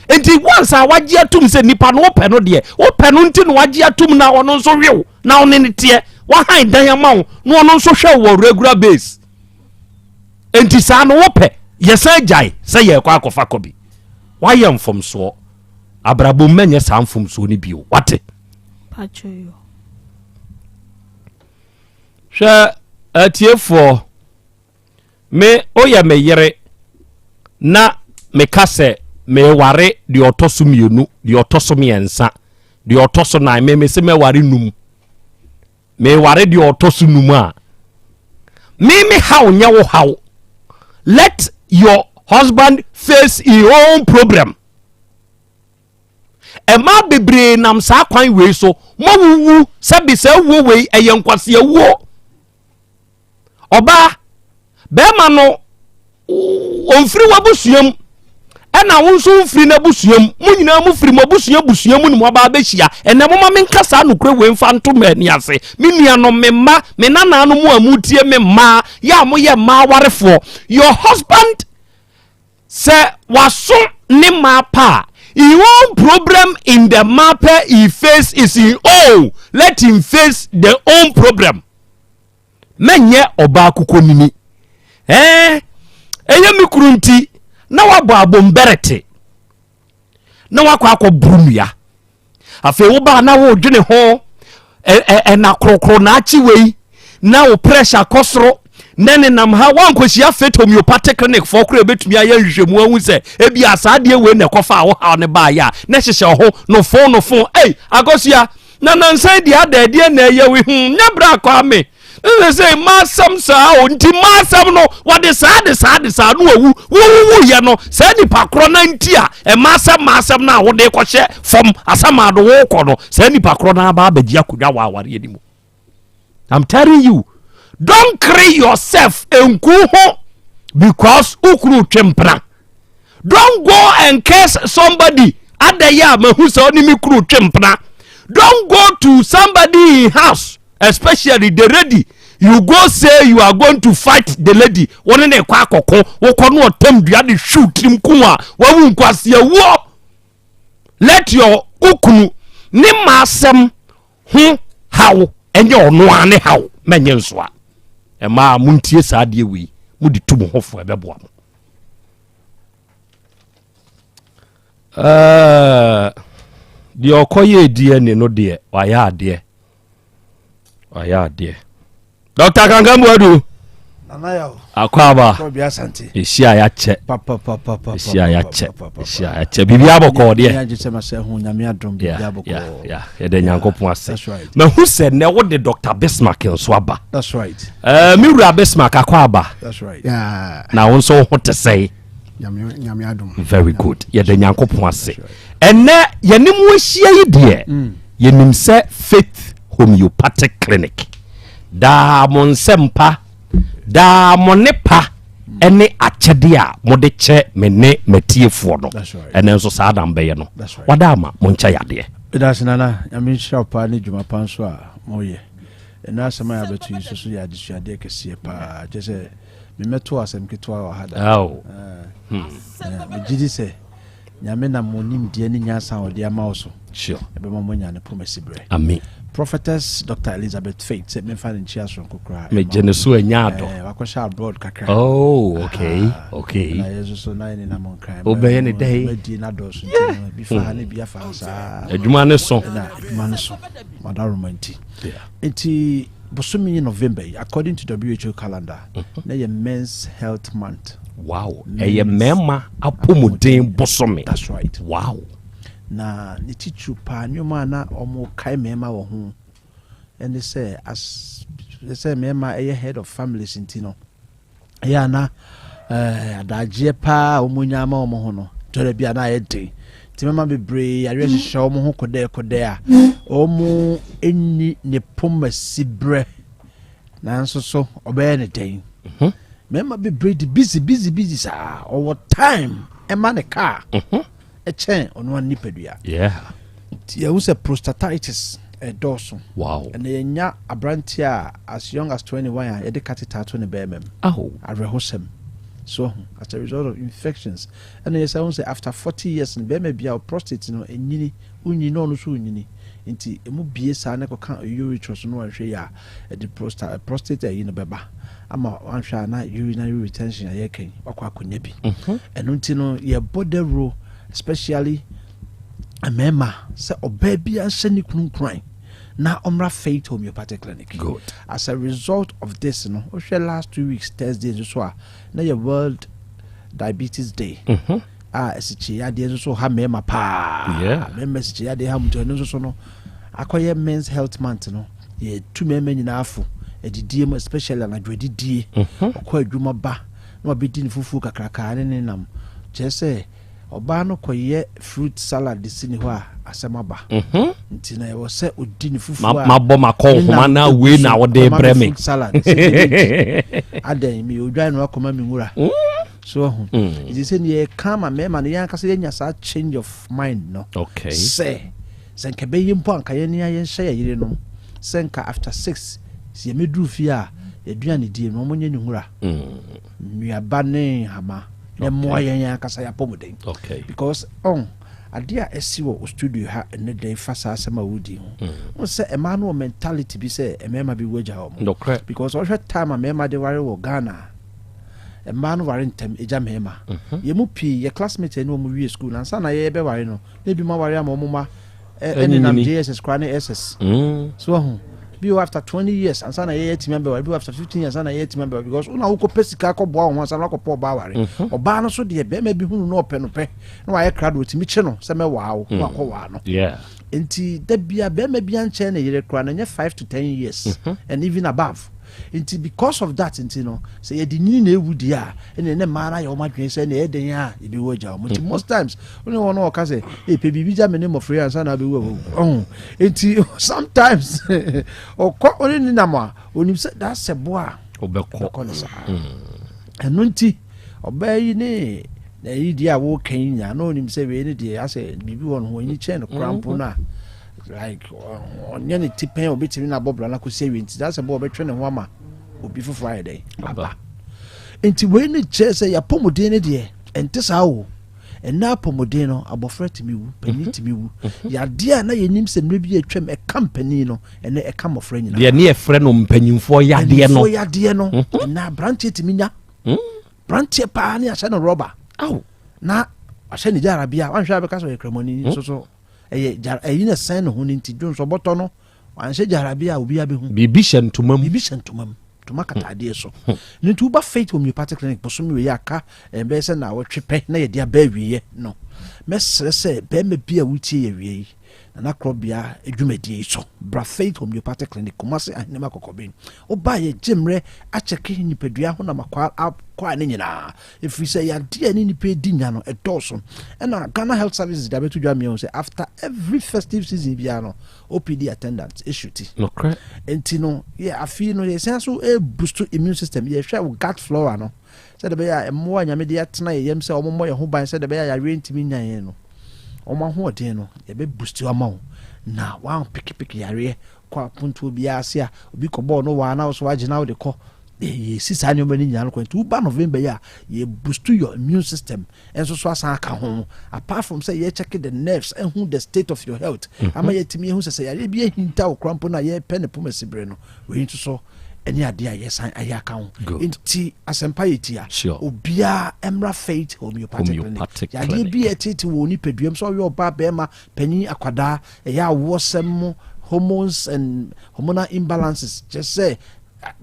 Nti once a wagye atum sɛ nipa no wopɛ no deɛ wopɛ no nti na wagye atum na ɔno nso wew na ɔne ne teɛ wahan dan ama wo na ɔno nso hwɛ wɔ regular base. Nti saa no wopɛ yɛsan gyae sɛ yɛrekɔ akɔfa kɔ bi. Wayɛ mfomsoɔ. Abrabɔ mu mɛnyɛ saa mfomsoɔ no bio. Wate? Hwɛ atiefoɔ. Me, woyɛ me yere, na meka sɛ meware deɛ ɔtɔ so mmienu, deɛ ɔtɔ so mmiɛnsa, deɛ ɔtɔ so nan, me mese mɛware num. Meware deɛ ɔtɔ so num a, me me haw nyɛ wo haw. Let your husband face his own problem. Mmaa bebree nam saa kwan wei so moawuwu sɛbi saa wuo wei ɛyɛ nkwaseawuo. Ɔbaa, bɛrima no ɔmfiri w'abusua mu ɛna wo nso mfiri n'abusua mu mo nyinaa mo firi mo abusua abusua mu ne mo aba abɛhyia ɛnɛ moma menka saa nokorɛ wei mfa nto m'ani ase me nuanom me mma me nananom a motie me mmaa yɛ a moyɛ mmaa awarefoɔ your husband Sɛ waso ne mmaa pa a, he own problem in the mmaa pɛ he face is he own, let him face the own problem. Mɛnyɛ ɔbaa kokonini. Ɛɛ, ɛyɛ me kunu nti na wabɔ abombɛrɛte na wakɔ akɔboro nnua. Afei wobaa na wodwene ho ɛna korokoro na akyi wei na wo pressure kɔ soro na nenam ha wankɔhyia Faith Homeopathic Clinic foɔ koraa ɛbɛtumi ayɛ nhwehwɛmu ahu sɛ ebi a saa adeɛ wei na ɛkɔfa a wohaw ne baayɛ a na hyehyɛ ho no fon no fon ei akɔsua na nansan deɛ ada ɛdeɛ na ɛyɛ wo hmm nyɛ berɛ akɔ ame ne sɛ mmaasɛm saa o nti mmaasɛm no wɔde saa de saa de saa no wawu wowuwuyɛ no saa nipa korɔ no nti a mmaasɛm mmaasɛm no a wode kɔhyɛ fam asamaado wokɔ no saa nipa korɔ no aba abɛgye akonnwa wɔ awareɛ no mu. I'm telling you, don't kill yourself nku ho because wokunu twe mpena. Don't go and curse somebody adɛyɛ a mahu sɛ ɔne me kunu twe mpena. Don't go to somebody in house especially the lady you go say you are going to fight the lady wɔne ne kɔ akɔko wokɔ no ɔtam dua de hwiw tirim kum a wawu nkwaseawuo. Let your okunu ne maasɛm ho haw ɛnyɛ ɔno ara ne haw mɛnyɛ nsoa. Ɛmaa montie saa adeɛ wei mode tu mo ho fo ɛbɛboa mo. Deɛ ɔkɔyɛɛ DNA no deɛ wayɛ adeɛ wayɛ adeɛ. Dr. Kankan Buadu akɔ aba ɛhyia yɛakyɛ ɛhyia yɛakyɛ ɛhyia yɛakyɛ biribi abɔkɔɔ deɛ yɛda Nyankopɔn ase mahu sɛ nnɛ wode Dr. Bismarck nso aba. Me wura Bismarck akɔ aba na wo nso wo ho te sɛe. Very good, yɛda Nyankopɔn ase ɛnɛ yɛne mu ahyia yi deɛ yɛnim sɛ Faith Homeopathic Clinic daa mo nsɛmpa daa mo ne pa ɛne akyɛdeɛ a mode kyɛ me ne matiefoɔ no ɛnɛ nso saa na mbɛyɛ no wada ama monkyɛ yadeɛ. Medase Nana, Nyame nhyira wo paa ne dwuma pa nso a moyɛ. Ɛnɛ asɛm a yɛabɛto yi nso so yɛ adesuadeɛ kɛseɛ paa. Kyerɛ sɛ memmɛto asɛm ketewa wɔ ha da. Megye di sɛ Nyame nam mo nimdeɛ ne nyansa a ɔde ama wo so ɛbɛma moanya ne poma siberɛ. Amen. Prophetess Doctor Elizabeth Faith sɛ memfa ne nkyia soronko koraa. Megye ne so anya adɔ. Eh, wakɔhyɛ abroad kakra. Oh, okay, okay. Na yɛn nso so na yɛn nenam nkran. Wobɛyɛ ne dɛn? Madi na dɔɔso nti no, bi fa ha ne bi afa ha saa. Adwuma ne so. Na adwuma ne so. Madaroma nti. Nti bosome yi November yi, according to WHO calendar, mhm. na yɛ Men's Health Month. Wow, ɛyɛ mmarima apɔmuden bosome. That's right. Wow. Na ne titiriw paa, nneɛma a na wɔkae mmarima wɔ ho ne sɛ, as sɛ mmarima yɛ head of families nti no, ɛyɛ a na eh, adagyeɛ paa a wɔnya ama wɔn ho no, tɔrɔ bi a na ayɛ den. Nti mmarima bebree yareɛ hyehyɛ wɔn ho kodɛɛ kodɛɛ a wɔn nni ne poma siberɛ nanso so ɔbɛyɛ ne dɛn. Mhm. Mmarima bebree de busy busy busy saa ɔwɔ time ɛma ne kaa. Mhm. kyɛn ɔno ara nipadua. Yeah. Nti yɛhu sɛ prostatitis ɛdɔɔso. Wow. Ɛnna yɛnya aberanteɛ a as young as 21 a yɛde catheter ato ne bɛrima mu. Aho. Awerɛhosɛm. So ho as a result of infections. Ɛnna yɛsɛ ho sɛ after 40 years no bɛrima bi a prostate no ɛnyini wonyi na ɔno nso onyini nti emu bie saa na ɛkɔka urethra so no wanhwɛ yi a ɛde prostate ayi no bɛba. ama wanhwɛ a na urinary retention a yɛreka yi wakɔ akɔnya bi mhm. ɛno nti no yɛbɔ dawuro especially mmarima sɛ ɔbaa bi ahyɛ ne kunu nkuran na ɔmmra faith homeopathic clinic. Good. As a result of this no wohwɛ last 2 weeks Thursday nso so a na yɛ world diabetes day. Mm -hmm. A asikyire yadeɛ nso so ha mmarima paa. Mmarima asikyire yadeɛ ha mu nti ɛno nso so no akɔyɛ men's health month no yɛtu mmarima nyinaa fo adidie mu especially anadwo adidie. Ɔkɔ adwuma ba na wabɛdi ne fufuo kakrakaa ne ne nam kyerɛ sɛ ɔbaa no kɔyɛ fruit salad de si ne hɔ a asɛm aba. Nti na ɛwɔ sɛ ɔdi ne fufuo a mabɔ makɔ nhoma na wei na wɔde brɛ me fruit salad sɛ adɛn meyɛ odwan no akɔma me nwura. So ahu mm. Nti sɛ neɛ yɛka ma mmarima no yɛn ankasa yɛnya saa change of mind no. Okay. Sɛ sɛ nka ɛbɛyɛ mpo anka yɛn nea yɛnhyɛ yɛ yerenom sɛ nka after 6 sɛ yɛmɛduru fie a yɛaduane die no wɔnyɛ ne nwura nnuaba ne nhama na mmoa yɛn yɛn ankasa yɛapɔmuden. Okay. Because ɔn adeɛ a ɛsi wɔ studio ha ɛnɛ dɛn fa saa asɛm a wodi ho mm. Sɛ mmaa no wɔ mentality bi sɛ mmarima bi wu agya wɔn because ɔhwɛ time a mmarima de ware wɔ Ghana mmaa no ware ntɛm egya mmarima mhm. Yɛn mu pii yɛ classmates ɛne wɔn wie school na nsa na yɛyɛ bɛware no na ebi ma ware ama wɔn ma ɛnenam JSS koraa ne SS mm. So ɔho bi wɔ after 20 years ansa na yɛyɛ tumi abɛware bi wɔ after 15 years ansa na yɛyɛ tumi abɛware because wona wokɔ pɛ sika kɔ boa wɔn ho ansa na wakɔ pɔ ɔbaa ware mhm. Ɔbaa no so deɛ bɛrima bi hunu na ɔpɛ no pɛ na wayɛ krado otumi kye no sɛ mɛwaa wo na mm. wakɔ waa no nti da bia bɛrima bi ankyɛn ne yere koraa na nyɛ 5 to 10 years mhm. and even above. Nti because of that nti no sɛ yɛde nyini na ewu deɛ a ɛna ɛnɛ mmaa no ayɛ wɔn adwene sɛ ɛna ɛyɛ den a ebi agya wɔn nti most times wɔn ne wɔn a wɔka sɛ epɛ biribi gya me ne mmɔfra yi ansa na abɛwu awu ɔho nti sometimes ɔkɔ ɔne ne nam a onim sɛ dasɛ boa a ɔbɛkɔ ne saa ɛno nti ɔbaa yi ne na ɛyi deɛ a wɔreka yi nyinaa na onim sɛ wei ne deɛ asɛ biribi wɔ no ho enyi kyɛn no koraa mpo no a like ɔnyɛ ne ti pɛn obetumi na abɔ bra na kɔsi awie nti saa sɛ bɔ ɔbɛtwe ne ho ama obi foforɔ ayɛ dɛn aba nti wei ne kyerɛ sɛ yɛapɔmuden ne deɛ ɛnte saa o. Ɛnɛ apɔmuden no abɔfra tumi wu panyin mhm. tumi wu mhm. Yadeɛ a na yɛnim sɛ mmerɛ bi atwam ɛka mpanin no ɛnɛ ɛka mmɔfra nyinaa deɛ ne yɛfrɛ no mpanyimfoɔ yadeɛ no mpanyimfoɔ yadeɛ no mhm. Ɛnɛ aberanteɛ tumi nya aberanteɛ paa ne ahyɛ no rɔba na ahyɛ ne gyarabea wanhwɛ a bɛka sɛ ɔyɛ kramɔni nso so ɛyɛ gyara ɛyi na sɛn ne ho no nti dwonsɔ bɔtɔ no wanhyɛ gyarabea a obiara bɛhu. Biribi hyɛ ntoma mu. Biribi hyɛ ntoma mu ntoma kata adeɛ so ne nti woba Faith Homeopathic Clinic bosome wei aka ɛbɛyɛ sɛ naawɔtwe pɛ na yɛde aba awieɛ no mɛsrɛ sɛ bɛrima bi a wotie yɛ awie yi Nana Korɔbea dwumadie yi so bra Faith Homeopathic Clinic Kumase Ahenema Kɔkɔben woba yɛgye mmerɛ akyɛke nipadua ho nam akwaa akwaa ne nyinaa ɛfiri sɛ yadeɛ a ne nipa di nya no ɛdɔɔso ɛna Ghana Health Services de abɛto dwa mmiɛnhu sɛ after every festive season biara no OPD attendants ɛsuti nokorɛ nti no yɛ afei no yɛsan so ɛboost immune system yɛhwɛ wo gut flora no sɛdeɛ ɛbɛyɛ a mmoa a Nyame de atena yɛn yam sɛ wɔmmɔ yɛn ho ban sɛdeɛ ɛbɛyɛ a yareɛ ntumi nya yɛn no wɔn ahoɔden no yɛbɛ boost ama wo na wampekepeke yareɛ kɔ apontoɔ biara ase a obi kɔbɔɔ no waa na wo so wagye na wode kɔ. Yɛsi saa nneɛma no nyinaa no kwan. Nti woba November yi a, yɛ boost your immune system nso so asan aka ho. Apart from sɛ yɛ check the nerves, ɛhu the state of your health, ama yɛatumi ahu sɛ sɛ yareɛ bi ahinta wo koraa mpo no a yɛrepɛ ne poma sibere no, wei nso so ɛne adeɛ a yɛsan ayɛ aka ho. Nti asɛmpa yɛ tia. Obiara mmra Faith Homeopathic Clinic. Yadeɛ bi a ɛtete wɔ nipaduam sɛ ɔyɛ ɔbaa, bɛrima, panyin, akwadaa, ɛyɛ awoɔsɛm mu, hormones and hormonal imbalances, kyerɛ sɛ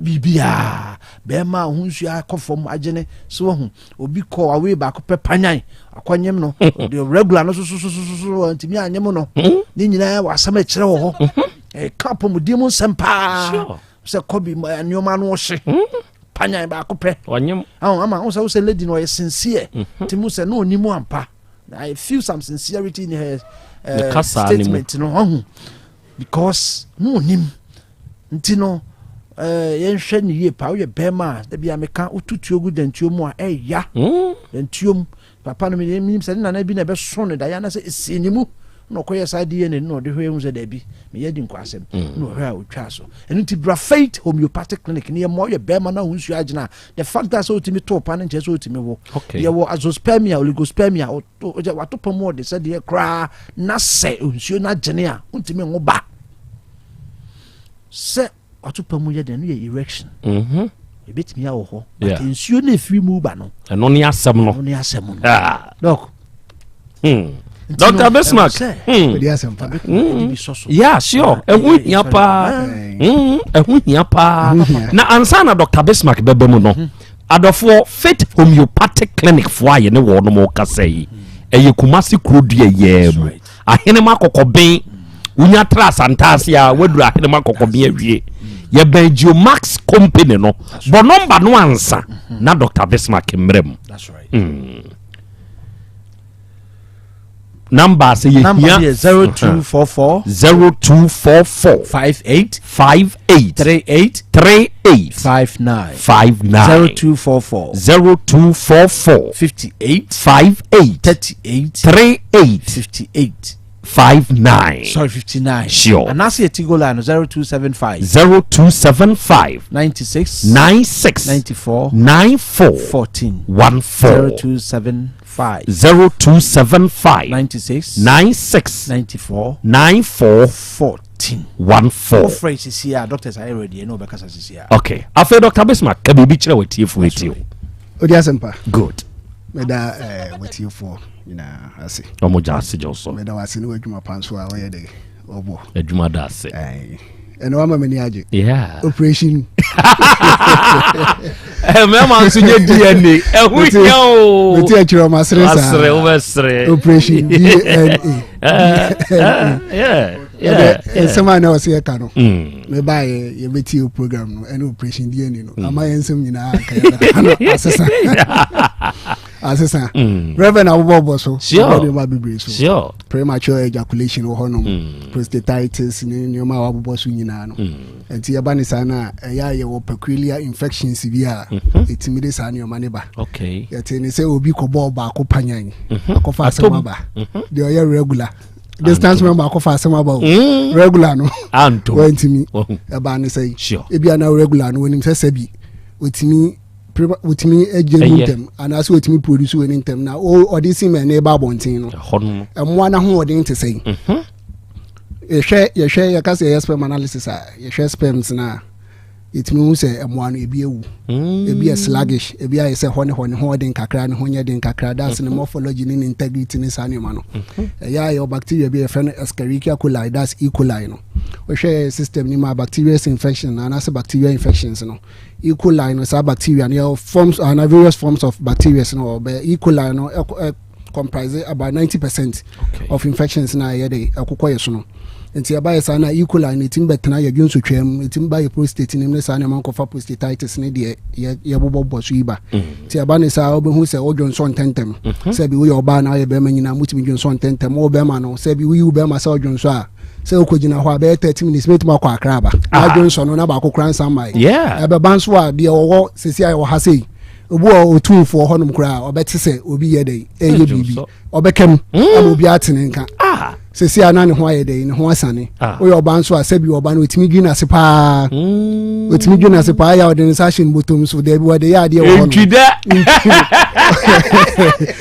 biribiara, bɛrima a ho nsuo akɔ fam agyene so wahu obi kɔ awee baako pɛ panyan akɔnyem no de regular no sososososo ntumi anyem no hmm? ne nyinaa wɔ asɛm ɛkyerɛ wɔ hɔ hmm. ɛka apɔmuden mu nsɛm paa sɛ kɔbi nneɛma no ɔhye hmm. panyan baako pɛ ama wo sɛ wo sɛ lady no ɔyɛ sincere nti mu sɛ na ɔnim ampa. I feel some sincerity in her statement no ɔho because na ɔnim nti no eh, yɛnhwɛ ne yie paa. Woyɛ bɛrima a, dabi a meka wotu tuo gu dantuo mu a ɛya dantuo mu papa no menim sɛ ne nana bi na ɛbɛso no daeɛ anasɛ ɛsii ne mu na ɔkɔyɛ saa DNA no na ɔde hwɛ hu sɛ daabi meyɛ di nkɔ asɛm na ɔhwɛ a ɔtwaa so. Ɛno nti bra Faith Homeopathic Clinic ne yɛmmoa. Woyɛ bɛrima no a wo nsuo agyina a, the fact that sɛ wotumi too pa no nkyerɛ sɛ wotumi wo. Yɛwɔ azospermia, oligospermia, wato pa mu ɔde sɛdeɛ koraa na sɛ nsuo no agyene a wontumi nwo ba. Sɛ wato pa mu yɛ den no yɛ erection. Ebetumi awɔ hɔ, but nsuo no efiri mu ba no. Ɛno ne asɛm no. Ɛno ne asɛm no. Ah. Doc. Dr. Bismarck. Yeah, sure. Ɛho hia paa. Ɛho hia paa. Na ansa na Dr. Bismarck bɛba mu no, adɔfoɔ Faith Homeopathic Clinic foɔ a yɛne wɔn mo kasa yi, ɛyɛ Kumasi kuro dua yɛɛ mu. Ahenema kɔkɔben. Wonya tra asantaase a waduru Ahenema kɔkɔben awie. Yɛbɛn Geomax company no. Bɔ nɔmba no ansa na Dr. Bismarck mmerɛ mu. That's right. Number sɛ yɛhia 0244 0244 58 58 38 38 59 59 0244 0244 58 58 38 38 58 59. Sorry, 59. Sure. Anaasɛ yɛ Tigo line no 0275 0275 96 96 94 94 14 14 0275 0275 96 96 94 94 14 14. Wofrɛ sisi a doctors ayɛ ready ɛne wɔbɛkasa sisi a. Okay. Afei Dr. Bismarck ka biribi kyerɛ w'atiefoɔ etie o. Odi asɛmpa. Good. Meda eh, w'atiefoɔ nyinaa ase. Ɔmo gya ase gye so. Meda w'ase ne w'adwuma pa nso a ɔyɛ de ɔbɔ. Adwuma da ase. Ɛna wama m'ani agye. Yeah. Operation. Mmarima nso nyɛ DNA. Ɛho hia o. Mete akyerɛ ɔmo asere saa. Asere wobɛsere. Operation DNA. Yeah. Nsɛm a na ɔsɛ yɛka no. Mebaeɛ yɛbɛtie program no ɛne operation DNA no. Ama yɛn nsɛm nyinaa nka yɛbɛka no asesa. Asesa. Reverend abobɔbɔ so. Sure. Nneɛma bebree so. Sure. Premature ejaculation wɔ hɔnom. Prostatitis ne nneɛma a wabobɔ so nyinaa no. Nti yɛba ne saa no a ɛyɛ a yɛwɔ peculiar infections bi a ɛtumi de saa nneɛma no ba. Okay. Yɛte ne sɛ obi kɔbɔɔ baako panyan. Akɔfa asɛm aba. Deɛ ɔyɛ regular. Distance member akɔfa asɛm aba o. Regular no. Anto. Wantumi. Ɛbaa ne sɛ. Sure. Ebi ana regular no wɔnim sɛ sɛbi otumi wotumi agye mu ntɛm anaasɛ wotumi produce wɔ ne ntɛm na ɔde si mɛ ne ba abɔnten no ɛmmoa no ahoɔden te sɛn. Yɛhwɛ yɛhwɛ yɛka sɛ yɛyɛ sperm analysis a, yɛhwɛ sperms no a yɛtumi hu sɛ ɛmmoa no ebi awu, ebi yɛ sluggish, ebi ayɛ sɛ hɔ ne hɔ ne ho ɔden kakra ne ho nyɛ den kakra. That's ne morphology ne ne integrity ne saa nneɛma no. Ɛyɛ a yɛwɔ bacteria bi yɛfrɛ no Escherichia coli, that's E. coli no. Wohwɛ system ni mu a, bacterial infection anaasɛ bacterial infections no, E. coli no, saa bacteria no yɛwɔ forms ana various forms of bacteria no wɔ bɛ E. coli no ɛ comprise about 90% of infections na ɛyɛ de ɛkokɔ yɛ so no. Nti ɛba yɛ saa na E. coli no ɛtumi bɛtena yɛ dwonsotwaa mu, ɛtumi ba yɛ prostate no mu ne saa nneɛma nkɔfa prostatitis ne deɛ yɛbobɔbɔ so yi ba. Nti ɛba ne saa wobɛhu sɛ wodwonsɔ ntɛntɛm. Sɛ bi woyɛ ɔbaa na woyɛ bɛrima nyinaa motumi dwonsɔ ntɛntɛm. Wo bɛrima no sɛ bi woyi wo bɛrima sɛ wodwonsɔ a sɛ wokɔgyina hɔ a bɛyɛ 30 minutes bɛtumi akɔ akra aba. Adwonsɔ no na baako kora nsa mmae. Ɛbɛba nso a deɛ ɔwɔ sɛsi a yɛwɔ ha sei obi wɔ otumfoɔ hɔnom koraa ɔbɛte sɛ obi yɛ dɛ ɛyɛ biribi ɔbɛka mu ama obi ate ne nka sɛsi a na ne ho ayɛ dɛ ne ho asane. Woyɛ ɔba nso a sɛbi ɔba no ɔtumi dwi n'ase paa. Ɔtumi dwe n'ase paa yɛ a ɔde ne nsa ahyɛ ne bɔtɔm so daabi wɔde yɛ adeɛ wɔ hɔ no. Ntwi dɛ.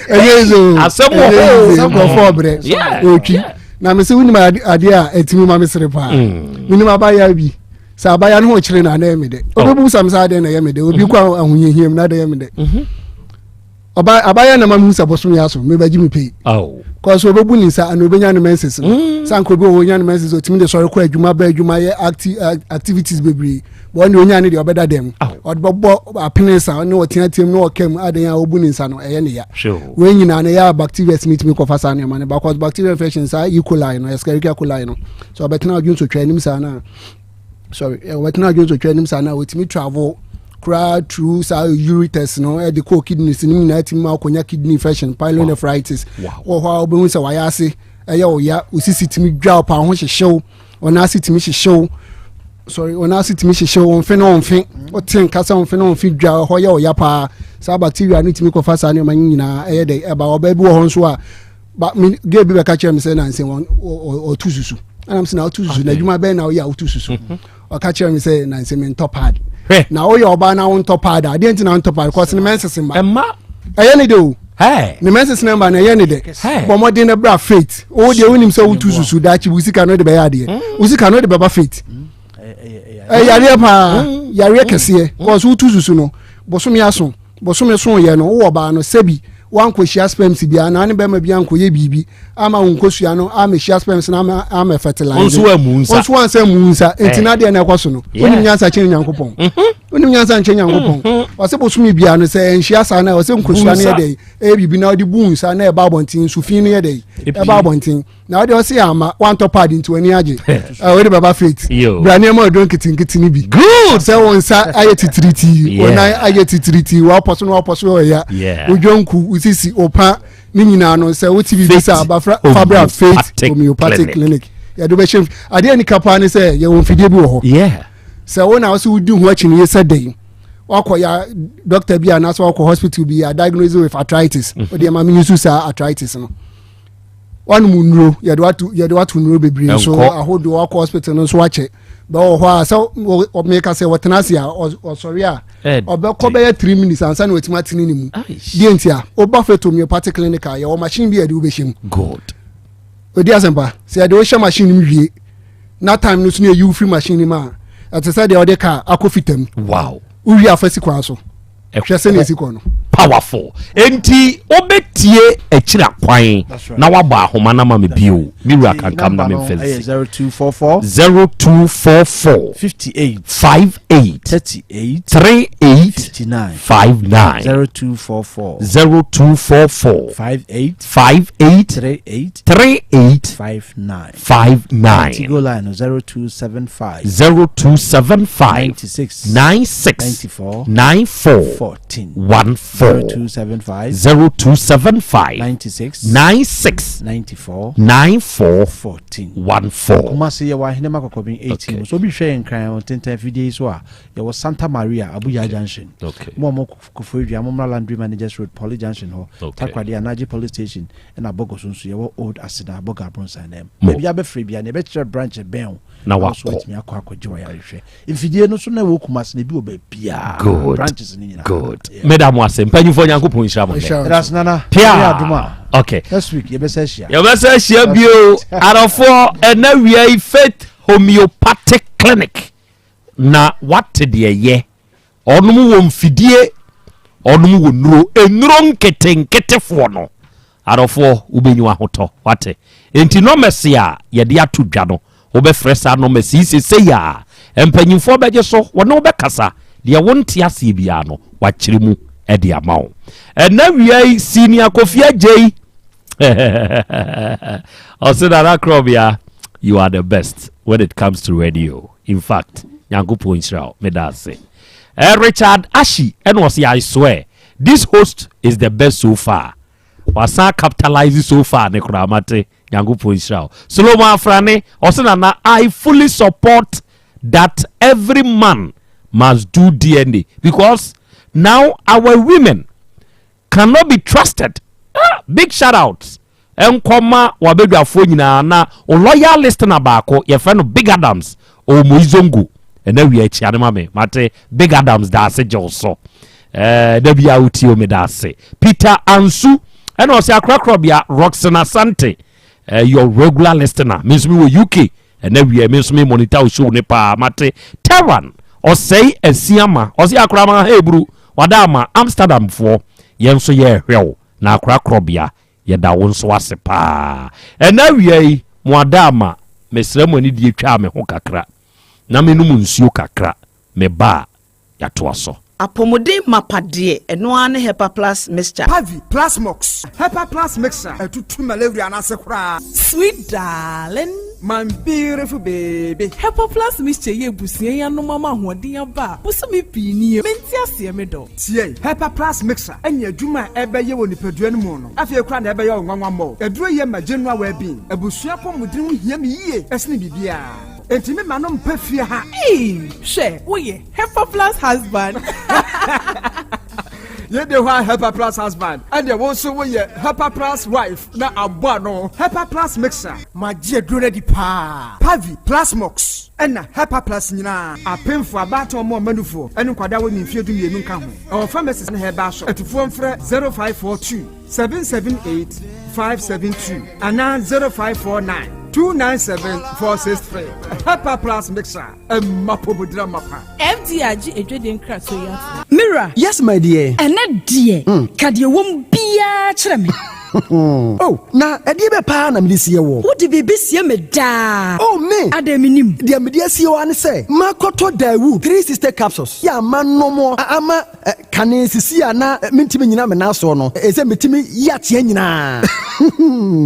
Ɛnyɛ easy o. Asɛm wɔ hɔ o. Ɛnyɛ easy nkurɔfoɔ ɔbrɛ. Ɔtwi. Na mese wonim adeɛ a ɛtumi ma me sere paa. Menim abaayewa bi. Sɛ abaayewa no ho kyere no a na ɛyɛ me dɛ. Oh. Ɔbɛbu sam sɛ adɛn na ɛyɛ me dɛ. Obi kɔ ahohiahia mu na adɛn ɛyɛ me dɛ. Ɔba abaayewa na ma mehu sɛ bosome aso mebɛgye me pay. Oh. Kɔ so ɔbɛbu ne nsa ana ɔbɛnya ne menses no. Sɛ anka obi wɔ hɔ ɔnya ne menses ɔtumi de sɔre kɔ adwuma ba adwuma yɛ acti activities bebree. Bɔ ɔne ɔnya ne deɛ ɔbɛda dɛm. Ɔde bɛbɔ apene sa ne ɔteateam ne ɔka mu adɛn a ɔbu ne nsa no ɛyɛ ne ya. Wei nyinaa no ɛyɛ a bacteria tumi tumi kɔfa saa nneɛma no ba cause bacteria infection saa E. coli no Escherichia coli no sɛ ɔbɛtena adwonsotwa anim saa no a sorry ɔbɛtena adwonsotwa anim saa no a ɔtumi travel koraa through saa ureters no ɛde kɔ kidneys no nyinaa tumi ma akɔnya kidney infection pyelonephritis wɔ hɔ a wobɛhu sɛ wayɛ ase ɛyɛ ɔya osisi tumi dwa ɔpa ho hyehyew ɔnan ase tumi hyehyew sorry ɔnan ase tumi hyehyew ɔnfe ne ɔnfe ɔte nka sɛ ɔnfe ne ɔnfe dwa hɔ yɛ ɔya paa saa bacteria no tumi kɔfa saa nneɛma no nyinaa ɛyɛ dɛ ɛba ɔbaa bi wɔ hɔ nso a ba me gay bi bɛka kyerɛ me sɛ nanse wɔn ɔtu susu ɛna m sɛ na ɔtu susu na adwuma bɛn na ɔyɛ a ɔtu susu mhm. ɔka kyerɛ me sɛ nanse me ntɔ pad na woyɛ ɔbaa na wontɔ pad a adeɛ nti na wontɔ pad kɔs ne mɛnsese mma ɛyɛ ne de o ne mɛnsese ne mba na ɛyɛ ne dɛ bɔ mmɔden na bra faith wo deɛ wonim sɛ wotu susu daakye wo sika no de bɛyɛ adeɛ mm. wo sika no de bɛba faith mm. yareɛ paa mm. yareɛ kɛseɛ kɔs wotu susu no bosome aso Bosome so yɛ no, wowɔ baa no, sɛbi woankɔhyia sperms biara anaa ne bɛrima bi ankɔyɛ biribi ama wo nkosua no amɛhyia sperms no ama amɛ fertilize. Wo nso ammu nsa. Wo nso ansa ammu nsa. Nti na adeɛ na ɛkɔ so no. Wonim nyansa kyɛn Nyankopɔn. Wonim nyansa nkyɛn Nyankopɔn. Ɔsɛ bosome biara no sɛ ɛnhyia saa na ɔsɛ nkosua no yɛ dɛ ɛyɛ biribi na ɔde bu nsa na ɛba abɔnten nsu fi no yɛ dɛ ɛba abɔnten. Na wode ɔse ama wantɔ pad nti w'ani agye wode bɛba faith bra nneɛma ɔduro nketenkete no bi good sɛ wo nsa ayɛ titiritii wo nan ayɛ titiritii wapɔ so na wapɔ so ɔya wodwonku wosisi wopa ne nyinaa no sɛ wote biribi sɛ abafra fabra faith homeopathic clinic yɛde wobɛhyɛ adeɛ nika paa ne sɛ yɛwɔ mfidie bi wɔ hɔ sɛ wo na wo sɛ wodi ho akyinnye sɛ dɛn wakɔ ya doctor bi anaasɛ wakɔ hospital bi a diagnose with arthritis wode ɛma menyi saa arthritis no wanom nnuro yɛde wato yɛde wato nnuro bebree nso ahodoɔ wakɔ hospital no nso wakyɛ bɛwɔ hɔ a sɛ meka sɛ wɔtena ase a ɔsɔre a ɔbɛkɔ bɛyɛ three minutes ansa na watumi atene ne mu deɛ nti a woba feto homeopathic clinic a yɛwɔ machine bi a yɛde wobɛhyɛ mu good ɔdi asɛmpa sɛ yɛde wohyɛ machine no mu wie na time no so ne yɛyi wo firi machine no mu a ɛte sɛ deɛ wɔde kaa akɔ fitam wow wowie afa si kwan so hwɛ sɛnea ɛsi kɔ no. Powerful. Enti wobɛtie akyiri akwan na wabɔ ahoma no ama me bio. Me wura kankam na memfa nsi. 0244 0244 58 58 38 38 59 59 0244 0244 58 58 38 38 59 59 Tigo line no 0275 0275 96 96 94 94 14 14 0275 0275 96 96 94 94 14 14. Kumasi yɛwɔ Ahenema Kɔkɔben 18 mu. So obi hwɛ yɛn Nkran Ɔntentan afidie yi so a, yɛwɔ Santa Maria, Abuja Junction. Okay. Mo a mo Koforidua, mo mmra Landry Managers Road, Poly Junction hɔ. Okay. Takoradi, Anaji Police Station, ɛna Bogo so nso yɛwɔ Old Aseda, Boga Abronsan nan Mo. mu. Baabi a bɛfrɛ biara no, yɛbɛkyerɛ branch a ɛbɛn wo Na na wo nso wakɔ. woatumi akɔ akɔgye w'ayarehwɛ. Mfidie no nso na ɛwɔ Kumasi no, ebi wɔ baabiara. Good. Branches no nyinaa. Good. Meda mo ase. Mpanyinfoɔ Nyankopɔn nhyira mo nnɛ. Ɛda ase Nana. Pia. Ɛyɛ adom a. Okay. Next week yɛbɛsa ahyia. Yɛbɛsa ahyia bio. Adɔfoɔ ɛnɛ wia yi Faith Homeopathic Clinic na wate deɛ yɛ. Ɔnom wɔ mfidie, ɔnom wɔ nnuro, nnuro nketenketefoɔ no. Adɔfoɔ, wobɛnya w'ahotɔ, wate? Enti nɔmɛse a yɛde ato dwa no, wobɛfrɛ saa nɔmɛse yi sesei a, mpanyimfoɔ bɛgye so, wɔne wo bɛkasa, deɛ wonte aseɛ biara no, wɔakyerɛ mu de ama wo. Ɛnnɛ awia yi, Senior Kofi Adjei, ɔse Nana Krɔbea, you are the best when it comes to radio. In fact, Nyankopɔn nhyira wo, meda ase. Eh, Richard Ashi, ɛna ɔse, I swear, This host is the best so far. Wasan capitalize so far ne koraa mate. Nyankopɔn nhyira wo. Solomon Afrane, ɔse nana I fully support that every man must do DNA because now our women cannot be trusted. Ah, big shout out nkɔma wabadwafoɔ nyinaa na o loyal listener baako yɛfrɛ no Big Adams ɔwɔ Moizongo. Ɛna wia akyia no ma me. Mate Big Adams da ase gye wo so. Ɛɛ da bi a wotie o me da ase. Peter Ansu ɛna ɔsɛ akorakorabea Roxana Asante. Uh, your regular listener. Me nso me wɔ UK. Ɛna wia me nso me monitor wo show ne paa. Mate Tehran ɔsɛe asiama ɔsɛ akorama ha eburu wada ama Amsterdam foɔ yɛn nso yɛrehwɛ wo na akorakorabea Yɛda wo nso ase paa. Ɛnnɛ awia yi, mo adaama, mesrɛ mo anidie twaa me ho kakra na menom nsuo kakra, meba a, yɛatoa so. Apɔmuden mapa deɛ, ɛno ara ne Hepa Plus mixture. Pavi, Plasmox, Hepa Plus mixture atutu malaria no ase koraa. Sweet darling. My beautiful baby. Hepa Plus mixture yi abusua yi anom ama ahoɔden aba a bosome pii nie mente aseɛ me dɔ. Tie! Hepa Plus mixture ne adwuma a ɛbɛyɛ wɔ nipadua no mu no, afei koraa na ɛbɛyɛ wo nwanwa mmɔ. Aduro yi ma general well-being. Abusua apɔmuden ho hia me yie sene biribiara. Enti me ma no mpa fie ha. Eii hwɛ woyɛ Hepa Plus husband. Yei de hɔ a Hepa Plus husband, ɛnneɛ wo nso woyɛ Hepa Plus wife na abɔ ano. Hepa Plus mixture. Magye aduro no adi paa. Pavi, Plasmox. Ɛna Hepa Plus nyinaa, apemfo, abaatan, wɔn a wɔma nufoɔ, ne nkwadaa a wɔnni mfeɛ 12 nka ho. Ɛwɔ pharmacies ne herbal shop. Atufoɔ mfrɛ 0542 778 572 anaa 0549 297 463. Hepa Plus Mixture, ɛma apɔmuden amapa. FDA agye adwadie nkratoɔ yi atom. Me wura. Yes my dear. Ɛnɛ deɛ, ka deɛ ɛwɔ mu biara kyerɛ me. Oh, na ɛdeɛ bɛ paa na mede sie woɔ? Wode biribi sie me daa. Oh, me! Adɛn mennim? Deɛ mede asie wo ara ne sɛ, makɔtɔ Daewoo 360 capsules yɛ a manom a ama kane sisi a na mentumi nnyina me nan soɔ no, ɛsɛ metumi yi ateɛ nyinaa.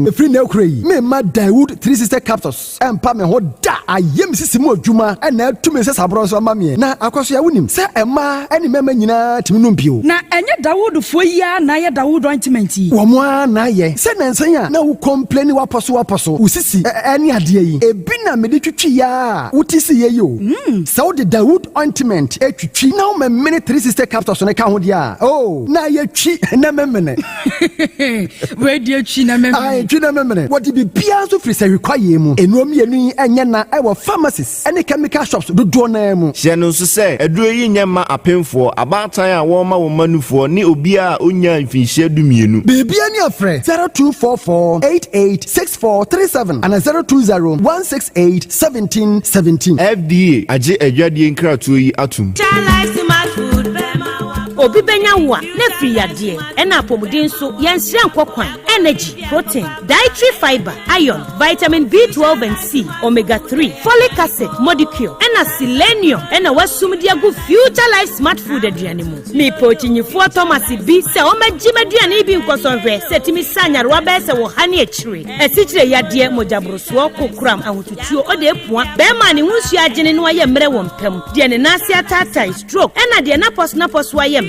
Ɛfiri nnɛ rekora yi, meremma Daewoo 360 capsules. Ɛmpa me ho da. Ayɛ me sisi mu adwuma na atu me nsasaborɔ nso ama meɛ. Na Akwasoa, wonim sɛ mmaa ne mmarima nyinaa tumi nom bio. Na ɛnyɛ Dawoodfoɔ yi ara na ayɛ Dawood ointment yi? Wɔn ara na ayɛ. Sɛ nnansa yi a na wo complaini w'apɔ so w'apɔ so, wo sisi ne adeɛ yi, ebi na mede twitwi ara a wote siiɛ yi o. Sɛ wode Dawood ointment twitwi na womemene 360 capsules no ka ho deɛ a, oh, na ayɛ twi na memene. Wei deɛ twi na memene. Ae, twi na memene. Wɔde biribiara nso firi sahwi kwaeɛ mu. Nnuro mmienu yi nyɛ na wɔ pharmacies ne chemical shops dodoɔ no ara mu. Hyɛ no nso sɛ, aduro yi nyɛ mma apemfoɔ, abaatan a wɔrema wɔn mma nufoɔ, ne obiara a ɔnnyaa mfinhyia dumienu. Biribiara ni a frɛ 0244 88 6437 anaa 020 168 1717. FDA agye adwadie nkratoɔ yi atom. Obi bɛnya wo a, na afiri yadeɛ, ɛna apɔmuden nso, yɛnsrɛ nkɔ kwan, energy, protein, dietary fiber, iron, vitamin B12 and C, omega 3, folic acid, modicure, ɛna selenium ɛna wasum de agu Future Life Smart Food aduane mu. Mepɛ okyinyifoɔ Thomas bi sɛ ɔmmɛgye m'aduane yi bi nkɔsɔ nhwɛ sɛ ɛtumi sa nyarewa bɛyɛ sɛ wɔ ha ne akyire, asikyire yadeɛ, mogyaborosoɔ, kokoram, ahotutuo, ɔde apua, bɛrima a ne ho nsuo agyene na wayɛ mmerɛ wɔ mpa mu, deɛ ne nan ase ataatae, stroke, ɛna deɛ n'apɔso-n'apɔso ayɛ mmerɛ.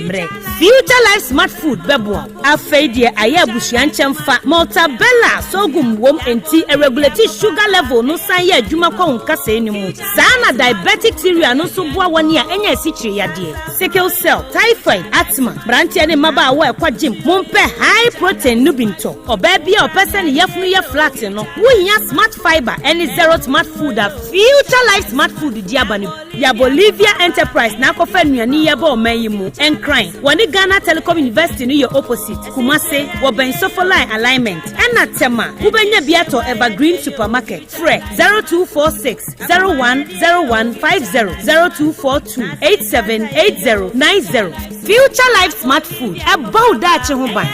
Future Life Smart Food bɛboa wo. Afei deɛ ayɛ abusua nkyɛmfa, Maltabella sorghum wom enti ɛregulate sugar level no san yɛ adwuma kɔ wo nkasɛɛ no mu. Saa na diabetic cereal no nso boa wɔn a anya asikyire yadeɛ, sickle cell, typhoid, asthma. Mmeranteɛ ne mmabaawa a ɛkɔ gym, mompɛ high protein no bi ntɔ. Ɔbaa bi a ɔpɛ sɛ ne yafunu yɛ flat no, wohia Smart Fiber ne Zero Smart Food a Future Life Smart Food de aba no bi. Ya Bolivia Enterprise na akɔfa nnuane yi aba ɔman yi mu. Nkran, wɔne Ghana Telecom University no yɛ opposite. Kumase, wɔbɛn Sofoline Alignment. Ɛna Tema, wobɛnya bi atɔ Evergreen Supermarket. Frɛ 0246 010150, 0242 878090. Future Life Smart Food, ɛbɔ wo daakye ho ban.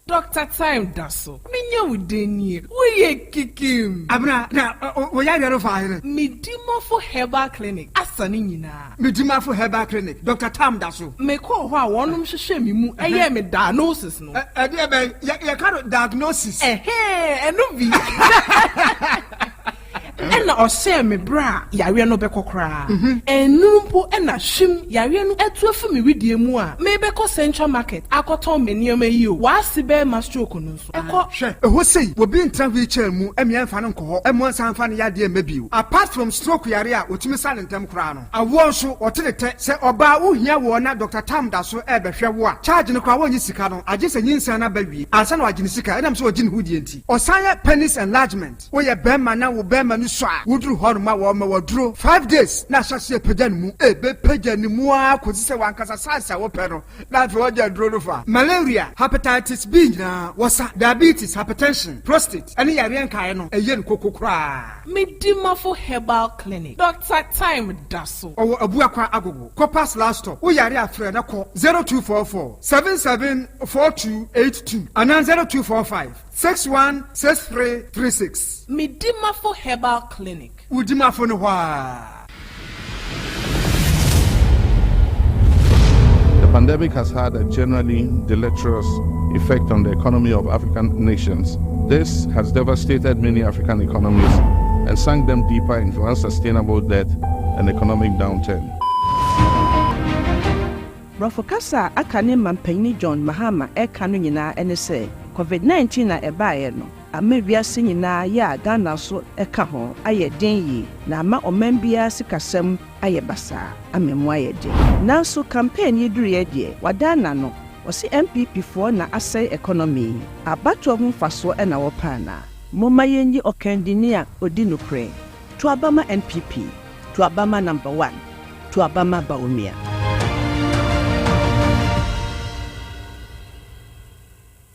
Doctor Time da so. Menya wo dɛn nie? Woyɛ kikim. Abena, na wo yareɛ no faa hene? Medimafo Herbal Clinic asa ne nyinaa. Medimafo Herbal Clinic, Doctor Tam da so. Mekɔɔ hɔ a wɔnom hwehwɛɛ me mu yɛɛ me diagnosis no. Ɛdeɛ bɛn? Yɛka no diagnosis. Ɛhɛɛ, ɛno bi. Ɛna ɔhyɛɛ me berɛ a yareɛ no bɛkɔ koraa. Ɛnnuru mpo na hwim, yareɛ no atu afi me wedeɛ mu a merebɛkɔ Central Market akɔtɔn me nneɛma yi o, w'ase bɛrima stroke no nso, ɛkɔ. Hwɛ, ɛhɔ sei, obi ntena wheelchair mu mmea mfa no nkɔ hɔ mmoa nsan mfa no yadeɛ mma bio. Apart from stroke yareɛ a wɔtumi sa no ntɛm koraa no, awoɔ nso, wɔte ne tɛ. Sɛ ɔbaa wohia woɔ na Doctor Tam da so rebɛhwɛ wo a, charge no koraa wɔnnye sika no, agye sɛ nyinsɛn no aba wie ansa na wɔagye ne sika, ɛnam sɛ ɔgye ne ho die nti. Ɔsan yɛ penis enlargement. Woyɛ bɛrima na wo bɛrima no sua kwa. Woduru hɔ nom a wɔma wo aduro 5 days na ahyɛaseɛ apagya ne mu. Ɛbɛpagya ne mu ara kɔsi sɛ w'ankasa size a wopɛ no na afei wɔgye aduro no fa. Malaria, Hepatitis B nyinaa wɔsa, Diabetes, Hypertension, Prostate ɛne yareɛ nkaeɛ no ɛyɛ no koko koraa. Medimafo Herbal Clinic, Doctor Time da so. Ɔwɔ Abuakwa Agogo, Copas last stop. Wo yare a frɛ na kɔ 0244 774282 anaa 0245 616336. Medimafo Herbal Clinic. Wo dimafo no hɔ ara. The pandemic has had a generally deleterious effect on the economy of African nations. This has devastated many African economies and sunk them deeper into unsustainable debt and economic downturn. Borɔfo kasa a aka ne mampanyin John Mahama ɛka no nyinaa ɛne sɛ Covid 19 a ɛbaeɛ no ama wiase nyinaa yɛ a Ghana nso ɛka ho ayɛ den yie na ama ɔman biara sikasɛm ayɛ basaa ama mu ayɛ den. Nanso campaign yi duruiɛ deɛ wadan n'ano, ɔse NPP foɔ na asɛe economy yi. Abatoɔ ho mfasoɔ na wɔpɛ anaa? Momma yɛnyi ɔkandini a ɔdi nokorɛ. To aba ma NPP, to aba ma number one, to aba ma Bawumia.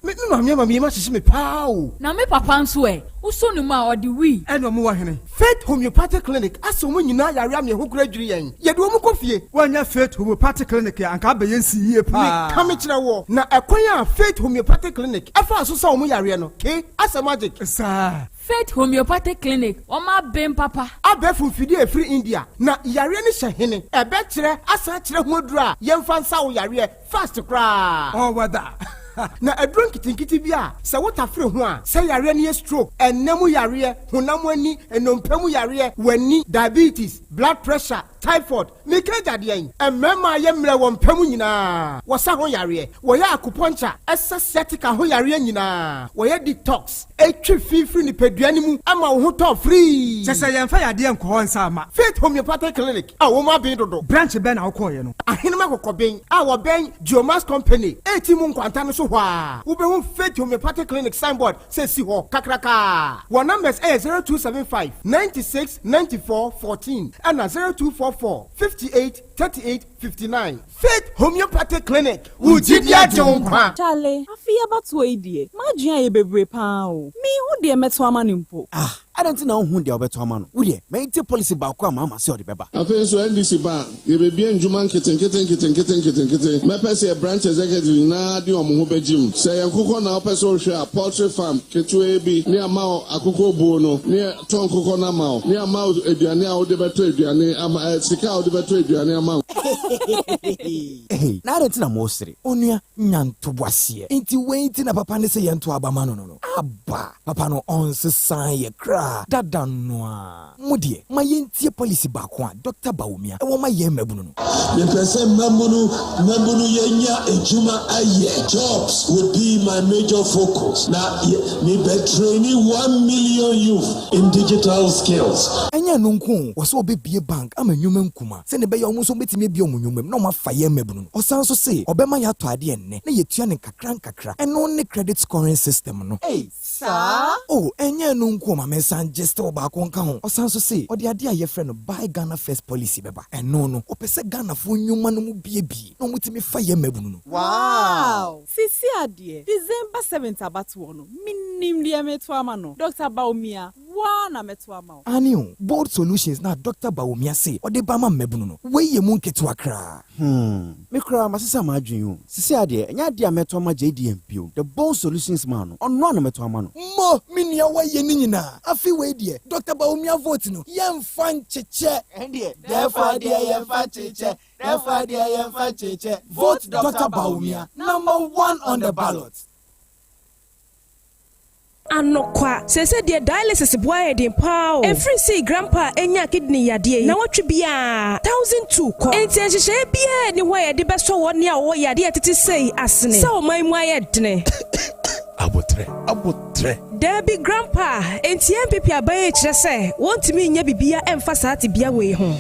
Me me maame ama me yam ahyehye me paa o. Na me papa nso ɛ? Wosɔ ne mu a, ɔde wii. Ɛna ɔmo wɔ hene? Faith Homeopathic Clinic asa ɔmo nyinaa yare ama yɛn ho koraa dwiri yɛn. Yɛde ɔmo kɔ fie. Woannya Faith Homeopathic Clinic a, anka abɛyɛ nsi yie paa. Meka mekyerɛ woɔ, na ɛkwan a Faith Homeopathic Clinic faa so sa ɔmo yareɛ no, ke, asɛ magic. Saa. Faith Homeopathic Clinic, wɔn aben papa. Abɛɛfo mfidie a ɛfiri India, na yareɛ no hyɛ hene? Ɛbɛkyerɛ asan akyerɛ ho aduro a yɛmfa nsa wo yareɛ fast koraa. All weather. Na aduro nketenkete bi a sɛ wo tafere ho a, sɛ yareɛ no yɛ stroke, ɛnna mu yareɛ, honam ani, nnompe mu yareɛ, w'ani, diabetes, blood pressure, typhoid, meka agya deɛn? Mmarima a yɛ mmerɛ wɔ mpa mu nyinaa, wɔsa ho yareɛ, wɔyɛ acupuncture, ɛsa sciatica ho yareɛ nyinaa, wɔyɛ detox, ɛtwe fi firi nipadua no mu ma wo ho tɔ firii. Kyɛ sɛ yɛmfa yadeɛ nkɔ hɔ nsa mma. Faith Homeopathic Clinic a wɔn aben dodo. Branch bɛn na wokɔeɛ no? Ahenem Akɔkɔben a wɔbɛn Geomax Company a mu nkwanta no so hɔ ara, wobɛhu Faith Homeopathic Clinic signboard sɛ si hɔ kakrakaa. Wɔn numbers yɛ 0275 96 94 14 ɛna 0244 58 38 59. Faith Homeopathic Clinic, wo gyidi agye wo nkwa. Charlie, afe yi abatoɔ yi deɛ, m'adwene ayɛ bebree paa o. Menhu deɛ mɛto ama no mpo. Ah, adɛn nti na wonhu deɛ wobɛto ama no? Wo deɛ, ma yɛntie policy baako a Mahama se ɔde bɛba. Afei nso NDC ba a, yɛbɛbue ndwuma nketenkete nketenkete nketenkete. Mɛpɛ sɛ yɛ branch executives nyinaa de wɔn ho bɛgye mu. Sɛ ɛyɛ nkokɔ na wopɛ sɛ wohwɛ a, poultry farm ketewaa bi ne ama wo akokɔ buo no, ne yɛtɔ nkokɔ no ama wo, ne ama wo aduane a wode bɛtɔ aduane ama, eh, sika a wode bɛtɔ aduane ama wo. Hey, na adɛn nti na moresere? Onua, nya ntoboaseɛ. Enti wei nti na papa no se yɛnto aba ma no no no? Aba! Papa no ɔnsesaa yɛ koraa, dada no ara. Mo deɛ, ma yɛntie policy baako a Dɔkta Bawumia wɔ ma yɛn mmabunu no. Mepɛ sɛ mmabunu mmabunu yɛnya adwuma ayɛ, jobs would be my major focus, na me bɛ traini 1 million youth in digital skills. Ɛnyɛ ɛno nko o, ɔsɛ ɔbɛbue bank ama nnwuma nkuma sɛdeɛ ɛbɛyɛ a wɔn nso wɔbɛtumi abue wɔn nnwuma mu na wɔafa yɛn mmabunu no. Ɔsan nso se ɔbɛma yɛatɔ adeɛ nnɛ na yɛatua no nkakra nkakra. Ɛno ne credit scoring system no. Ei, saa? Oh, ɛnyɛ ɛno nko o, ma mensan gye still baako nka ho. Ɔsan nso se ɔde adeɛ a yɛfrɛ no Buy Ghana First policy bɛba. Ɛno no, ɔpɛ sɛ Ghanafoɔ nnwuma no mu buebue na wɔtumi fa yɛn mmabunu no. Wow! Seesei adeɛ, December 7th abatoɔ no, menim deɛ meto ama no. Dr. Bawumia, wo ara na mɛto ama wo. Aane o, Bold Solutions na Dr. Bawumia se ɔde ba ma mmabunu no, wei yɛ mu nketewa koraa. Hmm, me koraa masesa m'adwene o. Sesei adeɛ, ɛnyɛ adeɛ a mɛtɔ ama JDM bio. The Bold Solutions man no, ɔno ara na mɛtɔ ama no. Mo, me nua woayɛ ne nyinaa. Afe wei deɛ, Dr. Bawumia vote no, yɛmfa nkyekyɛ. Ɛndeɛ, therefore deɛ yɛmfa nkyekyɛ, therefore deɛ yɛmfa nkyekyɛ. Vote Dr. Bawumia, number one on the ballot. Anokwa, seesei deɛ dialysis boa yɛ den paa o. Ɛfiri sei grandpa a ɛnyaa kidney yadeɛ yi, nawɔtwe biara, 1002 kɔ. Enti nhyehyɛeɛ biara nni hɔ a yɛde bɛsɔ wɔn a wɔwɔ yadeɛ a ɛtete sei asene sɛ ɔman mu ayɛ dene. Abotrɛ, abotrɛ. Daabi grandpa, enti NPP aban yi kyerɛ sɛ wɔntumi nyɛ biribiara mfa saa tebea wei ho.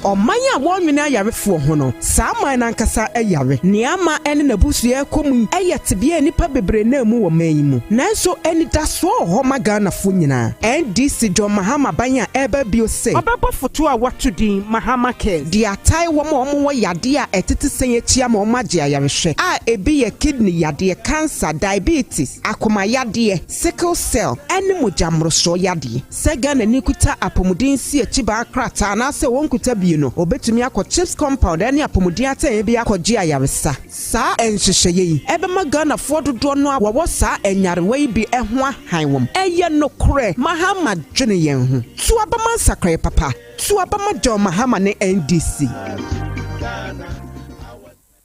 Ɔman a wɔnnwene ayarefoɔ ho no, saa man no ankasa yare. Nea ama ɛne n'abusua rekɔ mu yi yɛ tebea a nnipa bebree nam mu wɔ man yi mu. Nanso anidasoɔ wɔ hɔ ma Ghanafoɔ nyinaa. NDC John Mahama ban a ɛreba bio se ɔbɛbɔ foto a wɔato din Mahama Cares de atae wɔn a wɔwɔ yadeɛ a ɛtete sɛn akyi ama wɔagye ayarehwɛ a ebi yɛ kidney yadeɛ, cancer, diabetes, akoma yadeɛ, sickle cell ne mogya mmorosoɔ yadeɛ. Sɛ Ghanani kuta apɔmuden nsiakyibaa krataa anaasɛ ɔnkuta bi no, ɔbɛtumi akɔ CHPS compound ne apɔmuden atɛeɛ bi akɔgye ayaresa. Saa nhyehyɛeɛ yi bɛma Ghanafoɔ dodoɔ no a wɔwɔ saa nyarewa yi bi ho ahan wɔn. Ɛyɛ nokorɛ, Mahama dwene yɛn ho. To aba ma nsakraeɛ papa. To aba ma John Mahama ne NDC.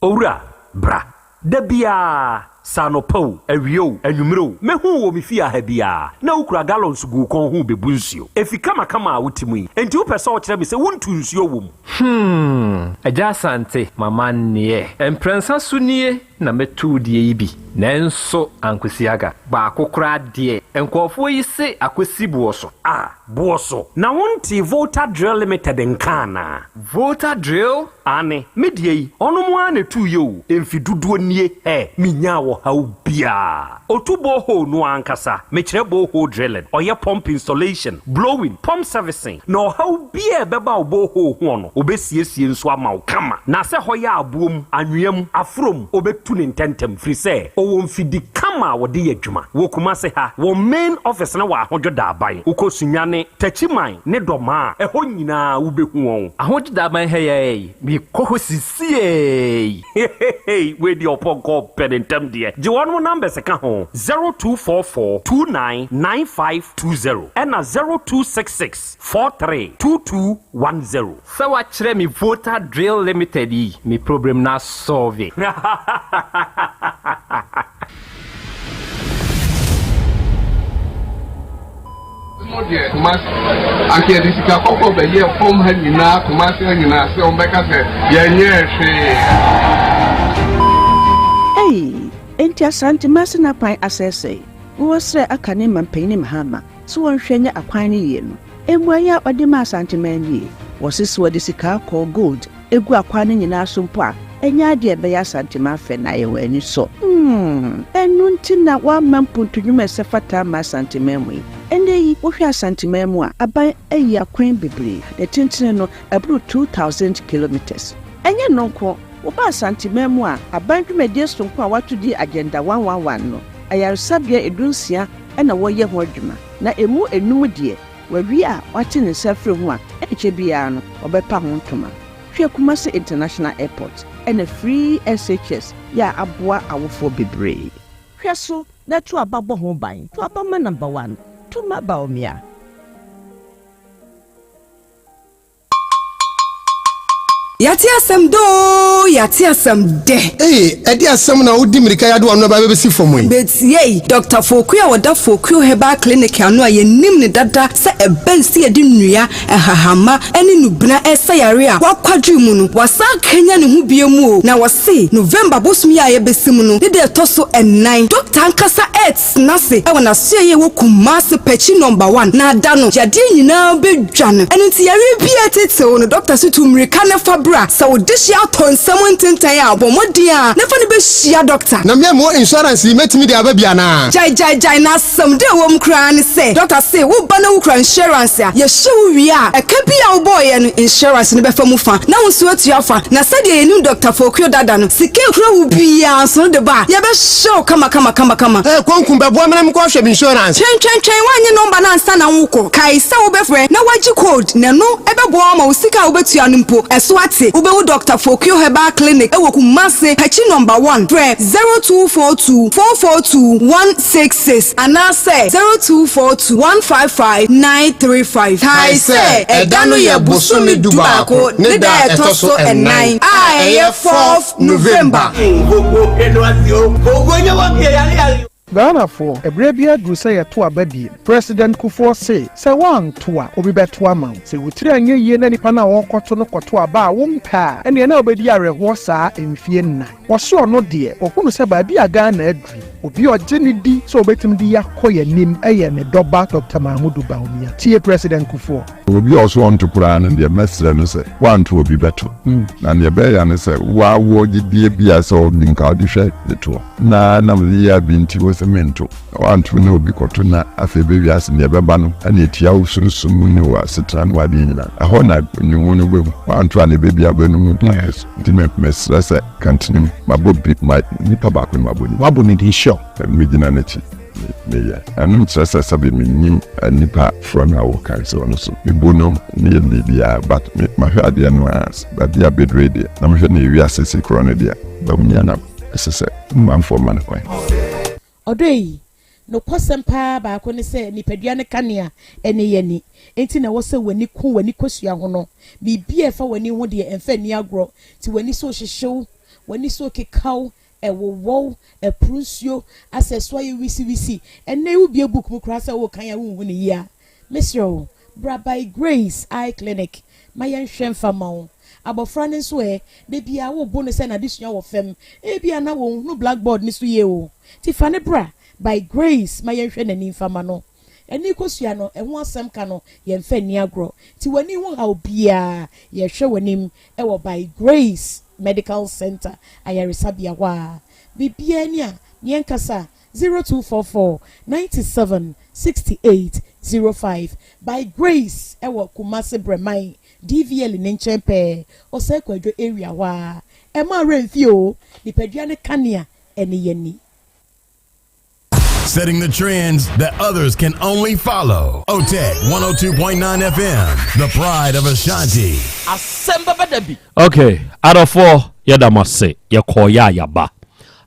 Owura, bra. Da biara, sɛ anɔpa o, awia o, anwummere o, mɛhu wo wɔ me fie ha biara, na wokura gallons gu wo kɔn ho rebebu nsuo. Efi kamakama a wote mu yi, enti wopɛ sɛ wokyerɛ me sɛ wontu nsuo wɔ mu? Hmm, Agya Asante, m'amanneɛ. Mprɛnsa so nie na mɛtu wo deɛ yi bi, nanso ankosi aga. Baako koraa deɛ, nkurɔfoɔ yi se akɔsi boɔ so. Ah, boɔ so? Na wontee Volta Drill Limited nka anaa? Volta Drill? Aane, me deɛ yi, ɔnom ara na ɛtuiɛ o, mfe dodoɔ nie, hɛ, menyaa ɔhaw biara. Ɔtu borehole no ara ankasa, mekyerɛ borehole drilling, ɔyɛ pump installation, blowing, pump servicing, na ɔhaw biara a ɛbɛba wo borehole hoɔ no, ɔbɛsiesie nso ama wo kama. Na sɛ hɔ yɛ aboɔ mu, anwea mu, aforɔ mu, ɔbɛtu no ntɛntɛm, firi sɛ ɔwɔ mfidi kama a wɔde yɛ adwuma. Wɔ Kumase ha, wɔn main office no wɔ Ahodwo Daaban. Wokɔ Sunyani, Techiman ne Dɔmaa a, ɛhɔ nyinaa wobɛhu wɔn. Ahodwo Daaban ha yi ara yi, mekɔ hɔ sisiei. Hehehe wei deɛ ɔpɔnkɔ ɔpɛ ne ntɛm deɛ. Gye wɔnom numbers ka ho, 0244 29 9520 ɛna 0266 43 2210. Sɛ wakyerɛ me Volta Drill Limited yi, me problem no asɔlve. Mo deɛ Kumasi anka yɛde sika kɔkɔɔ bɛyɛɛ fam ha nyinaa Kumasi ha nyinaa sɛ wɔbɛka sɛ yɛnyɛɛ hwee. Ei, enti Asante Masina kwan asɛesɛe? Wɔsrɛ aka ne mampanyin Mahama sɛ wɔnhwɛ nyɛ akwan no yie no. Mmuaeɛ a ɔde maa Asanteman nie, Wɔse sɛ wɔde sika kɔɔ, gold, gu akwan no nyinaa so mpo a, ɛnyɛ adeɛ a ɛbɛyɛ Asanteman fɛ na ayɛ wɔn anisɔ. Hmm, ɛno nti na wɔamma mpuntu nnwuma a ɛsɛ fata amma Asanteman mu yi. Ɛnnɛ yi, wohwɛ Asanteman mu a, aban ayi akwan bebree, ne tentene no, ɛboro 2,000 kilometres. Ɛnyɛ ɛno nko, woba Asanteman mu a, aban dwumadie sononko a wɔato din Agenda 111 no, ayaresabea dunsia na wɔreyɛ ho adwuma. Na emu enum deɛ, wawie a wate ne nsa afiri ho a, ɛnkyɛ biara no, wɔbɛpa ho ntoma. Hwɛ Kumasi International Airport ɛna Free SHS yɛ a aboa awofoɔ bebree. Hwɛ so na to aba bɔ ho ban. To aba ma number one, to ma Bawumia. Yɛate asɛm dɛ oo, yɛate asɛm dɛ. Ei, ɛde asɛm na wodi mmirika yi ade w'ano aba abɛsi fam yi? Betiei, Dɔkta Fokuo a ɔda Fokuo Herbal Clinic ano a yɛnim no dada sɛ ɛbɛn sɛ yɛde nnua, nhahamma ne nnubena resa yare a wakwadwiri mu no, wasan akanyan ne ho bio mu o, na wɔse November bosom yi a yɛbɛsi mu no ne da ɛtɔ so nnan, dɔkta ankasa tena ase wɔ n'asoɛeɛ a ɛwɔ Kumasi Pɛkyi Nɔmba One na da no yadeɛ nyinaa bɛdwa no. Ɛno nti yareɛ biara ɛtetew no dɔkta se tu mmirika na fa bra. Sɛ wo dehyeɛ atɔ nsam ntentan a bɔ mmɔden ara na fa no bɛhyia dɔkta. Na me a mewɔ insurance yi mɛtumi de aba bi anaa? Gyae gyae gyae na asɛm deɛ ɛwɔ mu koraa ne sɛ dɔkta se wo ba na wo kura insurance a yɛhyɛ wo wie a ɛka bi a wobɔeɛ no insurance no bɛfa mu fa na wo nso atua fa na sɛdeɛ yɛnim Dɔkta Fokuo dada no sika ɛkura wo biara nso no de ba a yɛbɛhyɛ wo kama kama kama kama. Hey Konku bɛboa me na menkɔ hwɛ me insurance. Twɛn twɛn twɛn woannye number no ansa na wokɔ. Kae sɛ wobɛfrɛ na woagye code na ɛno bɛboa wo ama wo sika a wobɛtua no mpo ɛso ate. Wobɛhu Dɔkta Fokuo Herbal Clinic wɔ Kumasi, Pakyi Number One. Frɛ 0242 442 166 anaasɛ 0242 155 935. Kae sɛ ɛda no yɛ bosome dubaako ne da a ɛtɔ so nnan a ɛyɛ fourth November. Ghanafoɔ, ɛberɛ bi aduru sɛ yɛto aba biem. President Kufuor se, sɛ woanto a, obi bɛto ama wo. Sɛ wo tiri anyɛ yie na nipa no a wɔrekɔto no kɔto aba a wompɛ a, ɛnneɛ na wobɛdi awerɛhoɔ saa mfie nnan. Wɔse ɔno deɛ, ɔhunu sɛ baabi a Ghana aduru yi. Obi a ɔgye no di sɛ ɔbɛtumi de yɛn akɔ yɛn anim yɛ ne dɔba Dɔkta Mahamudu Bawumia. Tie President Kufuor. Obi a ɔso ɔnto koraa no deɛ mɛsrɛ no sɛ wanto obi bɛto. Na deɛ ɛbɛyɛ ne sɛ woawoɔ gyedie bi a sɛ ɔde nka wode hwɛ de toɔ na nam ne yea bi nti wo sɛ mento na wanto na obi kɔto na afei bɛ wiase deɛ ɛbɛba no ɛna ɛtia wo sunsum ne wo asetena ne wadeɛ nyinaa ɛhɔ na ne no bɛhu wanto a na ɛbɛbi abɛno mu nti mesrɛ sɛ kantene mu mabɔ bi ma nipa baako no mabɔ ne wabɔ ne din sure megyina n'akyi meyɛ. Ɛno nkyerɛ sɛ sɛbe mennim nipa forɔ no a wokae sɛ ɔno so mebu no meyɛ no biribiara but me mahwɛ adeɛ no a baabi a bɛdure deɛ na mehwɛ ne wiase si korɔ no deɛ Bawumia na ɛsɛ sɛ manfoɔ ma no kwan. Ɔdɔ yi, nokwasɛm paa baako ne sɛ nipadua no kanea ne yɛn ani. Enti na ɛwɔ sɛ w'ani ku w'ani kosua ho no. Biribi a ɛfa w'ani ho deɛ, ɛmfa nni agorɔ. Nti w'ani so rehyehye wo, w'ani so rekeka wo, Ɛwowɔw, ɛporo nsuo, asɛ ɛso ayɛ wisiwisi. Ɛnnɛ yi wobue book mu koraa sɛ worekan a wonhu no yie a, mesrɛ wo, bra By Grace Eye Clinic ma yɛnhwɛ mfa mma wo. Abɔfra no nso ɛ, da biara wobo no sɛ n'adesua wɔ fam, ebia na ɔnhunu blackboard no so yie o, nti fa no bra By Grace ma yɛnhwɛ n'ani mfa mma no. Ani kosua no, ɛho asɛm ka no, yɛmfa nni agorɔ. Nti w'ani ho haw biara, yɛhwɛ w'anim wɔ By Grace Medical Center ayaresabea hɔ a. Biribiara ni a, ne yɛnkasa, 0244 97 68 05. By Grace wɔ Kumasi Brɛman, DVL ne nkyɛn pɛɛ, Osei Kwadwo area hɔ ara. Ɛmma wo werɛ mfi o, nipadua no kanea ne yɛn ani. Setting the trends that others can only follow. OTEC 102.9 FM, the pride of Ashanti. Asɛm bɛba da bi. Ok adɔfoɔ yɛda mo ase yɛkɔɔ yɛ a yɛaba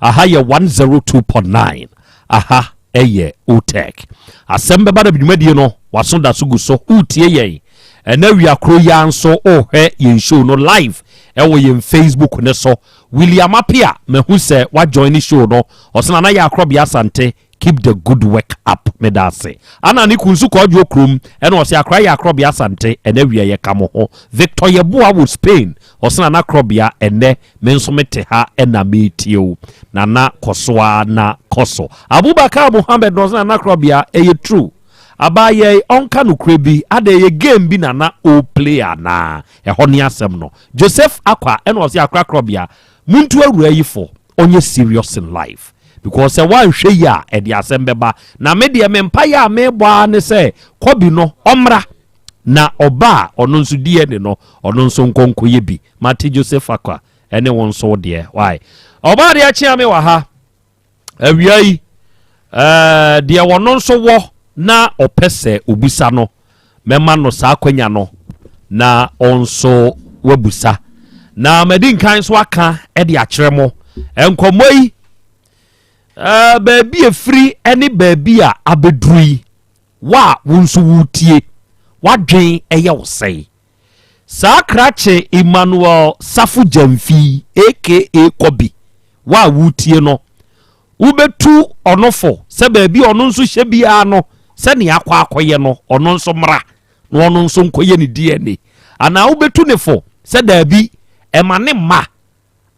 aha yɛ 102.9 aha ɛyɛ otec asɛm bɛba da bi dwumadie no waso da so gu so wotie yɛn ɛna wia koro yi ara nso wohwɛ yɛn show no live ɛwɔ yɛn facebook ne so William Appiah mahu sɛ wa join show no ɔse Nana Yaa Akorɔbea Asante keep the good work up medaase Ana ne kun nso Kwadwo Krom ɛna ɔse Akora Yaa Akorɔbea Asante ɛnɛ wia yɛ ka mo ho Victor Yeboah wɔ Spain ɔse Nana Akorɔbea ɛnɛ me nso me te ha ɛna metie wo Nana kɔso ara na kɔso Abubakar Mohammed na ɔse Nana Akorɔbea ɛyɛ true Abaayɛi ɔnka nokorɛ bi adɛn ɛyɛ game bi na na ɔreplay anaa Ɛhɔ ne asɛm no. Joseph Akwa ɛna ɔse akora korɔbea montu awuraa yi fo ɔnyɛ serious in life because sɛ wanhwɛ yie a ɛde asɛm bɛba na me deɛ me mpaeɛ a mebɔ ara ne sɛ Kobi no ɔmmra na ɔba a ɔno nso DNA no ɔno nso nkɔ nkɔyɛ bi mate Joseph Akwa ɛne wo nso wo deɛ why ɔbaa deɛ kyea me wɔ ha Awia yi, ɛɛ, deɛ ɔno nso wɔ na ɔpɛ sɛ obisa no, mɛma no saa akwanya no na ɔnso wabusa. Na madi nkan nso aka de akyerɛ mo nkɔmmɔ yi, ɛɛ, baabi efiri ne baabi a abɛduru yi, wo a wo nso wotie, w'adwen ɛyɛ wo sɛn? Saa krakye Emmanuel Safo Gyamfi aka Kɔbi wo a woretie no, wobɛtu ɔno fo sɛ baabi a ɔno nso hyɛ biara no, sɛnea akɔ akɔyɛ no, ɔno nso mmra na ɔno nso nkɔyɛ ne DNA. Anaa wobɛtu ne fo sɛ daabi, ɛma ne mma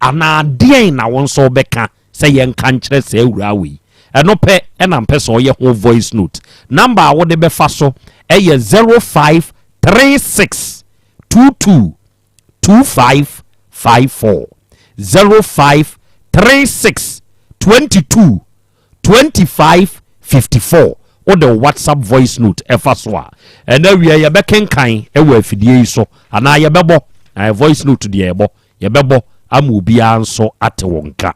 Anaa deɛn na wo nso wobɛka sɛ yɛnka nkyerɛ saa awuraa wei? Ɛno pɛ na mpɛ sɛ ɔyɛ ho voice note. Number a wode bɛfa so yɛ 0536 22 2554. 0536 22 25 54. Wode wo WhatsApp voice note ɛfa so a, ɛna awia yɛbɛkenkan wɔ afidie yi so anaa yɛbɛbɔ. Voice note deɛ yɛbɔ. Yɛbɛbɔ ama obiara nso ate wo nka.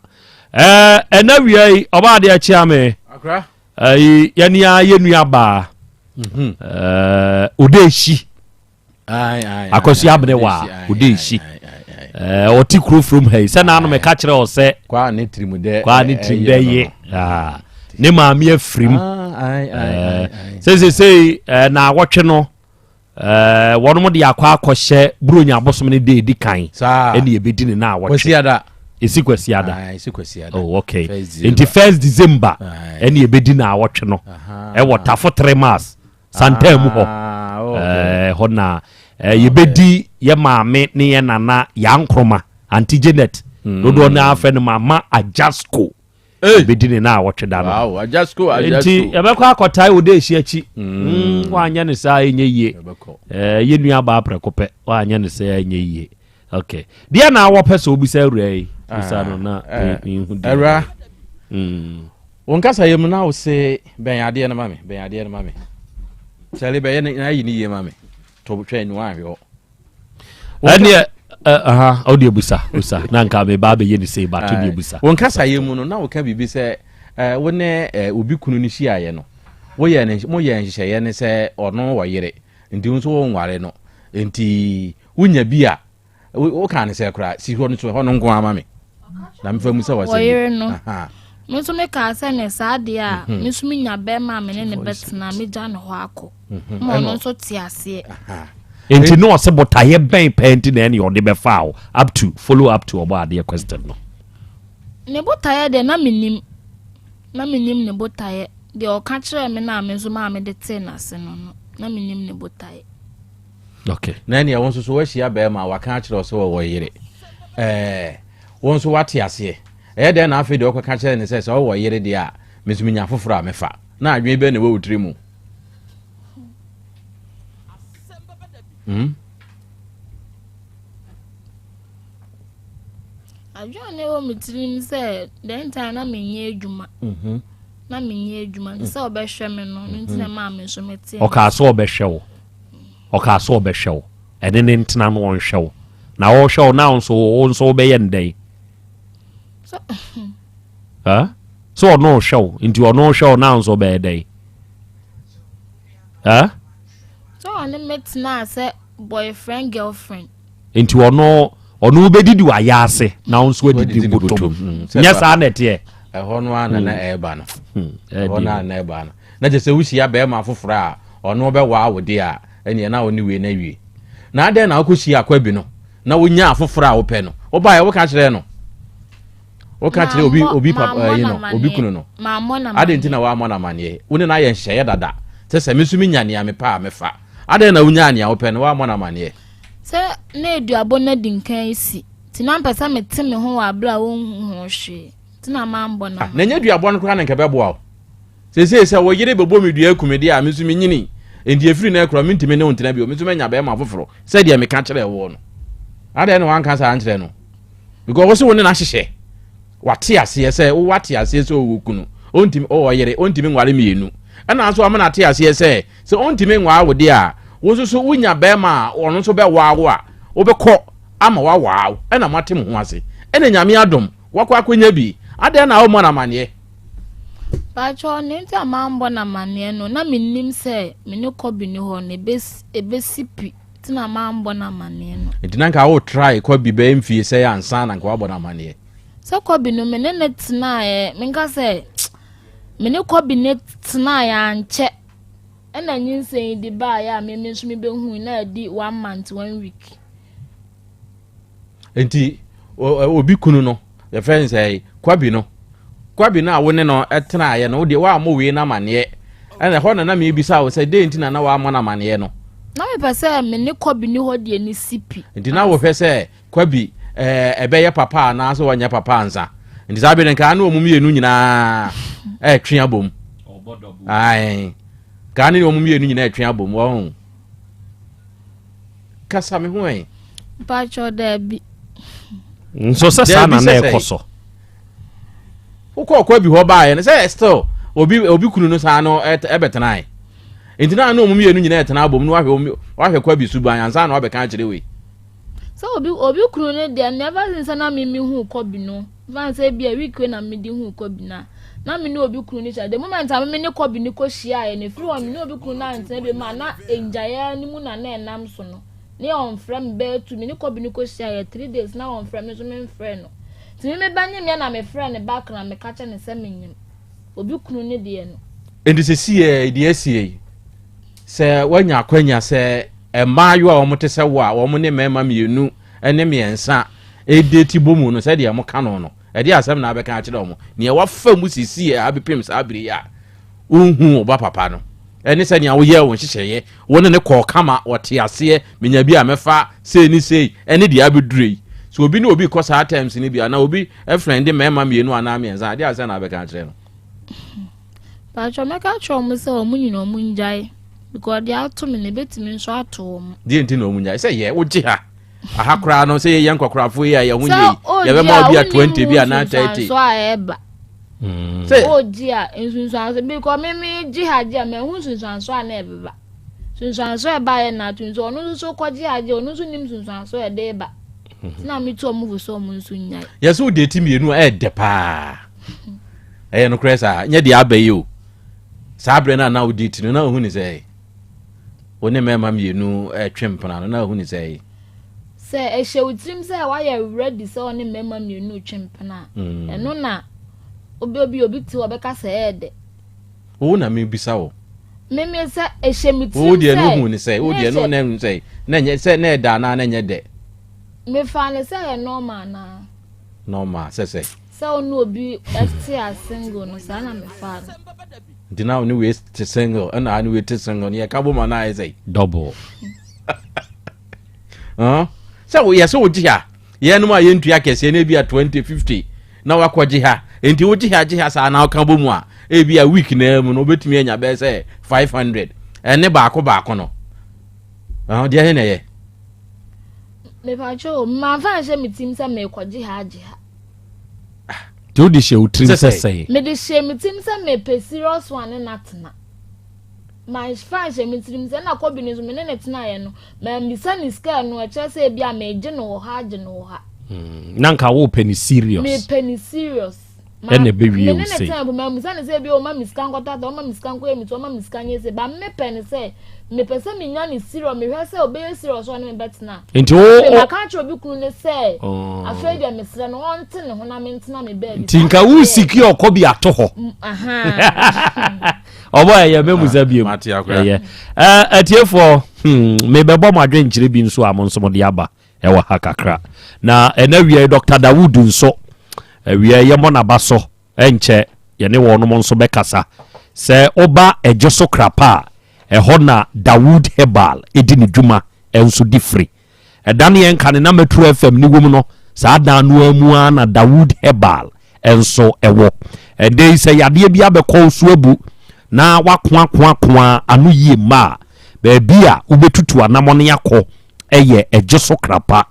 Ɛɛ ɛna wia yi ɔbaa deɛ kyea me. Akra. Ɛyi yɛne a yɛ nua baa. Mhm. Ɛɛ ode ehyi. Akɔsi abene wa ode ehyi. Ɛɛ ɔte kuro from ha yi sɛ naanu mɛka kyerɛ ɔ sɛ. Kwaa ne tirim dɛ. Kwaa ne tirim dɛ ye. Ne maame afirim. Ɛɛ sɛ sɛ sɛ na awɔtwe no. Ɛɛ wɔnom de akɔ akɔhyɛ Buronya abosom no da edi kan. Saa. Ɛna ebedi ne na awɔtwe. Kwasiada. Esi Kwasiada. Ah, esi Kwasiada. Oh, okay. First Nti first December ɛna ebedi na awɔtwe no. Ɛwɔ Tafo 3 Mars Santaa mu hɔ. Ah, okay. Ɛɛ hɔ na ɛɛ yɛbɛdi yɛ maame ne yɛ nana Yankroma Auntie Janet. Dodoɔ no afɛ no mama Ajasco. Ɛbɛdi ne naawɔtwe da no. Nti yɛbɛkɔ akɔtae wo dɛ ɛsi akyi. Woanyɛ ne saa ɛnyɛ yie. Yɛ nua baa prɛko pɛ woanyɛ ne saa ɛnyɛ yie. Okay. Deɛ na wɔpɛ sɛ wobisa awura yi. Bisa no na mehu deɛ. Awura. Wo nkasa yɛ mu na wo se bɛn adeɛ no ma me, bɛn adeɛ no ma me. Kyɛle bɛyɛ no ayi ne yie ma me. To twɛn no ahwɛ hɔ. Ɛneɛ aha ɔde abusa busa na nka me ba bɛyɛ ne sei ba to de abusa. Wo nkasa yɛ mu no na woka biribi sɛ wo ne obi kunu no hyiaeɛ no woyɛ ne moyɛ nhyehyɛeɛ ne sɛ ɔno wɔ yere nti wo nso wo nware no nti wonya bi a wokaa ne sɛ koraa si hɔ no so hɔ no nko ama me na mefa mu sɛ wɔsɛ wɔyere no me nso mekaa sɛ ne saa deɛ a mhm. me nso menya bɛrima a me ne ne bɛtena megya ne hɔ akɔ mhm. ma ɔno nso te aseɛ nti na ɔsɛ botaeɛ bɛn pɛɛ nti na ɛne ɔde bɛfa wo up to follow up to ɔbɔ adeɛ question no ne botaeɛ deɛ na menim na menim ne botaeɛ deɛ ɔka kyerɛɛ me no a me nso maa mede tee n'ase no no na menim ne botaeɛ Okay. Na ɛneɛ wo nso so woahyia bɛrima a waka akyerɛ wo sɛ wɔwɔ yere. Ɛɛ wo nso woate aseɛ. Ɛyɛ dɛn na afei deɛ wokɔka kyerɛ ne sɛ sɛ ɔwɔ yere deɛ a me nso menya foforɔ a mɛfa. Na adwene bɛn na ɛwɔ wo tiri mu? Hmm? Adwene a na ɛwɔ me tirim sɛ then time na menyɛ adwuma. Mm-hmm. Na menyɛ adwuma nti sɛ ɔbɛhwɛ me no, no nti na ɛmaa me nso mete. Ɔkaa sɛ ɔbɛhwɛ wo. Ɔkaa sɛ ɔbɛhwɛ wo. Ɛne ne ntena no ɔnhwɛ wo. Na ɔhwɛ wo na wo nso wo nso wobɛyɛ no dɛn? Sɛ ɔno ɔhwɛ wo nti ɔno ɔhwɛ wo na wo nso wobɛyɛ dɛn? Sɛ ɔne me tenaa sɛ boyfriend girlfriend. Nti ɔno ɔno wobɛdidi wayɛ ase na wo nso adidi botom. Nyɛ saa na ɛteɛ. Ɛhɔ no ara na na ɛreba no. Ɛhɔ no ara na ɛreba no. Na kyerɛ sɛ wohyia barima foforɔ a ɔno ɔbɛwaa wo deɛ a, ɛneɛ na wo ne wei no awie. Na adɛn na wokɔhyia akwabi no na wonyaa foforɔ a wopɛ no? Wobaeɛ woka kyerɛɛ no? Woka kyerɛ obi obi papa ɛyi no obi kunu no? Adɛn nti na woammɔ no amanneɛ? Wo ne no ayɛ nhyehyɛeɛ dada sɛ sɛ me nso menya nea mepɛ a mɛfa. Adɛn na wonyaa nea wopɛ no woammɔ no amanneɛ? Sɛ na aduabɔ no adi nkan asi nti na mpɛ sɛ mete me ho wɔ abere a wɔnhu ho hwee nti na mammɔ no ah, na ɛnyɛ duabɔ no koraa na nka ɛbɛboa wo. Seesei sɛ wo yere bɛbɔ me dua aku me deɛ a, me nso menyini, enti ɛfiri nnɛ rekorɔ mentumi ne wo ntena bio, me nso manya barima foforɔ, sɛdeɛ meka kyerɛɛ woɔ no. Adɛn na woanka saa ankyerɛ no? Because wo se wo ne no ahyehyɛ, wate aseɛ sɛ wo wate aseɛ sɛ ɔwɔ kunu, ɔntumi, ɔwɔ yere, ɔntumi nware mmienu. Ɛna nso ama no ate aseɛ sɛ, sɛ ɔntumi nwaa wo deɛ a, wo nso so wonya barima a ɔno nso bɛwaa wo a, wobɛkɔ ama wawaa wo, ɛna moate mo ho ase. Ɛna Nyame adom, wakɔ akɔnya bi. Adɛn na wommɔ no amaneɛ? Pakyɛw, nea nti a mammɔ no amanneɛ no, na minnim sɛ me ne Kobe nni hɔ no, ebesi ebesi pi nti na mammɔ no amanneɛ no. Nti na nka wo try Kobe bɛyɛ mfie sɛn ansa na nka woabɔ no amanneɛ? Sɛ Kobe no, me ne no tenaeɛ, menka sɛ me ne Kobe no tenaeɛ ankyɛ ɛna nyinsɛn yi de baeɛ a me me nso mebehui na adi one month, one week. Nti obi kunu no yɛfrɛ no sɛ kwabi no kwabi no a wo ne no tenaeɛ no wodeɛ woammɔ wei no amanneɛ ɛna ɛhɔ na na mebisa wo sɛ dɛn nti na na woammɔ no amanneɛ no. Na mepɛ sɛ me ne kwabi ne hɔ deɛ ne si pi. Nti na wohwɛ sɛ kwabi ɛbɛyɛ papa anaasɛ wɔnyɛ papa ansa nti saa bere no nkaa ne wɔn mmienu nyinaa ɛretwe abom nkaa ne wɔn mmienu nyinaa ɛretwe abom wɔn. Kasa me ho ɛ. Mpatsɔ daabi. Nso sɛ saa na na ɛkɔ so. Wokɔ ɔkɔ bi hɔ baayɛ no sɛ still obi obi kunu no saa no ɛbɛtenae. Nti na na wɔn mmienu nyinaa ɛtena abom no wahwɛ wahwɛ kɔ bi suban ansa na wabɛka akyerɛ wei. Sɛ obi obi kunu no deɛ no ever since na me me hu kɔ bi no. Fan sɛ bi a week wei na me de hu kɔ bi na na me ne obi kunu no hyia the moment a me ne kɔ bi no kɔ hyia yɛ no efiri hɔ me ne obi kunu no antena bi ma na ngyaeɛ no mu na na ɛnam so no ne ɔnfrɛ me bɛyɛ tu me ne kɔ bi no kɔ hyia yɛ 3 days na ɔnfrɛ me nso me nfrɛ no nti me me ba nyim yɛ na me frɛ ne back na me ka kyɛ ne sɛ me nyim obi kunu ne deɛ no. Nti sɛ si yɛ deɛ asie yi sɛ woanya akwanya sɛ mmaayewa a wɔte sɛ wo a wɔn ne mmarima mmienu ne mmiɛnsa redeti bɔ mu no sɛdeɛ moka no no, ɛdeɛ asɛm na abɛka akyerɛ wɔn? Nea wafa mu sisi a abɛpem saa bere yi a wonhu wo ba papa no, ɛne sɛnea woyɛɛ wo nhyehyɛeɛ, wo ne ne kɔɔ kama, wɔte aseɛ, menya bi a mɛfa sei ne sei, ɛne deɛ abɛdure yi. Sɛ obi ne obi kɔ saa terms no bi anaa obi friend mmarima mmienu anaa mmiɛnsa adeɛ asɛ na abɛka akyerɛ no. Paatwa mɛka akyerɛ wɔn sɛ wɔn nyina wɔn ngyae because deɛ ato me no ebetumi nso ato wɔn. Deɛ nti na wɔn ngyae sɛ yɛ wogye ha aha koraa no sɛ yɛyɛ nkɔkorafo yi a yɛn ho nyɛ yi yɛbɛma obi a 20 bi anaa 30. Sɛ a ɛba. Sɛ ogye a nsunsuanso because me me gye ha gye a mɛhu nsunsuanso a na ɛbɛba. Sunsuanso a ɛba yɛ na ato nso ɔno nso so kɔgye ha gye ɔno nso nim sunsuanso a ɛde ba. Na me tu ɔmo fo sɛ ɔmo nso nyae. Yɛsɛ wo date mmienu a ɛɛdɛ paa. Ɛyɛ nokorɛ saa nyɛ deɛ aba yi o. Saa berɛ no a na wo date no na wohu ne sɛ wo ne mmarima mmienu ɛtwe mpena no na wohu ne sɛ. Sɛ ɛhyɛ wo tirim sɛ woayɛ ready sɛ wo ne mmarima mmienu retwe mpena a, mm. ɛno na obi obi obi te hɔ ɔbɛka sɛ ɛyɛ dɛ. Wo na mebisa wo. Meme sɛ ɛhyɛ me tirim sɛ. Wo deɛ no hu ne sɛ wo deɛ no na hu sɛ na ɛnyɛ sɛ na ɛda anaa na ɛnyɛ dɛ. Mefa ne sɛ ɛyɛ normal anaa. Normal sɛ sɛ. Sɛ wo ne obi te a single no saa na mefa no. Nti na wo ne wei te single ɛna ne wei te single no yɛka bom anaa ayɛ sɛ. Double. Sɛ woyɛ sɛ wogye ha yɛnom a yɛntua kɛseɛ no ebi a 20 50 na wakɔgye ha nti wogye ha gye ha saa na woka bɔ mu a ebi a week naa mu no wobɛtumi anya bɛyɛ sɛ 500 ɛne baako baako no deɛ he na ɛyɛ. Mepatwo mamfa nhyɛ me tirim sɛ merekɔgye ha agye ha. Nti wode hyɛ wo tirim sɛ sɛn? Mede hyɛ me tirim sɛ mepɛ serious one ne no atena. Mamfa anhyɛ me tirim sɛ na Kobe no nso me ne no tenaeɛ no, mammisa ne sika no, ɛkyerɛ sɛ ebi a megye no wɔ ha agye no wɔ ha. Hmm, na nka wopɛ ne serious. Mepɛ ne serious. Ɛna ɛbɛwie wo sei. Me ne ne tena mpo mammisa ne sɛ ebi ɔma me sika nkɔtɔ ata, ɔma me sika nkɔyɛ me ti, ɔma me sika nyɛ sei, ba mepɛ ne sɛ mepɛ sɛ menya ne serious, mehwɛ sɛ ɔbɛyɛ serious ɔne me bɛtena. Nti wo maka akyerɛ obi kunu ne sɛ oh. afei deɛ mesrɛ no ɔnte ne ho na mentena me baabi. Nti nka wo siki ɔkɔ bi ato hɔ. Ɔbɔ ɛyɛ mɛmusa ah, biem ɛyɛ atiefoɔ hmm, mebɛbɔ mo adwenkyerɛ bi nso a mo nso mode aba ɛwɔ ha kakra na ɛna wia Dr. Dawood nso awia yɛmmɔ n'aba so ɛnkyɛ yɛne wɔnom nso bɛkasa sɛ woba ɛgye so krapa a ɛhɔ na Dawood Herbal ɛdi ne dwuma ɛnso di firi Ɛda no yɛn kane na Metro FM ne wom no, saa dan no ara mu ara na Dawood Herbal nso wɔ. Ɛnnɛ yi sɛ yadeɛ bi abɛkɔ wo so abu na wakoakoakoa ano yie mma a, baabi a wobɛtutu anamɔne akɔ yɛ Ɛgye So Krapa.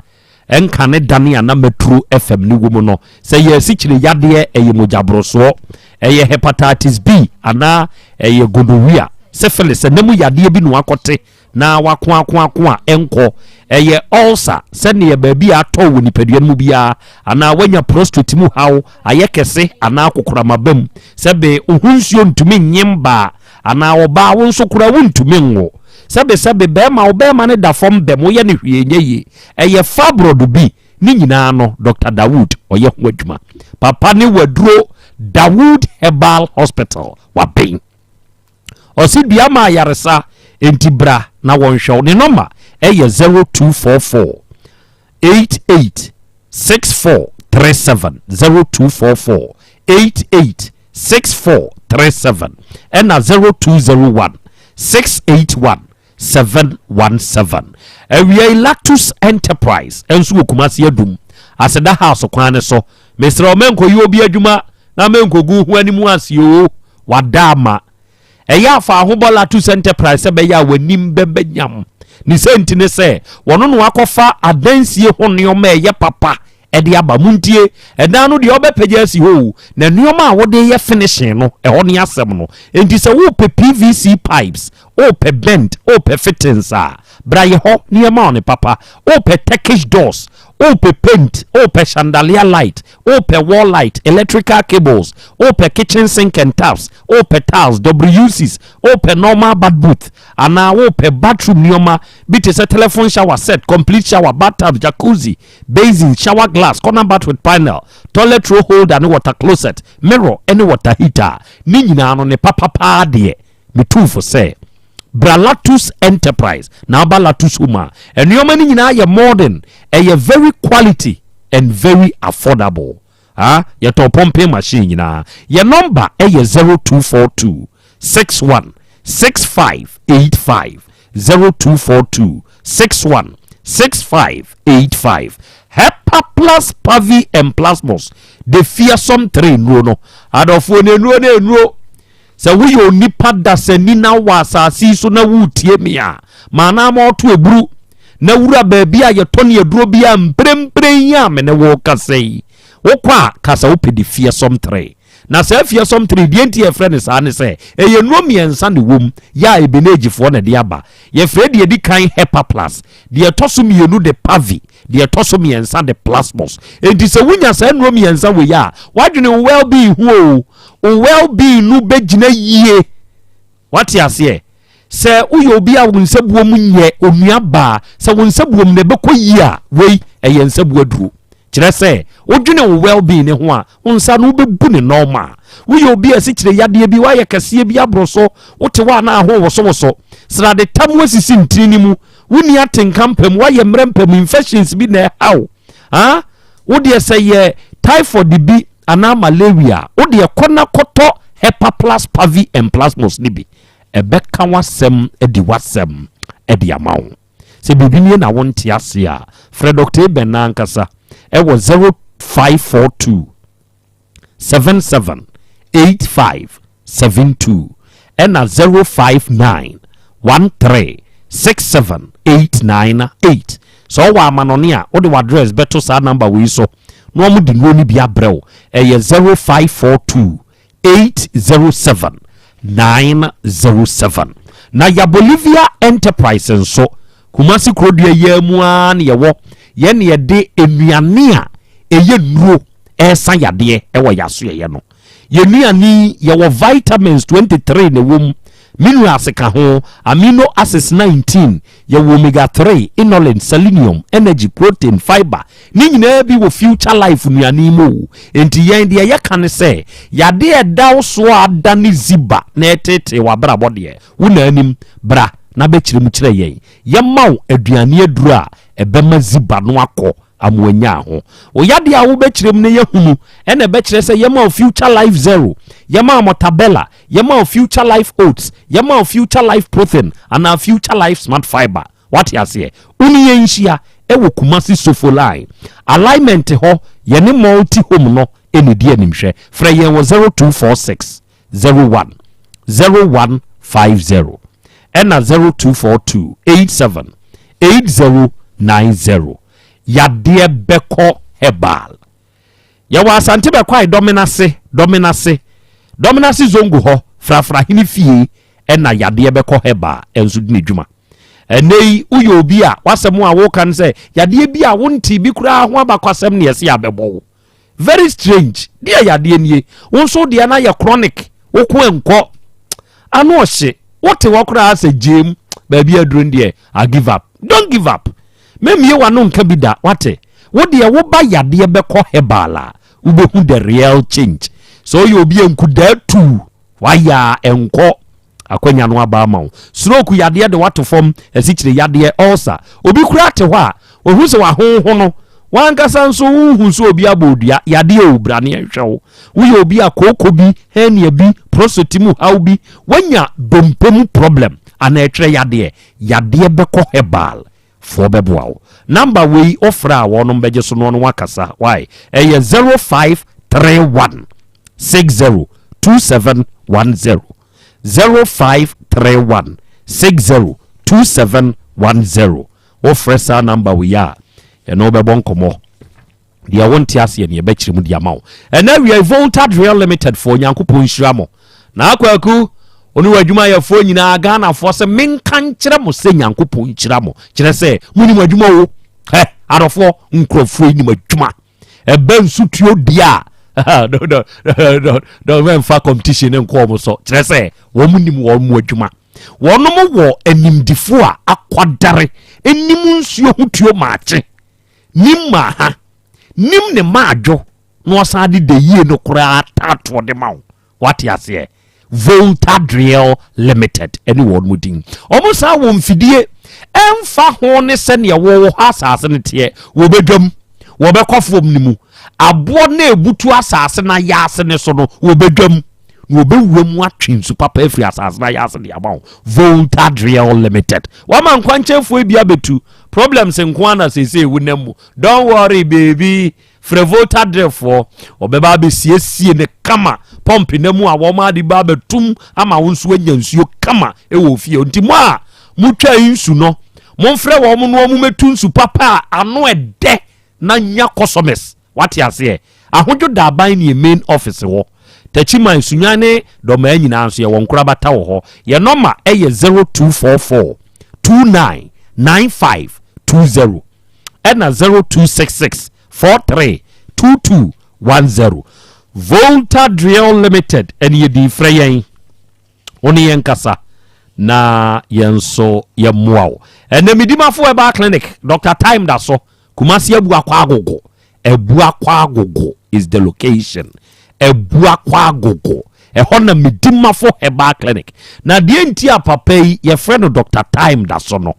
Ɛnkane dan a na Metro FM ne wom no, sɛ ɛyɛ asikyire yadeɛ, ɛyɛ mogyaborosoɔ, ɛyɛ hepatitis B anaa ɛyɛ gonorrhea, syphilis, ɛnɛ mu yadeɛ bi na wakɔte na wakoakoako a ɛnkɔ, ɛyɛ ulcer, sɛdeɛ baabi a atɔ wɔ nipadua no mu biara, anaa wanya prostrate mu haw, ayɛ kɛse anaa kokoram aba mu, sɛbe wo ho nsuo ntumi nye mbaa, anaa ɔbaa wo nso koraa wontumi nwo, sɛbe sɛbe bɛrima wo bɛrima no da fam bɛm woyɛ no hwee nyɛ yie, ɛyɛ fibroid bi, ne nyinaa no Dr. Dawood ɔyɛ ho adwuma. Papa ne waduro Dawood Herbal Hospital waben. Ɔse dua ma ayaresa enti bra na wɔnhwɛ wo. Ne nɔma ɛyɛ 0244 88 6437 0244 88 6437 ɛna 0201 681 717. Awia yi Lactus Enterprise nso wɔ Kumasi Adum Aseda House kwan no so. Mesrɛ wo mɛnkɔyɛ obi adwuma na mɛnkɔgu ho anim ase oo. Wada ama. Ɛyɛ a fa ho bɔ Latus Enterprise sɛ ɛbɛyɛ a w'anim bɛba nyam. Ne sɛ nti ne sɛ, wɔno na wakɔfa adansie ho nneɛma a ɛyɛ papa de aba. Montie, ɛdan no deɛ wobɛpagya asi hɔ o, na nneɛma a wode yɛ finishing no, ɛhɔ ne asɛm no. Enti sɛ wopɛ PVC pipes, wopɛ bend, wopɛ fittings a, bra yɛ hɔ na yɛma wo ne papa. Wopɛ Turkish doors, wopɛ paint, wopɛ chandelier light, wopɛ wall light, electrical cables, wopɛ kitchen sink and taps, wopɛ tiles, WCs, wopɛ normal bath booth, anaa wopɛ bathroom nneɛma bi te sɛ telephone shower set, complete shower, bathtub, jacuzzi, basin, shower glass, corner bath with panel, toilet roll holder ne water closet, mirror ne water heater. Ne nyinaa no ne papa paa deɛ metu fo sɛ bra Latus Enterprise na aba Latus Home a nneɛma no nyinaa yɛ modern, ɛyɛ very quality and very affordable. Ah, yɛtɔn pumping machine nyinaa. Yɛ nɔmba yɛ 0242 61 6585 0242 61 6585. Hep! Hepaplas Pavi and Plasmos de Fearsome 3 nnuro no. Adɔfoɔ no nnuro no nnuro. Sɛ woyɛ onipa dasani na wɔ asase yi so na woretie me a, ma anaa ma ɔto eburu na wura baabi a yɛtɔ ne aduro bi a mprempren yi a me ne wo kasa yi. Wokɔ a, ka sɛ wopɛ de Fearsome 3. Na saa Fearsome 3 deɛ nti yɛfrɛ no saa ne sɛ ɛyɛ nnuro mmiɛnsa na ɛwɔ mu, yɛ a Ebenegefoɔ na ɛde aba. Yɛfrɛ deɛ ɛdi kan Hepaplus, deɛ ɛtɔ so mmienu de Pavi, deɛ ɛtɔ so mmiɛnsa de Plasmos. Enti sɛ wonya saa nnuro mmiɛnsa wei a, woadwene wo well-being ho o, wo well-being no bɛgyina yie. Wate aseɛ? Sɛ woyɛ obi a wo nsabuo mu nyɛ, onua baa, sɛ wo nsabuo mu no ɛbɛkɔ yie a, wei ɛyɛ nsabuo aduro. Kyerɛ sɛ, wodwene wo well-being no ho a, wo nsa no wobɛbu no normal. Woyɛ obi a asikyire yadeɛ bi, woayɛ kɛseɛ bi aboro so, wote hɔ a na aho wosowoso, srade tam asisi ntini no mu, wonni atenka mpa mu, woayɛ mmerɛ mpa mu, infections bi na ɛha wo. Ah, wo deɛ sɛ yɛ typhoid bi anaa malaria a, wo deɛ kɔ na kɔtɔ Hepaplus Pavi and Plasmos no bi. Ɛbɛka w'asɛm adi w'asɛm de ama wo. Sɛ biribi nie na wonte ase a, frɛ Dɔkta Eben no ankasa wɔ 0542 77 85 72 ɛna 059 13 67 898. Sɛ ɔwɔ amanɔne a, wode w'address bɛto saa number wei so na wɔde nnuro no bi abrɛ wo. Ɛyɛ 0542 807 907. Na ya Bolivia Enterprise nso, Kumasi kurodua yi ara mu ara na yɛwɔ. Yɛn na yɛde nnuane a ɛyɛ nnuro ɛresa yadeɛ ɛwɔ yɛn asoɛeɛ no. Yɛn nnuane yi, yɛwɔ vitamins 23 na ɛwɔ mu, minerals ka ho, amino acids 19, yɛwɔ omega 3, inulin, selenium, energy, protein, fiber, Ne nyinaa bi wɔ Future Life nnuane yi mu o. Enti yɛn deɛ yɛka ne sɛ, yadeɛ a ɛda wo so a adane ziba na ɛreteetee w'abrabɔ deɛ, wo na anim. Bra na bɛkyerɛ mu kyerɛ yɛn. Yɛma wo aduane aduro a ɛbɛma ziba no akɔ ama wanya ho. Wo yadeɛ a wobɛkyerɛ mu na yɛahunu na ɛbɛkyerɛ sɛ yɛma wo Future Life Zero, yɛma wo Mortabella, yɛma wo Future Life Oats, yɛma wo Future Life Protein anaa Future Life Smart Fibre. Wate aseɛ? Wo ne yɛn nhyia wɔ Kumasi Sofo Line, Alignment hɔ, yɛne Multi Home no na ɛdi animhwɛ. Frɛ yɛn wɔ 0246 01 0150 ɛna 0242 87 8090. Yadeɛ bɛkɔ herbal. Yɛwɔ Asante Bɛkwae Dɔmenase, Dɔmenase, Dɔmenase Zongo hɔ, Frafrahene fie ɛna yadeɛ bɛkɔ herbal nso di ne dwuma. Ɛnɛ yi woyɛ obi a w'asɛm a woka no sɛ yadeɛ bi a wonte bi koraa ho abakwasɛm ne ɛse abɛbɔ wo. Very strange. Deɛ yadeɛ nie. Wo nso deɛ no ayɛ chronic. Wo ko nkɔ. Ano ɔhye. Wote hɔ koraa sɛ gyeem. Baabi aduro no deɛ I give up. Don't give up. Memmie w'ano nka bi da, wate? Wo deɛ woba yadeɛ bɛkɔ herbal a, wobɛhu the real change. Sɛ woyɛ obi a nkudaa tuu, wayɛ a ɛnkɔ. Akwanya no aba ama wo. Stroke yadeɛ de wato fam, asikyire yadeɛ, ulcer. Obi koraa te hɔ a, ohu sɛ wahonho no, w'ankasa nso wonhu sɛ obi abɔ odua, yadeɛ o, bra ne yɛnhwɛ wo. Woyɛ obi a kooko bi, hernia bi, prostate mu haw bi, woanya dompe mu problem anaa ɛtwerɛ yadeɛ, Yadeɛ bɛkɔ herbal foɔ bɛboa wo. Number wei wo frɛ a wɔnom bɛgye so na wɔne wo akasa why ɛyɛ 0531 60 2710 0531 60 2710 wo frɛ saa number wei a yɛne wo bɛbɔ nkɔmmɔ. Deɛ wonte aseɛ no yɛbɛkyerɛ mu de ama wo. Ɛnɛ awia yi Volta Drill Limited foɔ Nyankopɔn nhyira mo. Na Akwaku ɔne w'adwumayɛfoɔ nyinaa Ghanafoɔ sɛ menka nkyerɛ mo sɛ Nyankopɔn nhyira mo. Kyerɛ sɛ monim adwuma o. Hɛ adɔfoɔ nkurɔfoɔ yi nim adwuma. Ɛbɛ nsutuo deɛ a mɛmfa competition ne nkɔɔ mo so. Kyerɛ sɛ wɔn nim wɔn mu adwuma. Wɔnom wɔ animdifoɔ a akwadare nim nsuo ho tuo maakye. Nim ma ha, nim ne ma adwo na ɔsan de da yie no koraa taatoɔ de ma wo. Wate aseɛ? Volta Drill Limited ɛne wɔn mu din. Wɔn san wɔ mfidie ɛmfa ho ne sɛdeɛ wɔwɔ hɔ asase no teɛ, wɔbɛdwam, wɔbɛkɔ fam no mu. Aboɔ no a ɛbutu asase no ayaase no so no, wɔbɛdwam. na wɔbɛwura mu atwe nsu papa afiri asase no ayɛ ase de ama wo. Volta Drill Limited wama nkwankyɛnfoɔ bi abɛtu problems nko ara na seesei wonam mu. Don't worry baby, frɛ Volta Drill foɔ, wɔbɛba abɛsiesie ne kama pɔmpe no mu a wɔn ade ba abɛtum ama wo nso anya nsuo kama wɔ fie. Nti mo a motwa nsu no, momfrɛ wɔn na wɔn mɛtu nsu papa a ano ɛdɛ na nya customers. Wate aseɛ? Ahodwo da aban ne yɛn main office wɔ Techiman, Sunyani ne Dɔmaa nyinaa nso yɛwɔ nkorabata wɔ hɔ. Yɛn nɔma yɛ 0244 29 95 20 ɛna 0266 43 22 10. Volta Drill Limited ɛne yɛdin frɛ yɛn. Wo ne yɛn kasa na yɛn nso yɛmmoa wo. Ɛnɛ Medimafo Herbal Clinic, Dr. Time da so, Kumasi Abuakwa Agogo. Abuakwa Agogo is the location. Abuakwa Agogo. Ɛhɔ na Medimafo Herbal Clinic. Na deɛ nti a papa yi yɛfrɛ no Dr. Time da so no,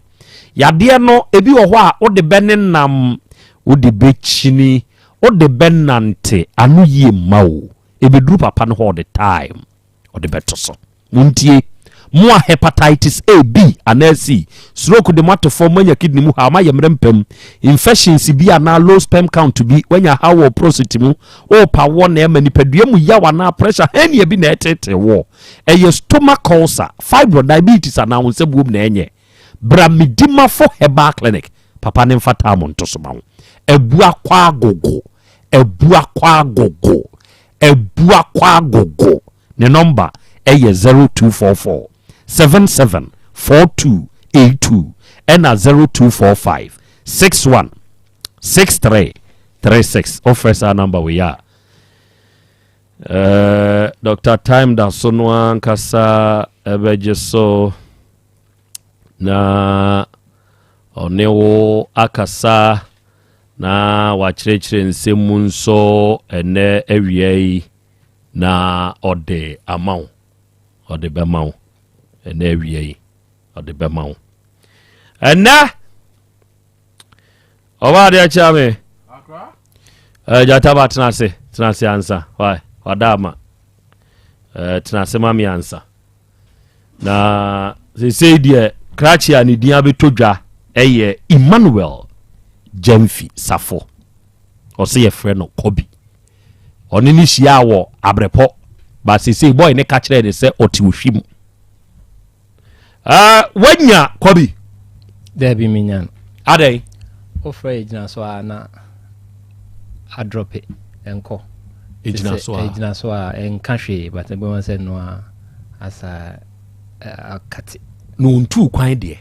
yadeɛ no ebi wɔ hɔ a wode bɛnenam, wode bɛkyini, wode bɛnante, ano yie mma wo. Ɛbɛduru papa no hɔ ɔde time ɔde bɛto so. Montie, mo a hepatitis A, B anaa C, stroke de mo ato fam, moanya kidney mu haw, moayɛ mmerɛ mpam, infections bi anaa low sperm count bi, woanya haw wɔ prostate mu, worepa woɔ na ɛma nipadua mu yaw anaa pressure, hernia bi na ɛtetee woɔ, ɛyɛ stomach ulcer, fibroid, diabetes anaa wo nsa buom na ɛnyɛ, bra Medimafo Herbal Clinic, papa ne mfa tam nto so ma wo. Abua Kwagogo, Abua Kwagogo. Abuakwa-Agogo ne nɔmba yɛ 0244 77 4282 ɛna 0245 61 63 36. Wofrɛ saa nɔmba wei a, eh, Dr. Time da so no ankasa ɛbɛgye so na ɔne wo akasa na wakyerɛkyerɛ nsɛm mu nso ɛnɛ awia yi na ɔde ama wo, ɔde bɛma wo ɛnɛ awia yi, ɔde bɛma wo ɛnɛ. Ɔba adeɛ kyerɛ me gyata ba tena ase, tena ase ansa, why wada ama tena ase ma me ansa. Na seesei deɛ krakye a ne din abɛtɔ dwa yɛ Emmanuel Gyamfi Safo. Ɔsɛ yɛfrɛ no Kɔbi. Ɔne ne hyiaa wɔ Abrɛpɔ, ba seesei bɔe ne ka kyerɛɛ ne sɛ ɔte Ohwim. Uh, wanya Kɔbi? Daabi menya no. Adɛn? Wofrɛ yɛ gyina so a na adrɔpe ɛnkɔ. Ɛgyina so a? Ɛgyina so a ɛnka hwee but ɛbɛma sɛ no a asa akate. Na ɔntuu kwan deɛ?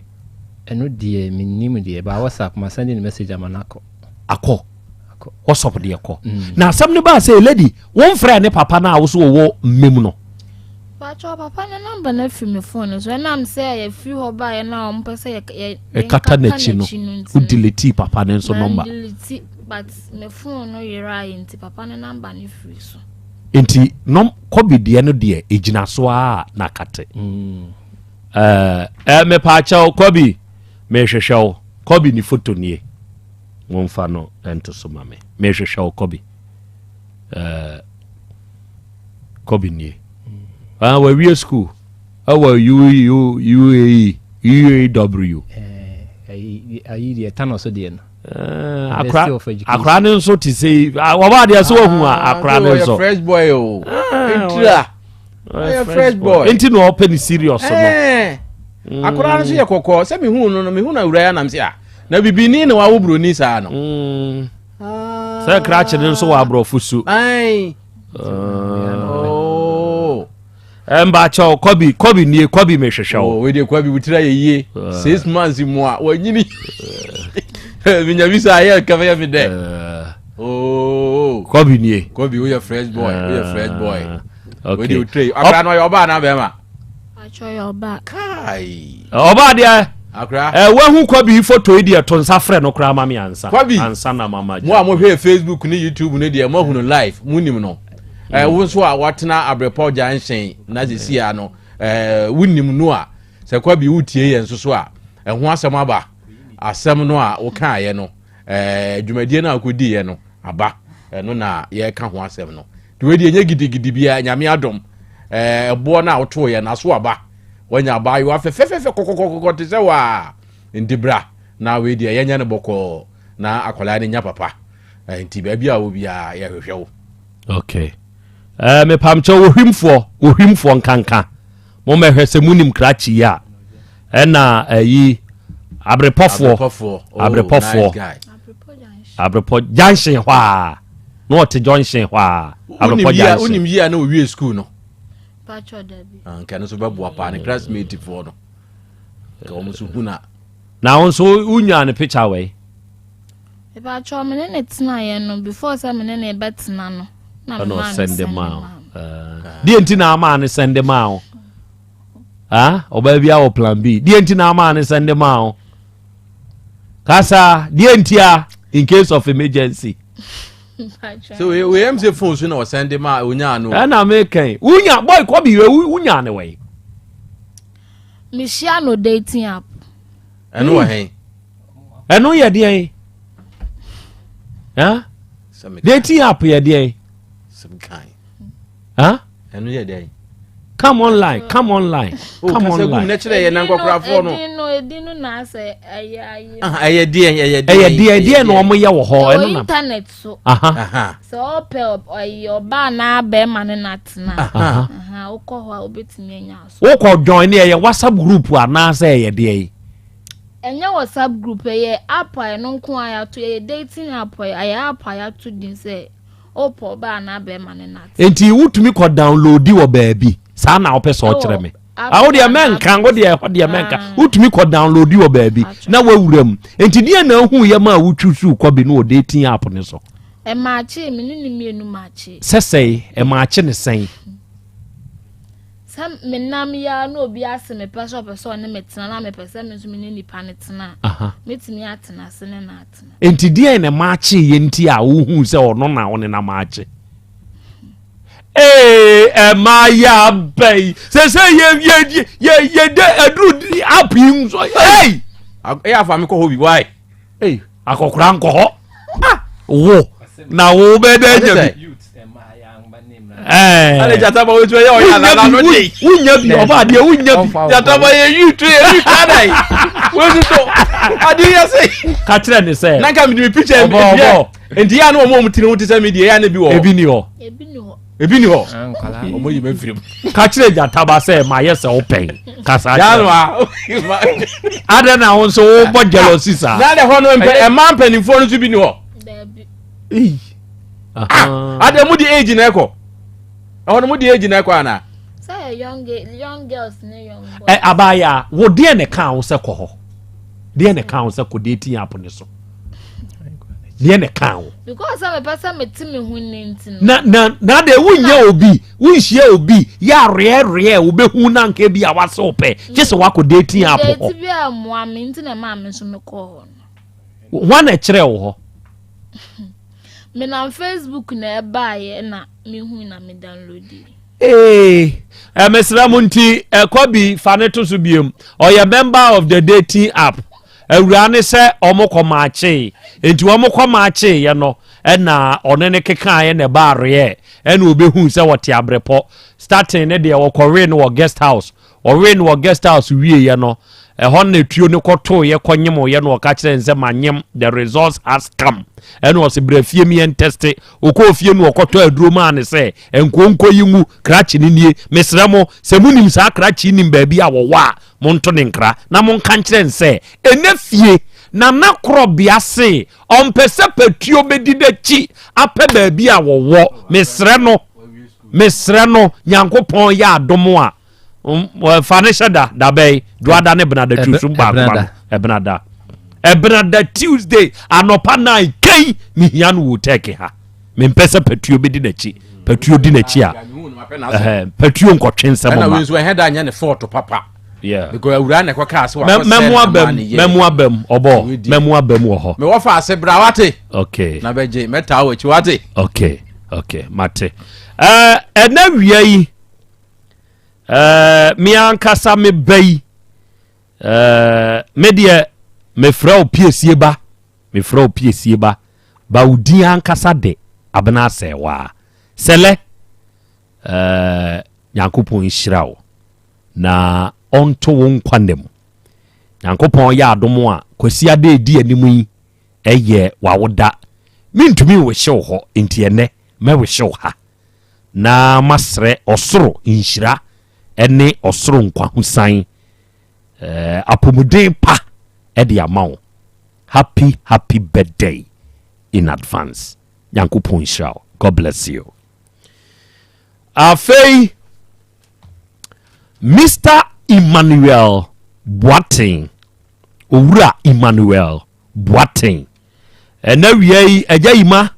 Ɛno deɛ mennim deɛ ba WhatsApp ma send ne message ama no akɔ. Akɔ? Akɔ. WhatsApp deɛ kɔ. Mm. Na asɛm no baa sɛ lady womfrɛ ne papa no a wo so wɔwɔ mmem no? Patrɔ papa no number no afiri me phone no so ɛnam sɛ yɛfiri hɔ baeɛ no a wɔn pɛ sɛ yɛ yɛ ɛkata n'akyi no wo delete papa no nso number. delete but me phone no yeraeɛ nti papa no number no firi so. Nti nom kɔbi deɛ no deɛ ɛgyina so a na kate. Mm. Ɛɛ eh, mepaakyɛw kɔbi mehwehwɛ wo kɔbi ne foto nie momfa no nto so ma me mehwehwɛ wo kɔbi ɛɛ kɔbi nie. Ah, wawie school ɛwɔ U U UAE UAW. Ayi deɛ tano so deɛ no. Eh, akora akora ne nso te sɛ wɔba adeɛ so wahu a ah, akora ne nso. fresh boy o. Ah, Ntira. Ɔyɛ fresh boy. Nti na ɔpɛ ne serious no. Eh, mm. Akora no nso yɛ kɔkɔɔ sɛ mehu no no mehu no awura yɛ anam sɛ a na bibini na wawo buroni saa no. Mm. Sɛ krakye no nso wɔ aborɔfo su. Ayi. Oh. Ɛmba kyɛw kɔbi kɔbi nie kɔbi mehwehwɛ wo. Oh, wei deɛ kɔbi wotira yɛ yie. 6 months mu a wanyini. Menya bi sa ayɛ nka bɛyɛ me dɛ. Oh. Kɔbi nie. Kɔbi woyɛ fresh boy woyɛ fresh boy. Okay. Wei deɛ wotira yi akora no ɔyɛ ɔbaa anaa bɛrima? Atwa yɛ ɔbaa. Kai. Ɔbaa deɛ. Akora. Ɛ wahu kɔbi foto yi deɛ to nsa frɛ no koraa ma me ansa. Kɔbi. Ansa na mama. Mo a mohwɛ Facebook ne YouTube ne deɛ moahunu live monim no. Ɛ wo nso a watena Abrepɔ junction na sisi a no ɛ wonim no a sɛ kɔbi wotie yɛn nso so a ɛho asɛm aba asɛm no a wokaeɛ no ɛ dwumadie no a wokɔdiiɛ no aba ɛno na yɛreka ho asɛm no. Nti wei deɛ ɛnyɛ gidigidi biara nyame adom. Ɛɛ ɛboɔ no a wotooyɛ no aso aba. Wanya abaayewa fɛfɛfɛfɛ kɔkɔkɔkɔ te sɛ waa. Nti bra na wei deɛ yɛnyɛ no bɔkɔɔ na akwadaa no nya papa. Nti baabi a wɔ biara yɛhwehwɛ wo. Okay. Eh, mepamkyɛ wɔhwimfoɔ wɔhwimfoɔ nkanka mommɛhwɛ sɛ monim krakye yi a ɛna ayi abrepɔfoɔ oh, abrepɔfoɔ abrepɔ junction hɔ a na ɔte junction hɔ a abrepɔ junction wonim yi a na owie school no ah, nka no nso bɛboa paa ne classmate foɔ no nka wɔn nso hu na na wo nso wonyaa ne picture wei Mepakyɛw me ne no tenaeɛ no before sɛ me ne no bɛtena no na me maa no sɛnde maa wo. Deɛ nti na amaa no sɛnde maa wo? Ah, ɔbaa bi awɔ plan B. Deɛ nti na amaa no sɛnde maa wo? Kasa, deɛ nti a in case of emergency. So we we am say phone so na ɔsɛnde maa onyaa no. Ɛna mekɛn, wonya boy kɔbi wonya ne wɔ yi. Mehyia no dating app. Ɛno wɔ hɛn. Ɛno yɛ deɛn? Dating app yɛ deɛn? Ɛno yɛ deɛn? Come online, come online, oh, come online. Na kyerɛ yɛ na nkɔkorafoɔ no. Edin no edin no na asɛ ɛyɛ ayɛ. Ɛyɛ deɛn ɛyɛ deɛn. Ɛyɛ deɛn deɛn na wɔn yɛ wɔ hɔ ɛno na. Internet so. Sɛ ɔpɛ ɔyɛ ɔbaa na bɛrima ne na tena. Wokɔ hɔ a wobɛtumi anya so. Wokɔ join ne ɛyɛ WhatsApp group anaasɛ ɛyɛ deɛn? Ɛnyɛ WhatsApp group, ɛyɛ app a ɛno nko ara yɛato, ɛyɛ dating app, ɛyɛ app a yɛato din sɛ wopɛ ɔbaa anaa bɛrima ne no ate. Enti wotumi kɔ downloadi wɔ baabi saa na wopɛ sɛ ɔkyerɛ me? Ah, wo deɛ mɛnka, wo deɛ ɛhɔ deɛ mɛnka. Ah. Wotumi kɔ downloadi wɔ baabi na wawura mu. Enti deɛ na ahu yɛ ma a wotwi so kɔ bi no wɔ dating app ne so? Ɛmaakye, me ne ne mmienu maakye. Sɛ sɛe, ɛmaakye ne sɛn? Sɛ menam yi ara na obi ase mepɛ sɛ ɔpɛ sɛ ɔne me tena na mepɛ sɛ me nso me ne nipa no tena a, mɛtumi atena ase ne no atena. Enti deɛn na ɛmaakyeeɛ nti a wohuu sɛ ɔno na wo ne no amaakye? Ee, ɛmaa yɛ aba yi. Sɛ sɛ yɛ yɛ yɛ yɛ de aduru app yi nso. Ei! Ɛyɛ afa me kɔ hɔ bi, why? Ei, akɔkora nkɔ hɔ. Ah, wo na wo bɛ dɛ nya bi. Wonya bi ɔba adeɛ wonya bi. Jataba yɛ youth yɛ youth ada yi. Wosu so ade yɛ se. Ka kyerɛ ne sɛ. Nanka mi di mi picture mi bi. Nti yɛ a na wɔn a wɔn tiri ho te sɛ mi deɛ yɛ a na ebi wɔ hɔ. Ebi ni hɔ. Ebi ni hɔ. Wɔn yi mɛ firi mu. Ka kyerɛ gyataba sɛ ma yɛ sɛ ɔpɛn. Kasa kyerɛ. Adɛ na wɔn nso wɔbɔ jealousy saa. Na de hɔ no mpɛ ɛmaa mpanimfoɔ no nso bi ni hɔ. Ah, adɛ mu di age na ɛkɔ. Ɛhɔ no mu di age na ɛkɔ ana. Sɛ yɛ young young girls ne young boys. Ɛ abaayaa wo deɛ na ɛka wo sɛ kɔ hɔ. Deɛ na ɛka wo sɛ kɔ dating app ne so. Deɛ na ɛka wo. Because sɛ mepɛ sɛ mete me ho ne nti no. Na na na de wonyɛ obi wonhyia obi yɛ areɛreɛ wobɛhu na nka bi a wase wo pɛ gye sɛ woakɔ dating app hɔ. Date bi a mmoa me nti na ɛmaa me nso mekɔɔ hɔ no. Hwan na ɛkyerɛ wo hɔ? Menam Facebook na ɛbaeɛ na mehu na me download. Ee, eh, mesrɛ mo nti ɛkɔ bi fa ne to so biom. Ɔyɛ member of the dating app. Awuraa ne sɛ ɔmo kɔ maakyee. Nti ɔmo kɔ maakyee yɛ no ɛna ɔne ne kekaeɛ na ɛbaa reɛ ɛna ɔbɛhuu sɛ wɔte abrepɔ. Starting ne deɛ wɔkɔwee no wɔ guest house. Ɔwee no wɔ guest house wieeɛ no, ɛhɔ na tuo no kɔtooeɛ kɔnyemoeɛ na ɔka kyerɛɛ no sɛ manyem, the results has come. Ɛna ɔse bra fie me yɛntɛste. Ɔkɔɔ fie no ɔkɔtɔ aduro maa no sɛ nkoonko yi ngu, krakye no nie. Mesrɛ mo, sɛ monim saa krakye yi nim baabi a wɔwɔ a, monto ne nkra na monka nkyerɛ no sɛ ɛnɛ fie Nana Korɔbea se ɔmpɛ sɛ patuo bɛdi n'akyi apɛ baabi a wɔwɔ. Mesrɛ no, mesrɛ no, Nyankopɔn yɛ adom a, fa ne hyɛ da da bɛyi duada ne benada tuesum baako ma no ɛbenada ɛbenada Tuesday anɔpa 9 kɛn mehia no wɔ tɛki ha mempɛ sɛ patuo bɛdi n'akyi patuo di n'akyi a patuo nkɔtwe nsɛm ma ɛna wei nso ɛhɛ da nyɛ ne fɔɔto papa Yeah. Because awura na ɛkɔ kaa sɛ wakɔ sɛ mɛmu abam mɛmu abam ɔbɔ mɛmu abam wɔ hɔ. Mewɔ fa ase bra wate. Okay. Na bɛgye mɛtaa wɔ akyi wate. Okay okay mate. Ɛɛ ɛnɛ wia yi ɛɛ me ankasa me ba yi ɛɛ me deɛ mefrɛ wo piesie ba mefrɛ wo piesie ba ba wo din ankasa de abena asɛe waa sɛlɛ ɛɛ. Nyankopɔn nhyira wo na ɔnto wo nkwa nna mu. Nyankopɔn yɛ adom a, Kwasiada a ɛdi anim yi ɛyɛ w'awoda. Mentumi nwehye wo hɔ, nti ɛnɛ mɛwehye wo ha na masrɛ ɔsoro nhyira ne ɔsoro nkwahosan, eh, apɔmuden pa ɛde ama wo. Happy happy birthday in advance. Nyankopɔn nhyira wo. God bless you. Afei Mr. Emmanuel Boateng, Owura Emmanuel Boateng. Ɛna wia yi agya yi ma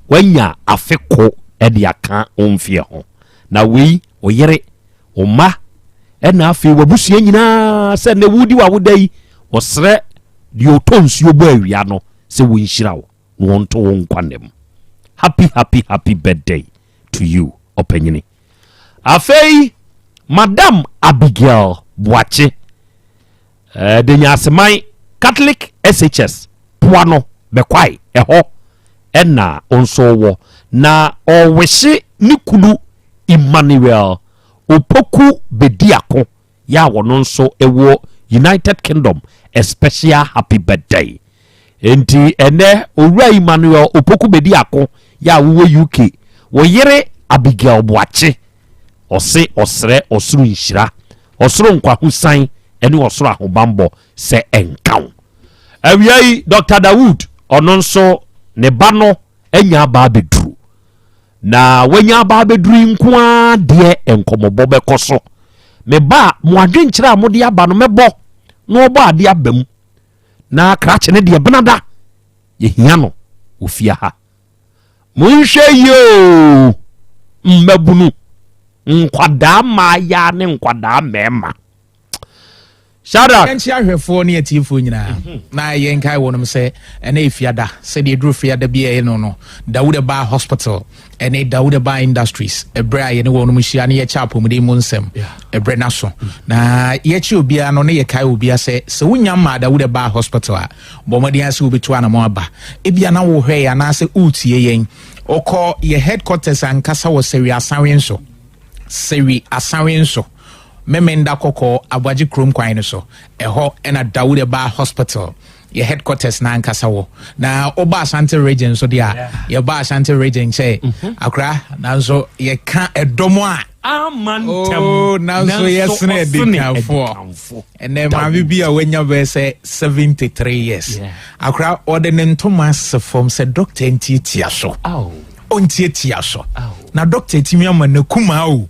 wanya afe ko de aka wo mfeɛ ho. Na wei wo yere, wo mma, ɛna afei w'abusua nyinaa sɛ nnɛ wodi w'awoda yi, wɔsrɛ deɛ ɔtɔ nsuo bɔ awia no sɛ wɔnhyira wo na wɔnto wo nkwa nna mu. Happy happy happy birthday to you ɔpanyini. Afei Madam Abigail Boakye eh, Denyaseman Catholic SHS poa no bɛkwae ɛhɔ ɛna nso wɔ na ɔwehye ne kunu Emmanuel Opoku Bediako yɛ a wɔno nso wɔ United Kingdom a special happy birthday. Enti ɛnɛ Owura Emmanuel Opoku Bediako yɛ a wowɔ UK, wo yere Abigail Boakye ɔse ɔsrɛ ɔsoro nhyira, ɔsoro nkwahosan ne ɔsoro ahobanbɔ sɛ ɛnka wo. Awia yi Dr. Dawood ɔno nso ne ba no anya aba abɛduru. Na wanya aba abɛduru yi nko ara deɛ nkɔmmɔbɔ bɛkɔ so. Me ba a, mo adwenkyerɛ a mode aba no mɛbɔ na ɔbɔ adeɛ aba mu. Na krakye no deɛ benada yɛhia no wɔ fie ha. Monhwɛ yie o, mmabunu, nkwadaa mmaayaa ne nkwadaa mmarima. Shadrach. Yɛnkyia ahwɛfoɔ ne atiefoɔ nyinaa mhm. na yɛnkae wɔnom sɛ ɛnɛ ɛfiada sɛdeɛ ɛduru fiada bi ɛyɛ no no Dawuda Bar Hospital ɛne Dawuda Bar Industries ɛberɛ a yɛne wɔnom hyia ne yɛkyɛ apɔmuden mu nsɛm ɛberɛ no so na yɛkye obiara no ne yɛkae obiara sɛ sɛ wonya mmaa Dawuda Bar Hospital a bɔ mmɔden ase wobɛtu anamɔ aba ebia na wohwɛ yɛ anaasɛ woretie yɛn wokɔ yɛ headquarters ankasa wɔ Sɛwi Asanwe nso Sɛwi Asanwe nso Memenda Kɔkɔɔ Aboagye kurom kwan no so. Ɛhɔ na Dawud Baa Hospital, yɛ headquarters no ankasa wɔ. Na woba Ashanti region nso deɛ a, yɛba Ashanti region kyɛ mhm. akora, nanso yɛka ɛdɔm a ama ntɛm oh, nanso yɛsene adikanfoɔ. Ɛnɛ maame bi a wanya bɛyɛ sɛ 73 years. Akora ɔde ne ntoma asɛ fam sɛ dɔkta ntiatia so. Ɔntiatia so. Na dɔkta atumi ama n'akumaa o.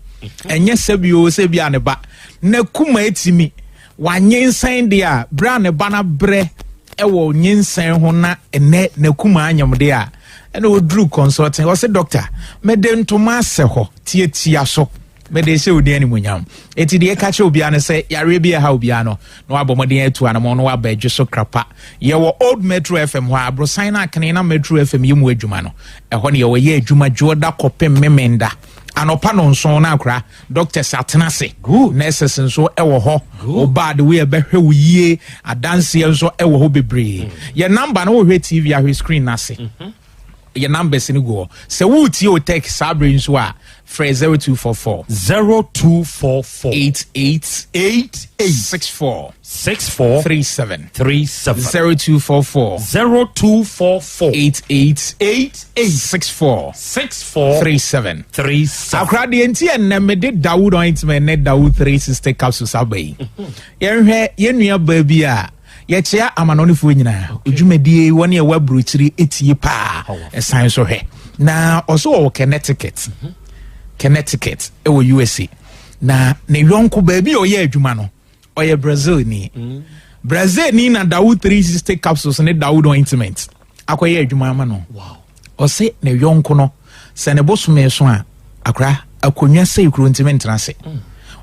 Ɛnyɛ sɛbi o sɛbi a ne ba n'akuma etimi wanyinsɛn deɛ a berɛ a ne ba no abrɛ ɛwɔ nyinsɛn ho na ɛnɛ n'akuma anyam deɛ a ɛna ɔduru consulting ɔsɛ dɔkta mede ntoma asɛ hɔ tiatia so mede hyɛ wo din animuonyam eti deɛ ɛka kyerɛ obiara no sɛ yareɛ bi ɛha obiara no na wabɔ mmɔden atu anamɔ na waba adwo so krapa yɛwɔ old metro fm hɔ a aborosan no akene na metro fm yɛ mu adwuma no ɛhɔ ne yɛwɔ yɛ adwuma dwoɔda kɔpem memenda Anɔpa nɔnson na akora doctors atena ase, nurses nso wɔ hɔ, ɔbaa de wei ɛbɛhwɛ wo yie, adanseɛ nso wɔ hɔ bebree. Mm. Yɛ number no wohwɛ TV ahwɛ screen no ase. Mm-hmm. Yɛ numbers no gu hɔ. Sɛ woretie o tech saa bere nso a, frɛ 0244 0244 88 88 64 64 37 37 0244 0244 88 88 64 64 37 37. Akora deɛ nti ɛnnɛ mede Dawood ointment ne Dawood 360 capsules aba yi. Yɛnhwɛ yɛn nua baa bi a yɛkyea amanɔnefoɔ nyinaa. Dwumadie wɔn a ɛwɔ aburokyiri etie paa ɛsan so hwɛ. Na ɔso ɔwɔ Connecticut. Connecticut ɛwɔ USA. Na ne yɔnko baabi a ɔyɛ adwuma no ɔyɛ Brazil ni. Mm. Brazil ni na Dawood 360 capsules ne Dawood ointment akɔyɛ adwuma ama no. Ɔse ne yɔnko no sɛ ne bosome so a akora akonnwa sɛ kuro ntumi ntena ase. Mm.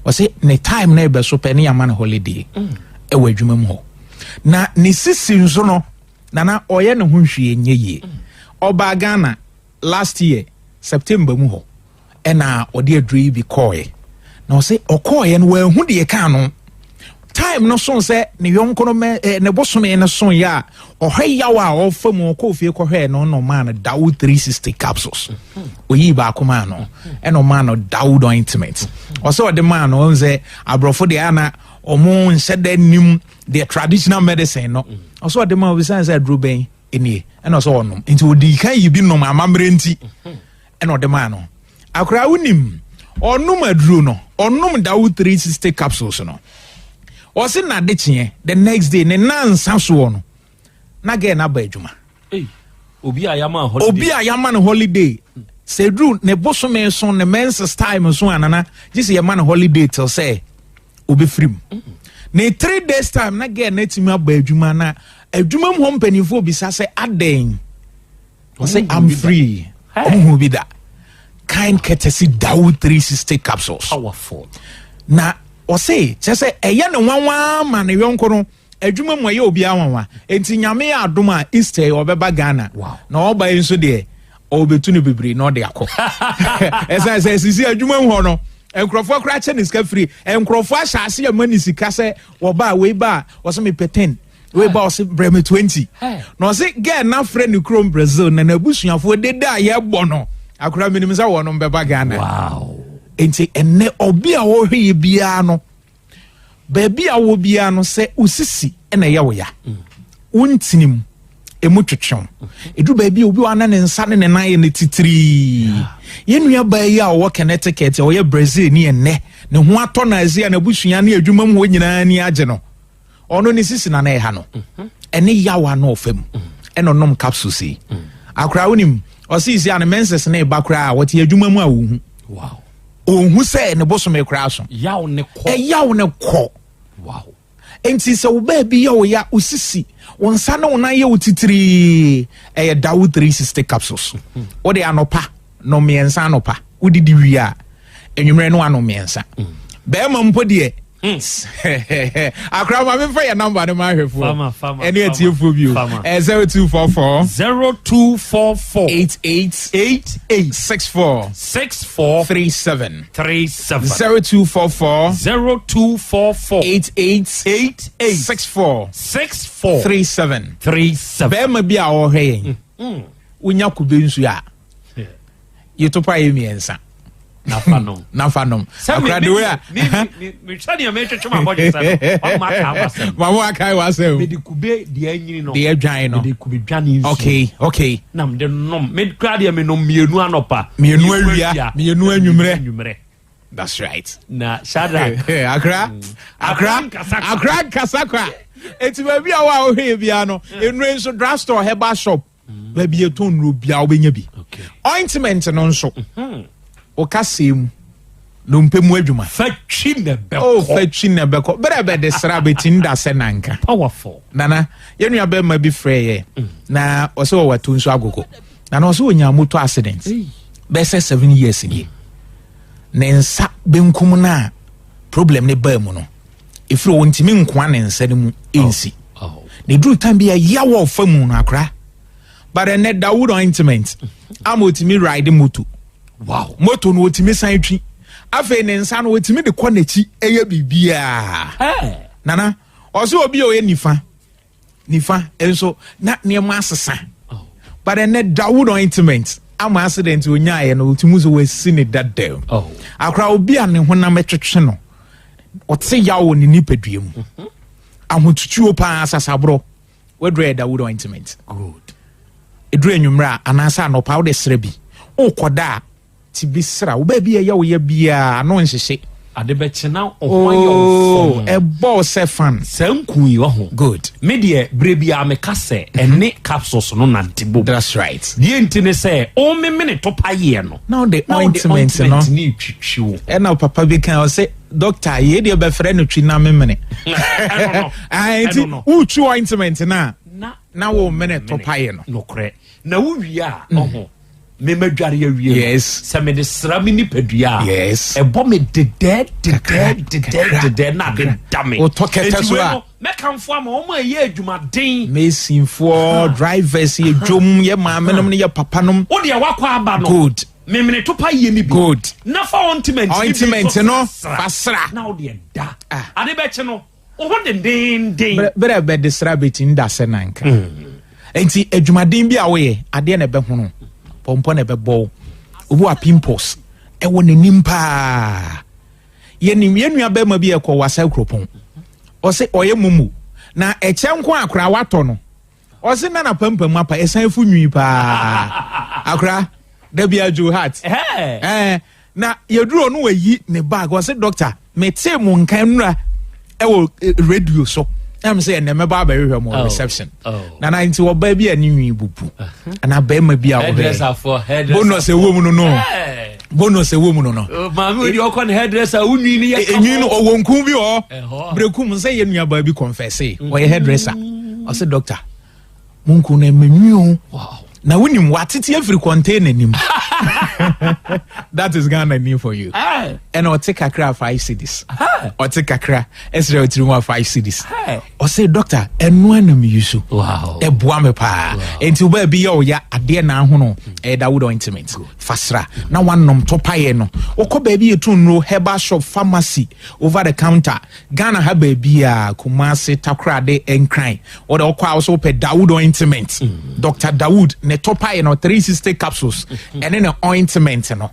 Ɔse ne time na ɛbɛ so pɛ ne yɛama no holiday mm. ɛwɔ adwuma mu hɔ. Na ne sisi nso no nana ɔyɛ ne ho nhwie nyɛ yie. Ɔbaa Ghana last year September mu hɔ. Ɛna ɔde aduro yi bi kɔɔɛ na ɔse ɔkɔɔɛ no wanhu deɛ ɛkaa no. Time no so sɛ ne yɔnko no mɛ eh, ne bosome no so yɛ a ɔhwɛ yaw a ɔfa mu ɔkɔ fie kɔhwɛɛ no na ɔmaa no Dawood 360 capsules. Oyii baako maa no ɛna ɔmaa no Dawood ointment. Ɔsɛ ɔde maa no ɔn sɛ aborɔfo deɛ ana ɔmo nhyɛ da nim deɛ traditional medicine no. Ɔsɛ ɔde maa obisan sɛ aduro bɛn nie ɛna ɔsɛ ɔnom nti ɔdi kan yi bi nom amammerɛ nti ɛna ɔde maa no. Akora wonim ɔnom aduro no ɔnom Dawood 360 capsules no ɔse nade kyeɛ the next day ne nansa soɔ no na girl no aba adwuma. Obi a yama holiday. Obi a yama no holiday sɛ duru ne bosome so ne menses time so anana gye sɛ yɛma no holiday till sɛ obɛfiri mu. Ne 3 days time na girl no atumi aba adwuma na adwuma mu hɔ mpanimfoɔ bisa sɛ adɛn ɔsɛ I'm free ɔmo bi da kind courtesy Dawood 360 capsules. Powerful. Na ɔsɛ kyerɛ sɛ ɛyɛ ne nwanwa ma ne yɔnko no adwuma mu ɛyɛ obiara nwanwa nti Nyame yɛ adom a Easter yi ɔbɛba Ghana. Na ɔba yi nso deɛ ɔbɛtu no bebree na ɔde akɔ ɛsan sɛ sisi adwuma mu hɔ no nkurɔfoɔ koraa kyɛ ne sika firi nkurɔfoɔ ahyɛ ase ɛma ne sika sɛ wɔba a wei ba a ɔsɛ mepɛ 10 wei ba ɔsɛ brɛ me 20 na ɔsɛ girl na frɛ ne kurom Brazil na n'abusuafoɔ dede a yɛbɔ no akora menim sɛ wɔnom bɛba Ghana. Nti ɛnɛ ɔbi a wɔhwɛ yɛ biara no baabi a wɔ biara no sɛ osisi ɛna ɛyɛ wo ya wontini mu emu twetwew ɛduru baabi a obi wa na ne nsa ne ne nan yɛ ne titirii. Yɛn nua baa yi a ɔwɔ Connecticut a ɔyɛ Brazil ne ɛnɛ ne ho atɔ na ɛsɛ a n'abusua ne adwuma mu hɔ nyinaa ani agye no ɔno ne sisi na na ɛha no ɛne yawa na ɔfa mu ɛna ɔnom capsules yi akora wonim ɔsi si a ne menses ne ba koraa wɔte adwuma mu a wɔhu ɔhu sɛ ne bosome koraa so yaw ne kɔ ɛyaw ne kɔ. Nti sɛ wo baabi yɛ wo ya, wo sisi, wo nsa ne wo nan yɛ wo titirii, ɛyɛ Dawo 360 capsules. Wode anɔpa nom mmiɛnsa anɔpa, wodidi wie a, anwummerɛ no anom mmiɛnsa. Bɛrima mpo deɛ, akora ma memfa yɛ namba no ma ahwɛfoɔ ɛne atiefoɔ bio. 0244 0244 88 88 64 64 37 37 0244 0244 88 88 64 64 37 37. Bɛrima bi a ɔhwɛ yɛn, wonya kube nsuo a yɛto pa yɛ mmiɛnsa nafa nom nafa nom. Akora de wei a sɛdeɛ metwetwe ma bɔdwe sɛ no wama aka wasɛm. Ma mo akae wasɛm. Mede kube deɛ anyini no deɛ adwan no mede kube dwane nsuo okay na mede nom. Me kora deɛ menom mmienu anɔpa, mmienu awia, mmienu anwummerɛ. Anwummerɛ. That's right. Na Shadrach akra akra akra nkasa kwa eti baabi a wo a wohwɛ yɛ biara no nnuro nso drugstore, herbal shop, baabi yɛtɔn nnuro biara wobɛnya bi. Ointment no nso woka see mu dompe mu adwuma fa twi na bɛkɔ. Oh, fa twi na bɛkɔ berɛ bɛde sra bɛtini da sɛ nanka. Powerful. Nana yɛn nua bɛrima bi frɛ yɛ na ɔsɛ wɔwɔ ato nso agogo na ɔsɛ ɔnya motor accident bɛsɛ 7 years nie. Ne nsa benkum no a problem ne baa mu no ɛfiri ɔntumi nkoa ne nsa no mu ɛnsi na ɛduru time bi a yawa ɔfa mu no akora, but ɛnɛ Dawood ointment ama ɔtumi ride moto. Moto no ɔtumi san twi. Afei ne nsa no ɔtumi de kɔ n'akyi ɛyɛ biribiaa. Nana ɔsɛ obi a ɔyɛ nifa nifa nso na nneɛma asesa, but ɛnɛ Dawood ointment ama accident onyaayɛ no ɔtumi so wasi ne dadaw. Akora obi a ne honam twetwe no ɔte yaw wɔ ne nipadua mu ahotutuo paa sasaborɔ waduru yɛ Dawood ointment. Good. Ɛduru anwummerɛ a anaasɛ anɔpa wode srɛ bi wokɔda a ti bi sra wo baabi a ɛyɛ wo yɛ biaa ano nhyehye. Ade bɛkye na ɔho ayɛ wo fam. Ɛbɔ wo sɛ fan. Saa nku yi ɔho. Good. Me deɛ berɛ biara meka sɛ ɛne capsules no nante bom. That's right. Deɛ nti ne sɛ ɔmemene to payeɛ no na wode na wode ointment no ointment ne twitwi wo. Ɛna papa bi kan ɔsɛ doctor yei deɛ bɛfrɛ no twi na memene. Ɛno no. Ah, nti Ɛno no. wotwi ointment no a na na wo mene to paye no. Nokorɛ na wowie a ɔho memadware awie no sɛ mede sra me nipadua a ɛbɔ me dedɛɛ dedɛɛ dedɛɛ dedɛɛ na ade da me. Wotɔ kɛtɛ Enti so wei a no mɛkamfo ama wɔn a ɛyɛ adwumaden. Masonfoɔ, drivers, yɛ dwom, yɛ maamenom ne yɛ papanom. Wo deɛ wakɔ aba no Good. Memene to pa yie no bi. Good. Na fa ointment no bi Ointment nso no sra. fa sra. Na wo deɛ da ade bɛkye no. Wo ho dendenden. Berɛ bɛde sra bɛti nda sɛ nanka. Nti adwumaden bi a woyɛ, adeɛ na ɛbɛhono, pɔmpɔ na ɛbɛbɔ wo. Obi wa pimples ɛwɔ n'anim paa. Yɛnim yɛn nua bɛrima bi ɛkɔ wasa kuropɔn. Ɔse ɔyɛ mumu na ɛkyɛ nko akora watɔ no. Ɔse na na pampam apa ɛsan fu nwi paa. Akora da bi adwo heart. Ɛɛ na yɛduru ɔno wayi ne bag ɔse doctor metee mo nka nnura ɛwɔ eh, radio so ɛm sɛ ɛnɛ mɛba abɛhwehwɛ mo oh, reception oh. nana nti ɔbaa bi a ne nwi bubu uh-huh. anaa bɛrima bi a wɔhwɛ bonus ɛwɔ mu no no bonus ɛwɔ mu no no oh, maame odi ɔkɔ ne hairdresser wo nwi no yɛ kama nwi no ɔwɔ nku bi hɔ berekum sɛ yɛ nuabaa bi confesse ɔyɛ hairdresser ɔsɛ doctor mo nku no ɛmɛ nwi o na wonim watete afiri container nim that is Ghana ni for you ɛna ɔte kakra five cedis ɔte kakra ɛsrɛ ɔtiri mu a five cedis ɔsɛ doctor ɛno anam yi so ɛboa me paa nti wobaa bi yɛ ɔya adeɛ na ahono ɛyɛ Dawood ointment fasra na wanom to paeɛ no wokɔ baabi yɛtu nnuro herbal shop pharmacy over the counter Ghana ha baabiaa, Kumasi, Takoradi, Nkran, wode wokɔ a wo so wopɛ Dawood ointment. Mm. Dr. Dawood ne tɔpaeɛ no 360 capsules mm-hmm. ɛne ne ointment no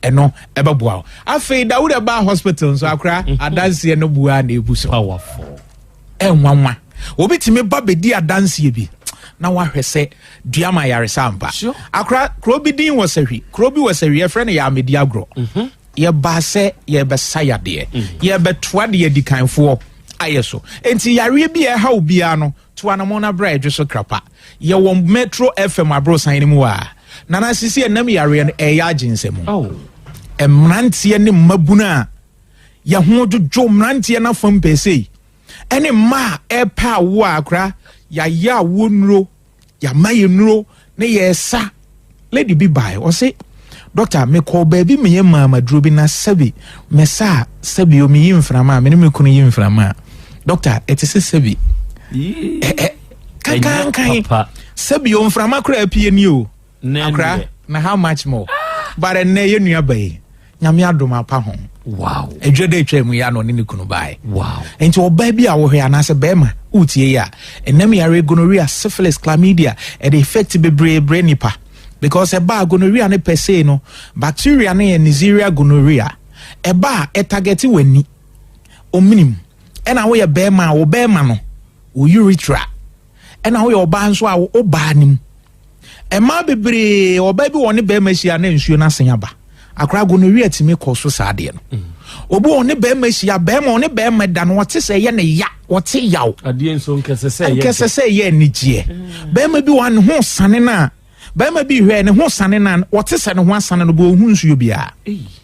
ɛno ɛbɛboa wo. Afei Dawood ɛbaa hospital nso akora mm-hmm. adanseɛ no bua na ɛbu so. Powerful. Ɛnwanwa. Obi tumi ba bɛdi adanseɛ bi na wahwɛ sɛ dua ma ayaresa ampa. Akora kuro bi din wɔ sahwi, kuro bi wɔ sahwi yɛfrɛ no yɛ amedi agorɔ. Mm -hmm. Yɛbaa sɛ yɛrebɛsa yadeɛ. Yɛrebɛtoa deɛ adikanfoɔ ayɛ so. Enti yareɛ bi a ɛha wo biara no, to anamɔn na bra Ɛdwe so Krapa. Yɛwɔ Metro FM aborosan no mu a. Nana Sisi ɛnam yareɛ no ɛreyɛ agye nsam. Mmeranteɛ ne mmabunu a yɛn ho dwodwo mmeranteɛ no afam pɛsei ɛne mmaa a ɛrepɛ awoɔ a akora yɛayɛ awoɔ nnuro Yɛama yɛ nnuro ne yɛresa. Lady bi bae, ɔse, Doctor, mekɔɔ baabi meyɛ maa maduro bi na sɛbi mesa a, sɛbi o meyi mframa a, me ne me kunu yi mframa a, doctor, ɛte sɛ sɛbi. Ɛ, kankankan. Sɛbi o mframa koraa apue ni o. Akora, na how much more? But ɛnnɛ yɛ nua ba yi, Nyame adom apa ho. Wow. Adwa da atwa mu ya na ɔne ne kunu bae. Wow. Nti ɔbaa bi a wohwɛ anaasɛ bɛrima wotie yi a, ɛnam yare gonorrhea, syphilis, chlamydia, ɛde effect bebree brɛ nipa. Because ɛba gonorrhea ne pɛ sei no, bacteria no yɛ Neisseria gonorrhea. Ɛba a ɛtagɛte w'ani, omenim. Ɛna woyɛ bɛrima a wo bɛrima no, wo urethra. Ɛna woyɛ ɔbaa nso a wo baa no mu. Mmaa bebree, ɔbaa bi wɔ ne bɛrima hyia na nsuo no asen aba. Akora gonorrhea tumi kɔ so saa adeɛ no. Mm. Obi wɔ ne bɛrima hyia, bɛrima ɔne bɛrima da no ɔte sɛ ɛyɛ ne ya, ɔte yaw. Adeɛ nso nkɛsɛ sɛ ɛyɛ. Nkɛsɛ sɛ ɛyɛ anigyeɛ. Mm. Bɛrima bi wɔ ne ho sane no a, bɛrima bi hwɛ ne ho sane no a, ɔte sɛ ne ho asane no bi ɔhu nsuo biara.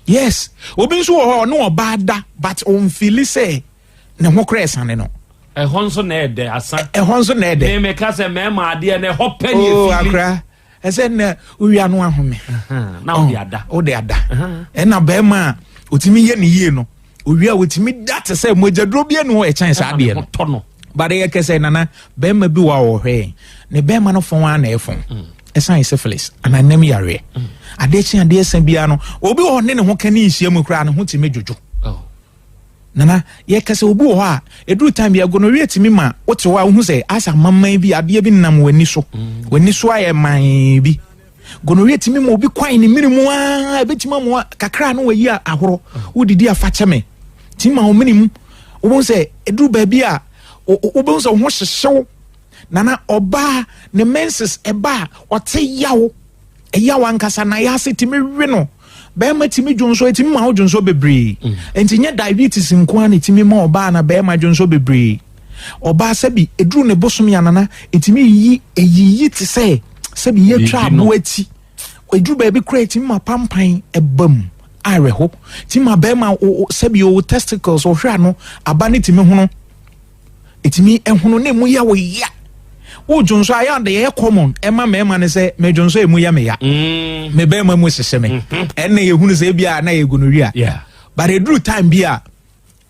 Yes, obi nso wɔ hɔ ɔne ɔbaa da but ɔnfili sɛ ne ho kora ɛsane no. Ɛhɔ nso na ɛdɛ asa. Ɛhɔ nso na ɛdɛ. Mímí ka sɛ mɛɛma adeɛ na ɛhɔ pɛ ni efili. Akora ɛsɛ na owia no ahome. Na ɔde ada. Ɔde ada. Ɛna bɛɛma a otumi yɛ ne yie no owia otumi da te sɛ mogyaduro bi enu hɔ ɛkyɛn saa adeɛ no. Tɔ no. Bade yɛ kɛsɛ nana bɛɛma bi wɔ a ɔhwɛ ne bɛɛma no fɔn a na ɛfɔn. Mm. Ɛsan syphilis anaa nam yareɛ. Mm. Adeɛ kye adeɛ sɛn biara no obi wɔ hɔ ne ne ho ka ne nhyia mu koraa ne ho tumi dwodwo. Oh. Nana, yɛka sɛ obi wɔ hɔ a, ɛduru time bi a gonorrhea tumi ma wote hɔ a wohu sɛ asɛ amaman bi, adeɛ bi nam w'ani so. Mm. W'ani so ayɛ man bi. Gonorrhea tumi ma obi kwan ne mene mu aa, ɛbɛtumi ama kakra no wayi ahorɔ. Mm. Wodidi afa kyɛ me. Tumi ma wo mene mu. Wobɛhu sɛ ɛduru baabi a, wobɛhu sɛ wo ho hyehyew. Nana, ɔbaa ne menses ɛba a, ɔte yaw. Ɛyaw ankasa na yɛ ase tumi we no. Bɛrima tumi dwonsɔ, ɛtumi ma wo dwonsɔ bebree. Mm. Nti nyɛ diabetes nko ara na ɛtumi ma ɔbaa na bɛrima dwonsɔ bebree. Ɔbaa sɛbi ɛduru ne bosome anana, ɛtumi yiyi, ɛyiyi te sɛ sɛbi yɛtwa aboa ti. Ɛduru baabi koraa ɛtumi ma pampan ɛba mu awerɛho. Ɛtumi ma bɛrima sɛbi o testicles ɔhwɛ ano, aba ne tumi hono. Ɛtumi ɛhono na ɛmu yɛ wo ya. Wo dwonsɔ ayɛ ade ɛyɛ common ɛma mmarima no sɛ me dwonsɔ ɛmu yɛ me ya. Mm. Me bɛrima mu hyehye me. Mm-hmm. Ɛnna yɛhunu sɛ ebi a na yɛ gonorrhea. But ɛduru time bi a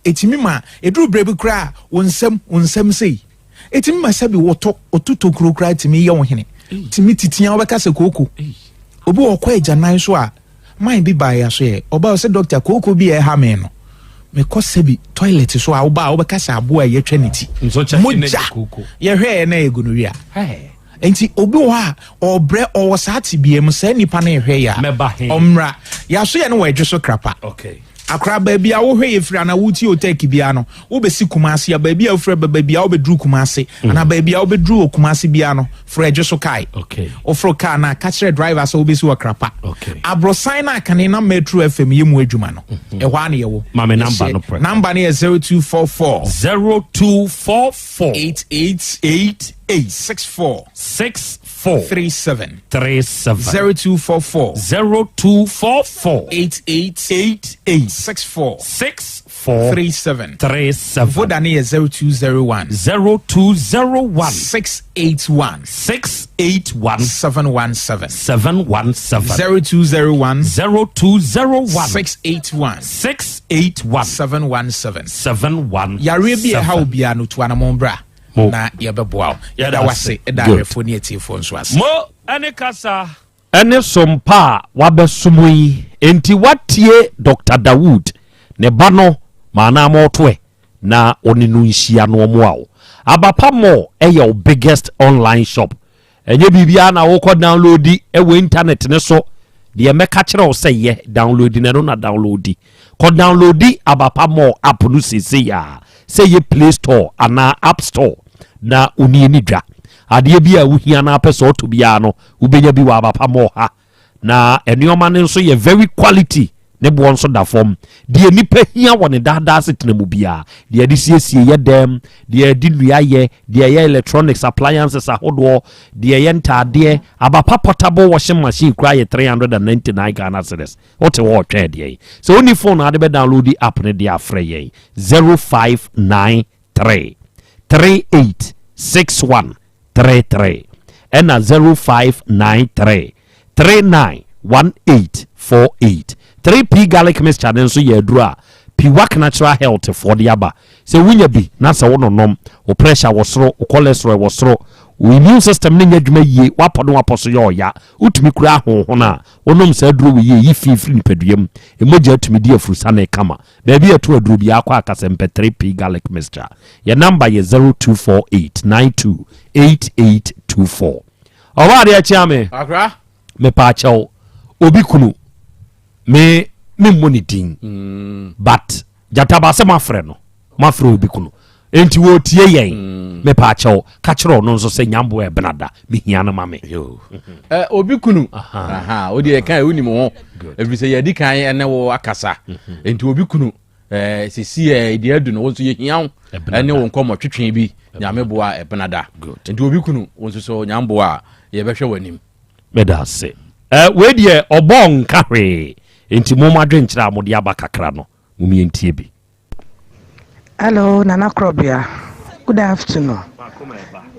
ɛtumi ma ɛduru berɛ bi koraa wo nsam wo nsam sei. Ɛtumi ma sɛbi wɔtɔ ɔto tokuro koraa tumi yɛ wo hene. Tumi titia wobɛka sɛ kooko. Obi wɔ ɔkɔ agyanan so a man bi baeɛ so yɛ ɔbaa sɛ doctor kooko bi a ɛha me no. Mekɔ sɛbi toilet so a woba a wobɛka sɛ aboa a yɛtwa ne ti. Mogya yɛhwɛɛ na ɛyɛ gonorrhea. Nti obi wɔ hɔ a ɔbrɛ ɔwɔ saa tebea mu saa nipa no ɛhwɛ yɛ a ɔmmra. Yɛaso yɛ no wɔ adwo so krapa. Akora baabi a wohwɛ yɛ firi anaa wotie otɛki biara no wobɛsi Kumase a baabi a wofiri ba baabi a wobɛduru Kumase mm. anaa baabi a wobɛduru wɔ Kumase biara no frɛ adwo so kae. Woforo kaa no a ka kyerɛ driver sɛ wobɛsi wɔ krapa. Aborosan no akane na Metro FM yɛ mu adwuma no mhm. ɛhɔ a na yɛwɔ. Mame namba no prɛ. Namba no yɛ 0244 0244 88 88 64 64 37 37 0244 0244 88 88 64 64 37 37 Voda no yɛ 0201 0201 681 681 717 717 0201 0201 681 681 717 717 Yareɛ bi a ɛha wo biara no tu anamɔn bra na yɛbɛboa wo. Yɛda wo ase da ahwɛfoɔ ne atiefoɔ nso ase. Mo ne kasa ne som pa a wabɛsom yi nti watie Doctor Dawood ne ba no ma anaa moto ɛ na ɔne no nhyia no ɔmoa wo. Abapa Mall yɛ wo biggest online shop. Ɛnyɛ biribiara na wokɔ downloadi wɔ internet no so. Deɛ mɛka kyerɛ wo sɛ yɛ downloadi no ɛno na downloadi. Kɔ downloadi Abapa Mall app no seesei ara, sɛ ɛyɛ Play Store anaa App Store na wo ne ani dwa. Adeɛ bi a wohia na apɛ sɛ ɔtɔ biara no, wobɛnya bi wɔ Abapa Mall ha. Na nneɛma no nso yɛ very quality, ne boɔ nso da fam. Deɛ nipa hia wɔ ne daadaa asetena mu biara, deɛ yɛde siesie yɛ dɛm, deɛ yɛde nnua yɛ, deɛ ɛyɛ electronics appliances ahodoɔ, deɛ ɛyɛ ntaadeɛ, abapa portable washing machine koraa yɛ 399 Ghana cedis. Wote hɔ ɔtwɛn deɛ. Sɛ wonni phone a wode bɛ download app no deɛ afrɛ yɛn 0593 38 61 33 ɛna 0593 39 18 48. 3P garlic mixture no nso yɛ aduro a Piwak Natural Health foɔ de aba. Sɛ wonya bi na sɛ wononom, wo pressure wɔ soro, wo cholesterol wɔ soro, wo immune system no nyɛ adwuma yie, woapɔ ne woapɔ so yɛ ɔya, wotumi kura ahonhon a, wonom saa aduro wei yi a ɛyi fi firi nipadua mu, mogya tumi di afurusane kama. Baabi a ɛto aduro biara kɔ aka sɛ mpɛ 3P garlic mixture. Yɛn number yɛ 0248928824. Ɔbaa adeɛ kyea me. Akra. Mepaakyɛw obi kunu me me mmɔ ne din. Mm. But gyataba sɛ mafrɛ no mafrɛ obi kunu nti wɔtie yɛn mm. mepaakyɛw ka kyerɛ ɔno nso sɛ nyamboa ɛbena da mehia no ma me. Eh, obi kunu wode ɛka wonim ho ɛfiri sɛ yɛadi kan ɛne wo akasa mhm. nti obi kunu eh, sisi ɛ deɛ adu no wo nso yɛhia wo ɛne wo nkɔmmɔ twetwe bi nyame boa ɛbena da nti obi kunu wo nso so nyamboa a yɛbɛhwɛ w'anim meda ase eh, wei deɛ ɔbɔɔ nka hwee nti mo adwenkyerɛ a mode aba kakra no momiɛntie bi Hello Nana Krɔbea, good afternoon.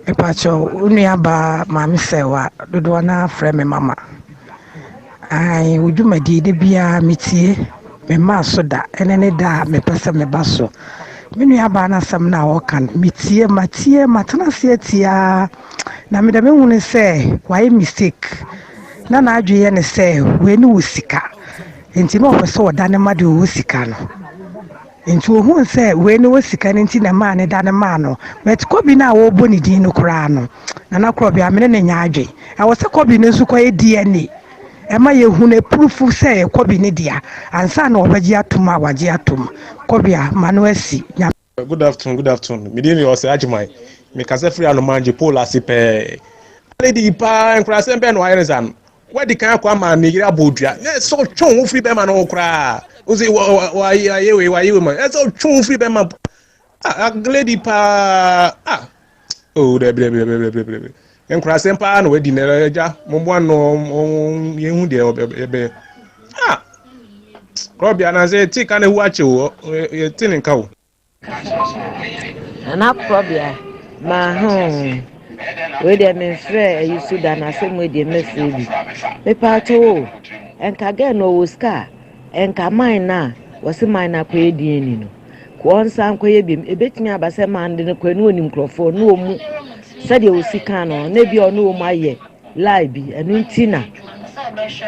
Mepakyɛw, wo nua baa Maame Sɛwa, dodoɔ no ara frɛ me mama. Ae, wo dwumadie da biara metie, memmaa so da, ɛne ne da a mepɛ sɛ meba so. Me nua baa no asɛm no a ɔka no, metie, matie, matena ase atie ara, na meda mehu no sɛ wayɛ mistake. Na n'adwene yɛ ne sɛ wei ne wɔ sika. Enti na ɔpɛ sɛ ɔdane ma deɛ ɔwɔ sika no. Enti ɔhuu sɛ wei no wɔ sika no nti na ɛmaa ne dane maa no. But Kobi no a wɔrebɔ ne din no koraa no, Nana Korɔbea, me ne no nyɛ adwen. Ɛwɔ sɛ Kobi no nso kɔyɛ DNA ɛma yɛhunu apurufu sɛ ɛyɛ Kobi no dea ansa na wɔbɛgye atom a wɔagye atom. Kɔbea, ma no asi. Nyame. Good afternoon, good afternoon. Me din de Ɔsɛ Agyeman. Me kasa firi Anomangye pole ase pɛɛ. Lady yi paa nkurasɛm bɛn na wayɛ ne saa no. Wadi kan akɔ ama ne yere abɔ odua. Na ɛsɛ ɔtwe wo firi bɛrima no ho koraa. Wo sɛ wayɛ wei wayɛ wei ma. Ɛsɛ ɔtwe wo firi bɛrima. Ah, lady paa. Ah. Oh, dabi dabi dabi dabi dabi. Nkurasɛm paa na wadi na agya. Momboa no yɛhu deɛ ɛbɛyɛ. Ah. Krɔbea na sɛ te ka na ewu akyɛ o, yɛte ne nka o. Nana Krɔbea, maho o. Wei deɛ memfrɛɛ ayi so da na asɛm wei deɛ mɛfrɛ bi. Mepaakyɛw o, ɛnka girl no ɔwɔ sika a, ɛnka mine no a wɔse mine no akɔyɛ DNA no, ɔnsan nkɔyɛ biom. Ɛbɛtumi aba sɛ mine de no kɔɛ na ɔnim nkurɔfoɔ na ɔmu sɛdeɛ ɔsi kaa no na ebi a ɔne wɔn ayɛ Lie bi, ɛno nti na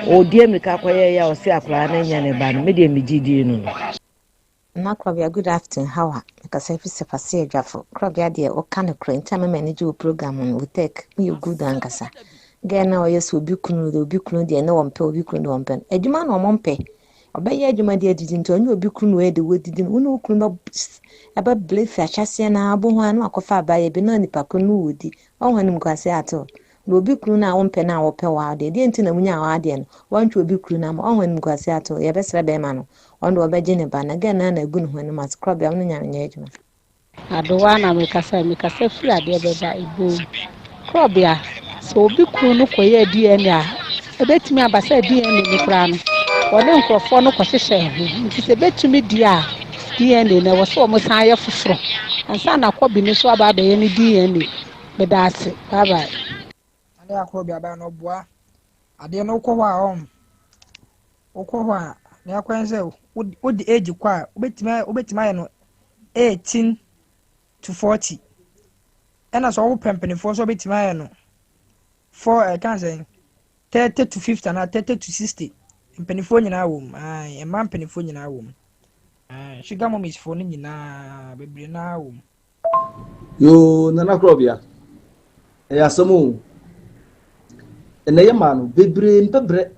ɔdi ammirika kɔyɛeɛ a ɔse akwadaa no nyɛ ne ba no, me deɛ megye die no no. Nana Krɔbea good afternoon how a mekasa fi Sefase Adwafo Krɔbea deɛ woka no korɛ nti a mema ani gye wo program no wo tech woyɛ good ankasa girl no a ɔyɛ sɛ obi kunu deɛ obi kunu deɛ ne wɔmpɛ obi kunu deɛ wɔmpɛ no adwuma na wɔn mpɛ ɔbɛyɛ adwuma deɛ adidi nti ɔne obi kunu wɔ de wɔdidi no wo ne wo kunu bɛ ɛbɛbrɛ fi ahyɛseɛ na abo ho a na wakɔfa abayɛ bi na nipa koro no wɔdi ɔho animguaseɛ atew Na obi kunu no a wompɛ no a wopɛ w'adeɛ, deɛ nti na wonyaa w'adeɛ no, woantwe obi kunu no ama, ɔho animguaseɛ ato wo, yɛbɛsrɛ bɛɛma no, ɔno deɛ ɔbɛgye ne ba, na girl no ara na agu ne ho anim ase, korɔbea wo ne nyame nyɛ adwuma. Adowa na mekasa yi, mekasa firi adeɛ bɛba Ebom. Korɔbea, sɛ obi kunu no kɔyɛɛ DNA a, ɛbɛtumi aba sɛ DNA no koraa no, wɔne nkorɔfoɔ no kɔhyehyɛɛ ho. Nti sɛ ɛbɛtumi deɛ a, DNA no ɛwɔ sɛ wɔsan yɛ foforɔ ansa na kɔbi no nso aba abɛyɛ ne DNA. Meda ase. Bye bye. Ade akoro bi aba no ɔboa. Adeɛ no wokɔ hɔ a ɔn wokɔ hɔ a na akwan sɛ wode age kɔ a wobɛtumi wobɛtumi ayɛ no 18 to 40 ɛna sɛ ɔwɔ pɛ mpanimfoɔ nso wobɛtumi ayɛ no 4 ɛka sɛ 30 to 50 anaa 30 to 60 mpanimfoɔ nyinaa wɔ mu ae mmaa mpanimfoɔ nyinaa wɔ mu ae sugar mummies foɔ no nyinaa bebree naa wɔ mu. Yoo Nana Korɔbea, ɛyɛ asɛm o. Ɛnɛ yɛ maa no bebree mpɛ brɛ,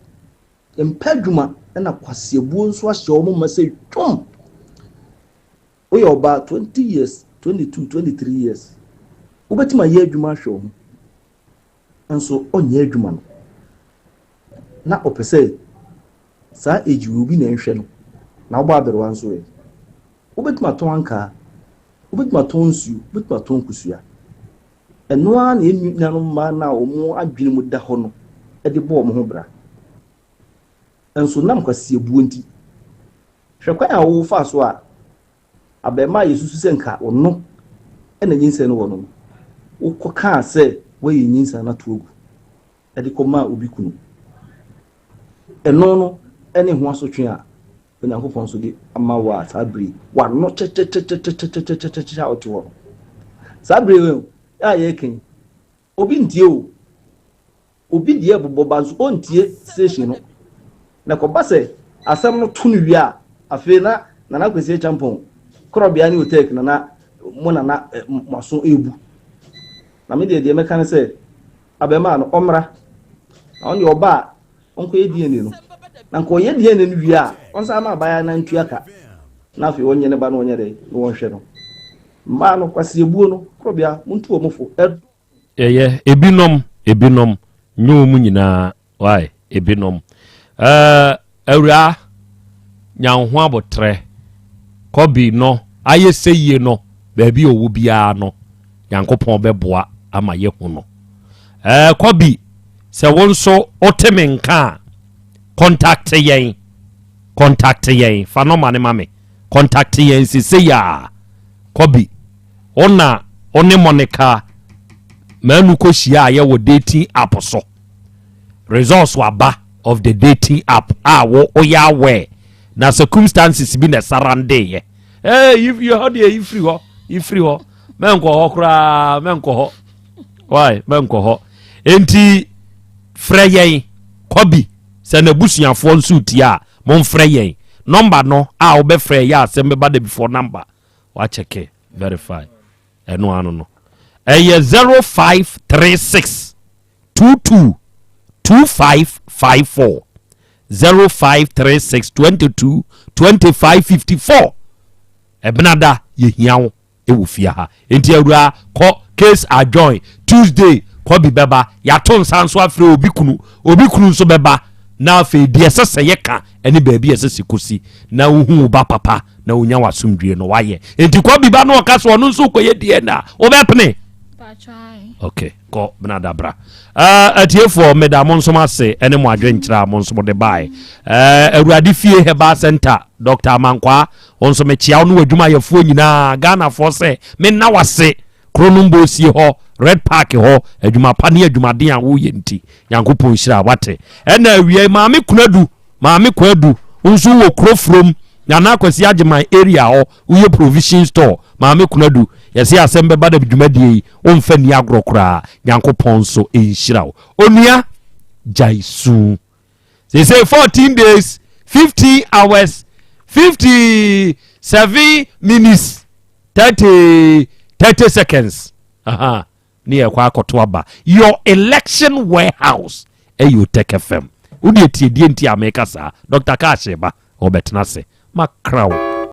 mpɛ adwuma ɛna kwaseabuo nso ahyɛ wɔn ma sɛ twom. Woyɛ ɔbaa 20 years, 22, 23 years. Wobɛtumi ayɛ adwuma ahwɛ wo ho. Nso ɔnyɛ adwuma no. Na ɔpɛ sɛ saa age wei obi na ɛnhwɛ no. Na wobɔ aberewa nso ɛ. Wobɛtumi atɔn ankaa, wobɛtumi atɔn nsuo, wobɛtumi atɔn nkosua. Ɛno ara na yɛn nuanom mmaa no a wɔn adwene mu da hɔ no de bɔ wɔn ho bra. Nso nam kwasiabuo nti, hwɛ kwan a wofaa so a abarimaa a yɛsusu sɛ nka ɔno na nyinsɛn no wɔ no no, wokɔkaa sɛ woayi nyinsɛn no ato agu de kɔmaa obi kunu. Ɛno no ne ho asotwe a Onyankopɔn nso de ama wo a saa bere yi w'ano kyɛkyɛkyɛkyɛkyɛkyɛkyɛ a wote hɔ no. Saa bere yi a yɛreka yi, obi ntie o. Obi deɛ bobɔ ba nso ɔntie station no. Na kɔba sɛ asɛm no to no wie a, afei na Nana Kwesi Acheampong, Korɔbea ne Otek Nana mo nana mo aso ebu. Na me deɛ deɛ mɛka ne sɛ abɛɛmaa no ɔmmra. Na ɔno deɛ ɔba a ɔnkɔyɛ DNA no. Na nka ɔyɛ DNA no wie a, ɔnsan ma abaayewa no ntua ka. Na afei ɔnyɛ ne ba no ɔnyɛ dɛ na wɔnhwɛ no. Mmaa no, kwaseɛbuo no, korɔbea, montu wɔn fo. Ɛdɔ. Ɛyɛ, ebinom, ebinom, nyɛ wɔn nyinaa, why, ebinom. Ɛɛ, awuraa, nya wo ho abotrɛ. Kɔbi no, ayɛ sɛ yie no, baabi a ɔwɔ biara no, Nyankopɔn bɛboa ama yɛahu no. Ɛɛ, Kɔbi, Sɛ wo nso wote me nka a, kɔntakte yɛn. Kɔntakte yɛn. Fa nɔma no ma me. Kɔntakte yɛn sesei a. Kɔbi, wo na wo ne Monica Manu kɔhyia a yɛwɔ dating app so. Results aba of the dating app a wo woyɛ aware na circumstances bi na ɛsarandeeɛ. Ee, yi hɔ deɛ yi firi hɔ, yi firi hɔ. Mɛnkɔ hɔ koraa, mɛnkɔ hɔ. Why mɛnkɔ hɔ enti frɛ yɛn kɔbi sɛ n'abusuafoɔ nso tie a momfrɛ yɛn nɔmba no a wobɛfrɛ yɛ asɛm bɛba da before number wakyɛke verify ɛno ano no ɛyɛ 0536 22 2554 0536 22 2554 ɛbenada yɛhia wo wɔ fie ha nti awuraa kɔ case adjoin tuesday kɔ bi bɛba yɛato nsa nso afrɛ obi kunu obi kunu nso bɛba na afei deɛ ɛsɛ sɛ yɛka ɛne baabi ɛsɛ sɛ kɔsi na wohu wo ba papa na wonya w'asomdwie no wayɛ nti kɔ bi ba no ɔka so ɔno nso kɔyɛ deɛ na wobɛpene ok kɔ benada bra uh, atiefoɔ meda mo nsom ase ɛne mo adwenkyerɛ a mo nso mode bae uh, awurade fie herbal center dr amankwaa Wo nso mekyea wo ne w'adwumayɛfoɔ nyinaa, Ghanafoɔ sɛ menna w'ase, Kronom Bosie hɔ, Red Park hɔ, adwuma pa ne adwumaden a woyɛ nti, Nyankopɔn nhyira wate. Ɛna awia yi, Maame Kunadu, Maame Kwadu, wo nso wowɔ kuro from Nana Akwasi Agyeman area hɔ, woyɛ provision store, Maame Kunadu, yɛse asɛm bɛba da dwumadie yi, womfa nni agorɔ koraa, Nyankopɔn nso nhyira wo. Onua, gyae su. Seesei 14 days, 15 hours, 56 7 minutes 30 30 seconds. Aha. Ne yɛkɔ akɔto aba. Your election warehouse ɛyɛ Otec FM. Wode tie deɛ nti a meka saa. Dr. Cash ba, ɔbɛtena ase. Makra wo.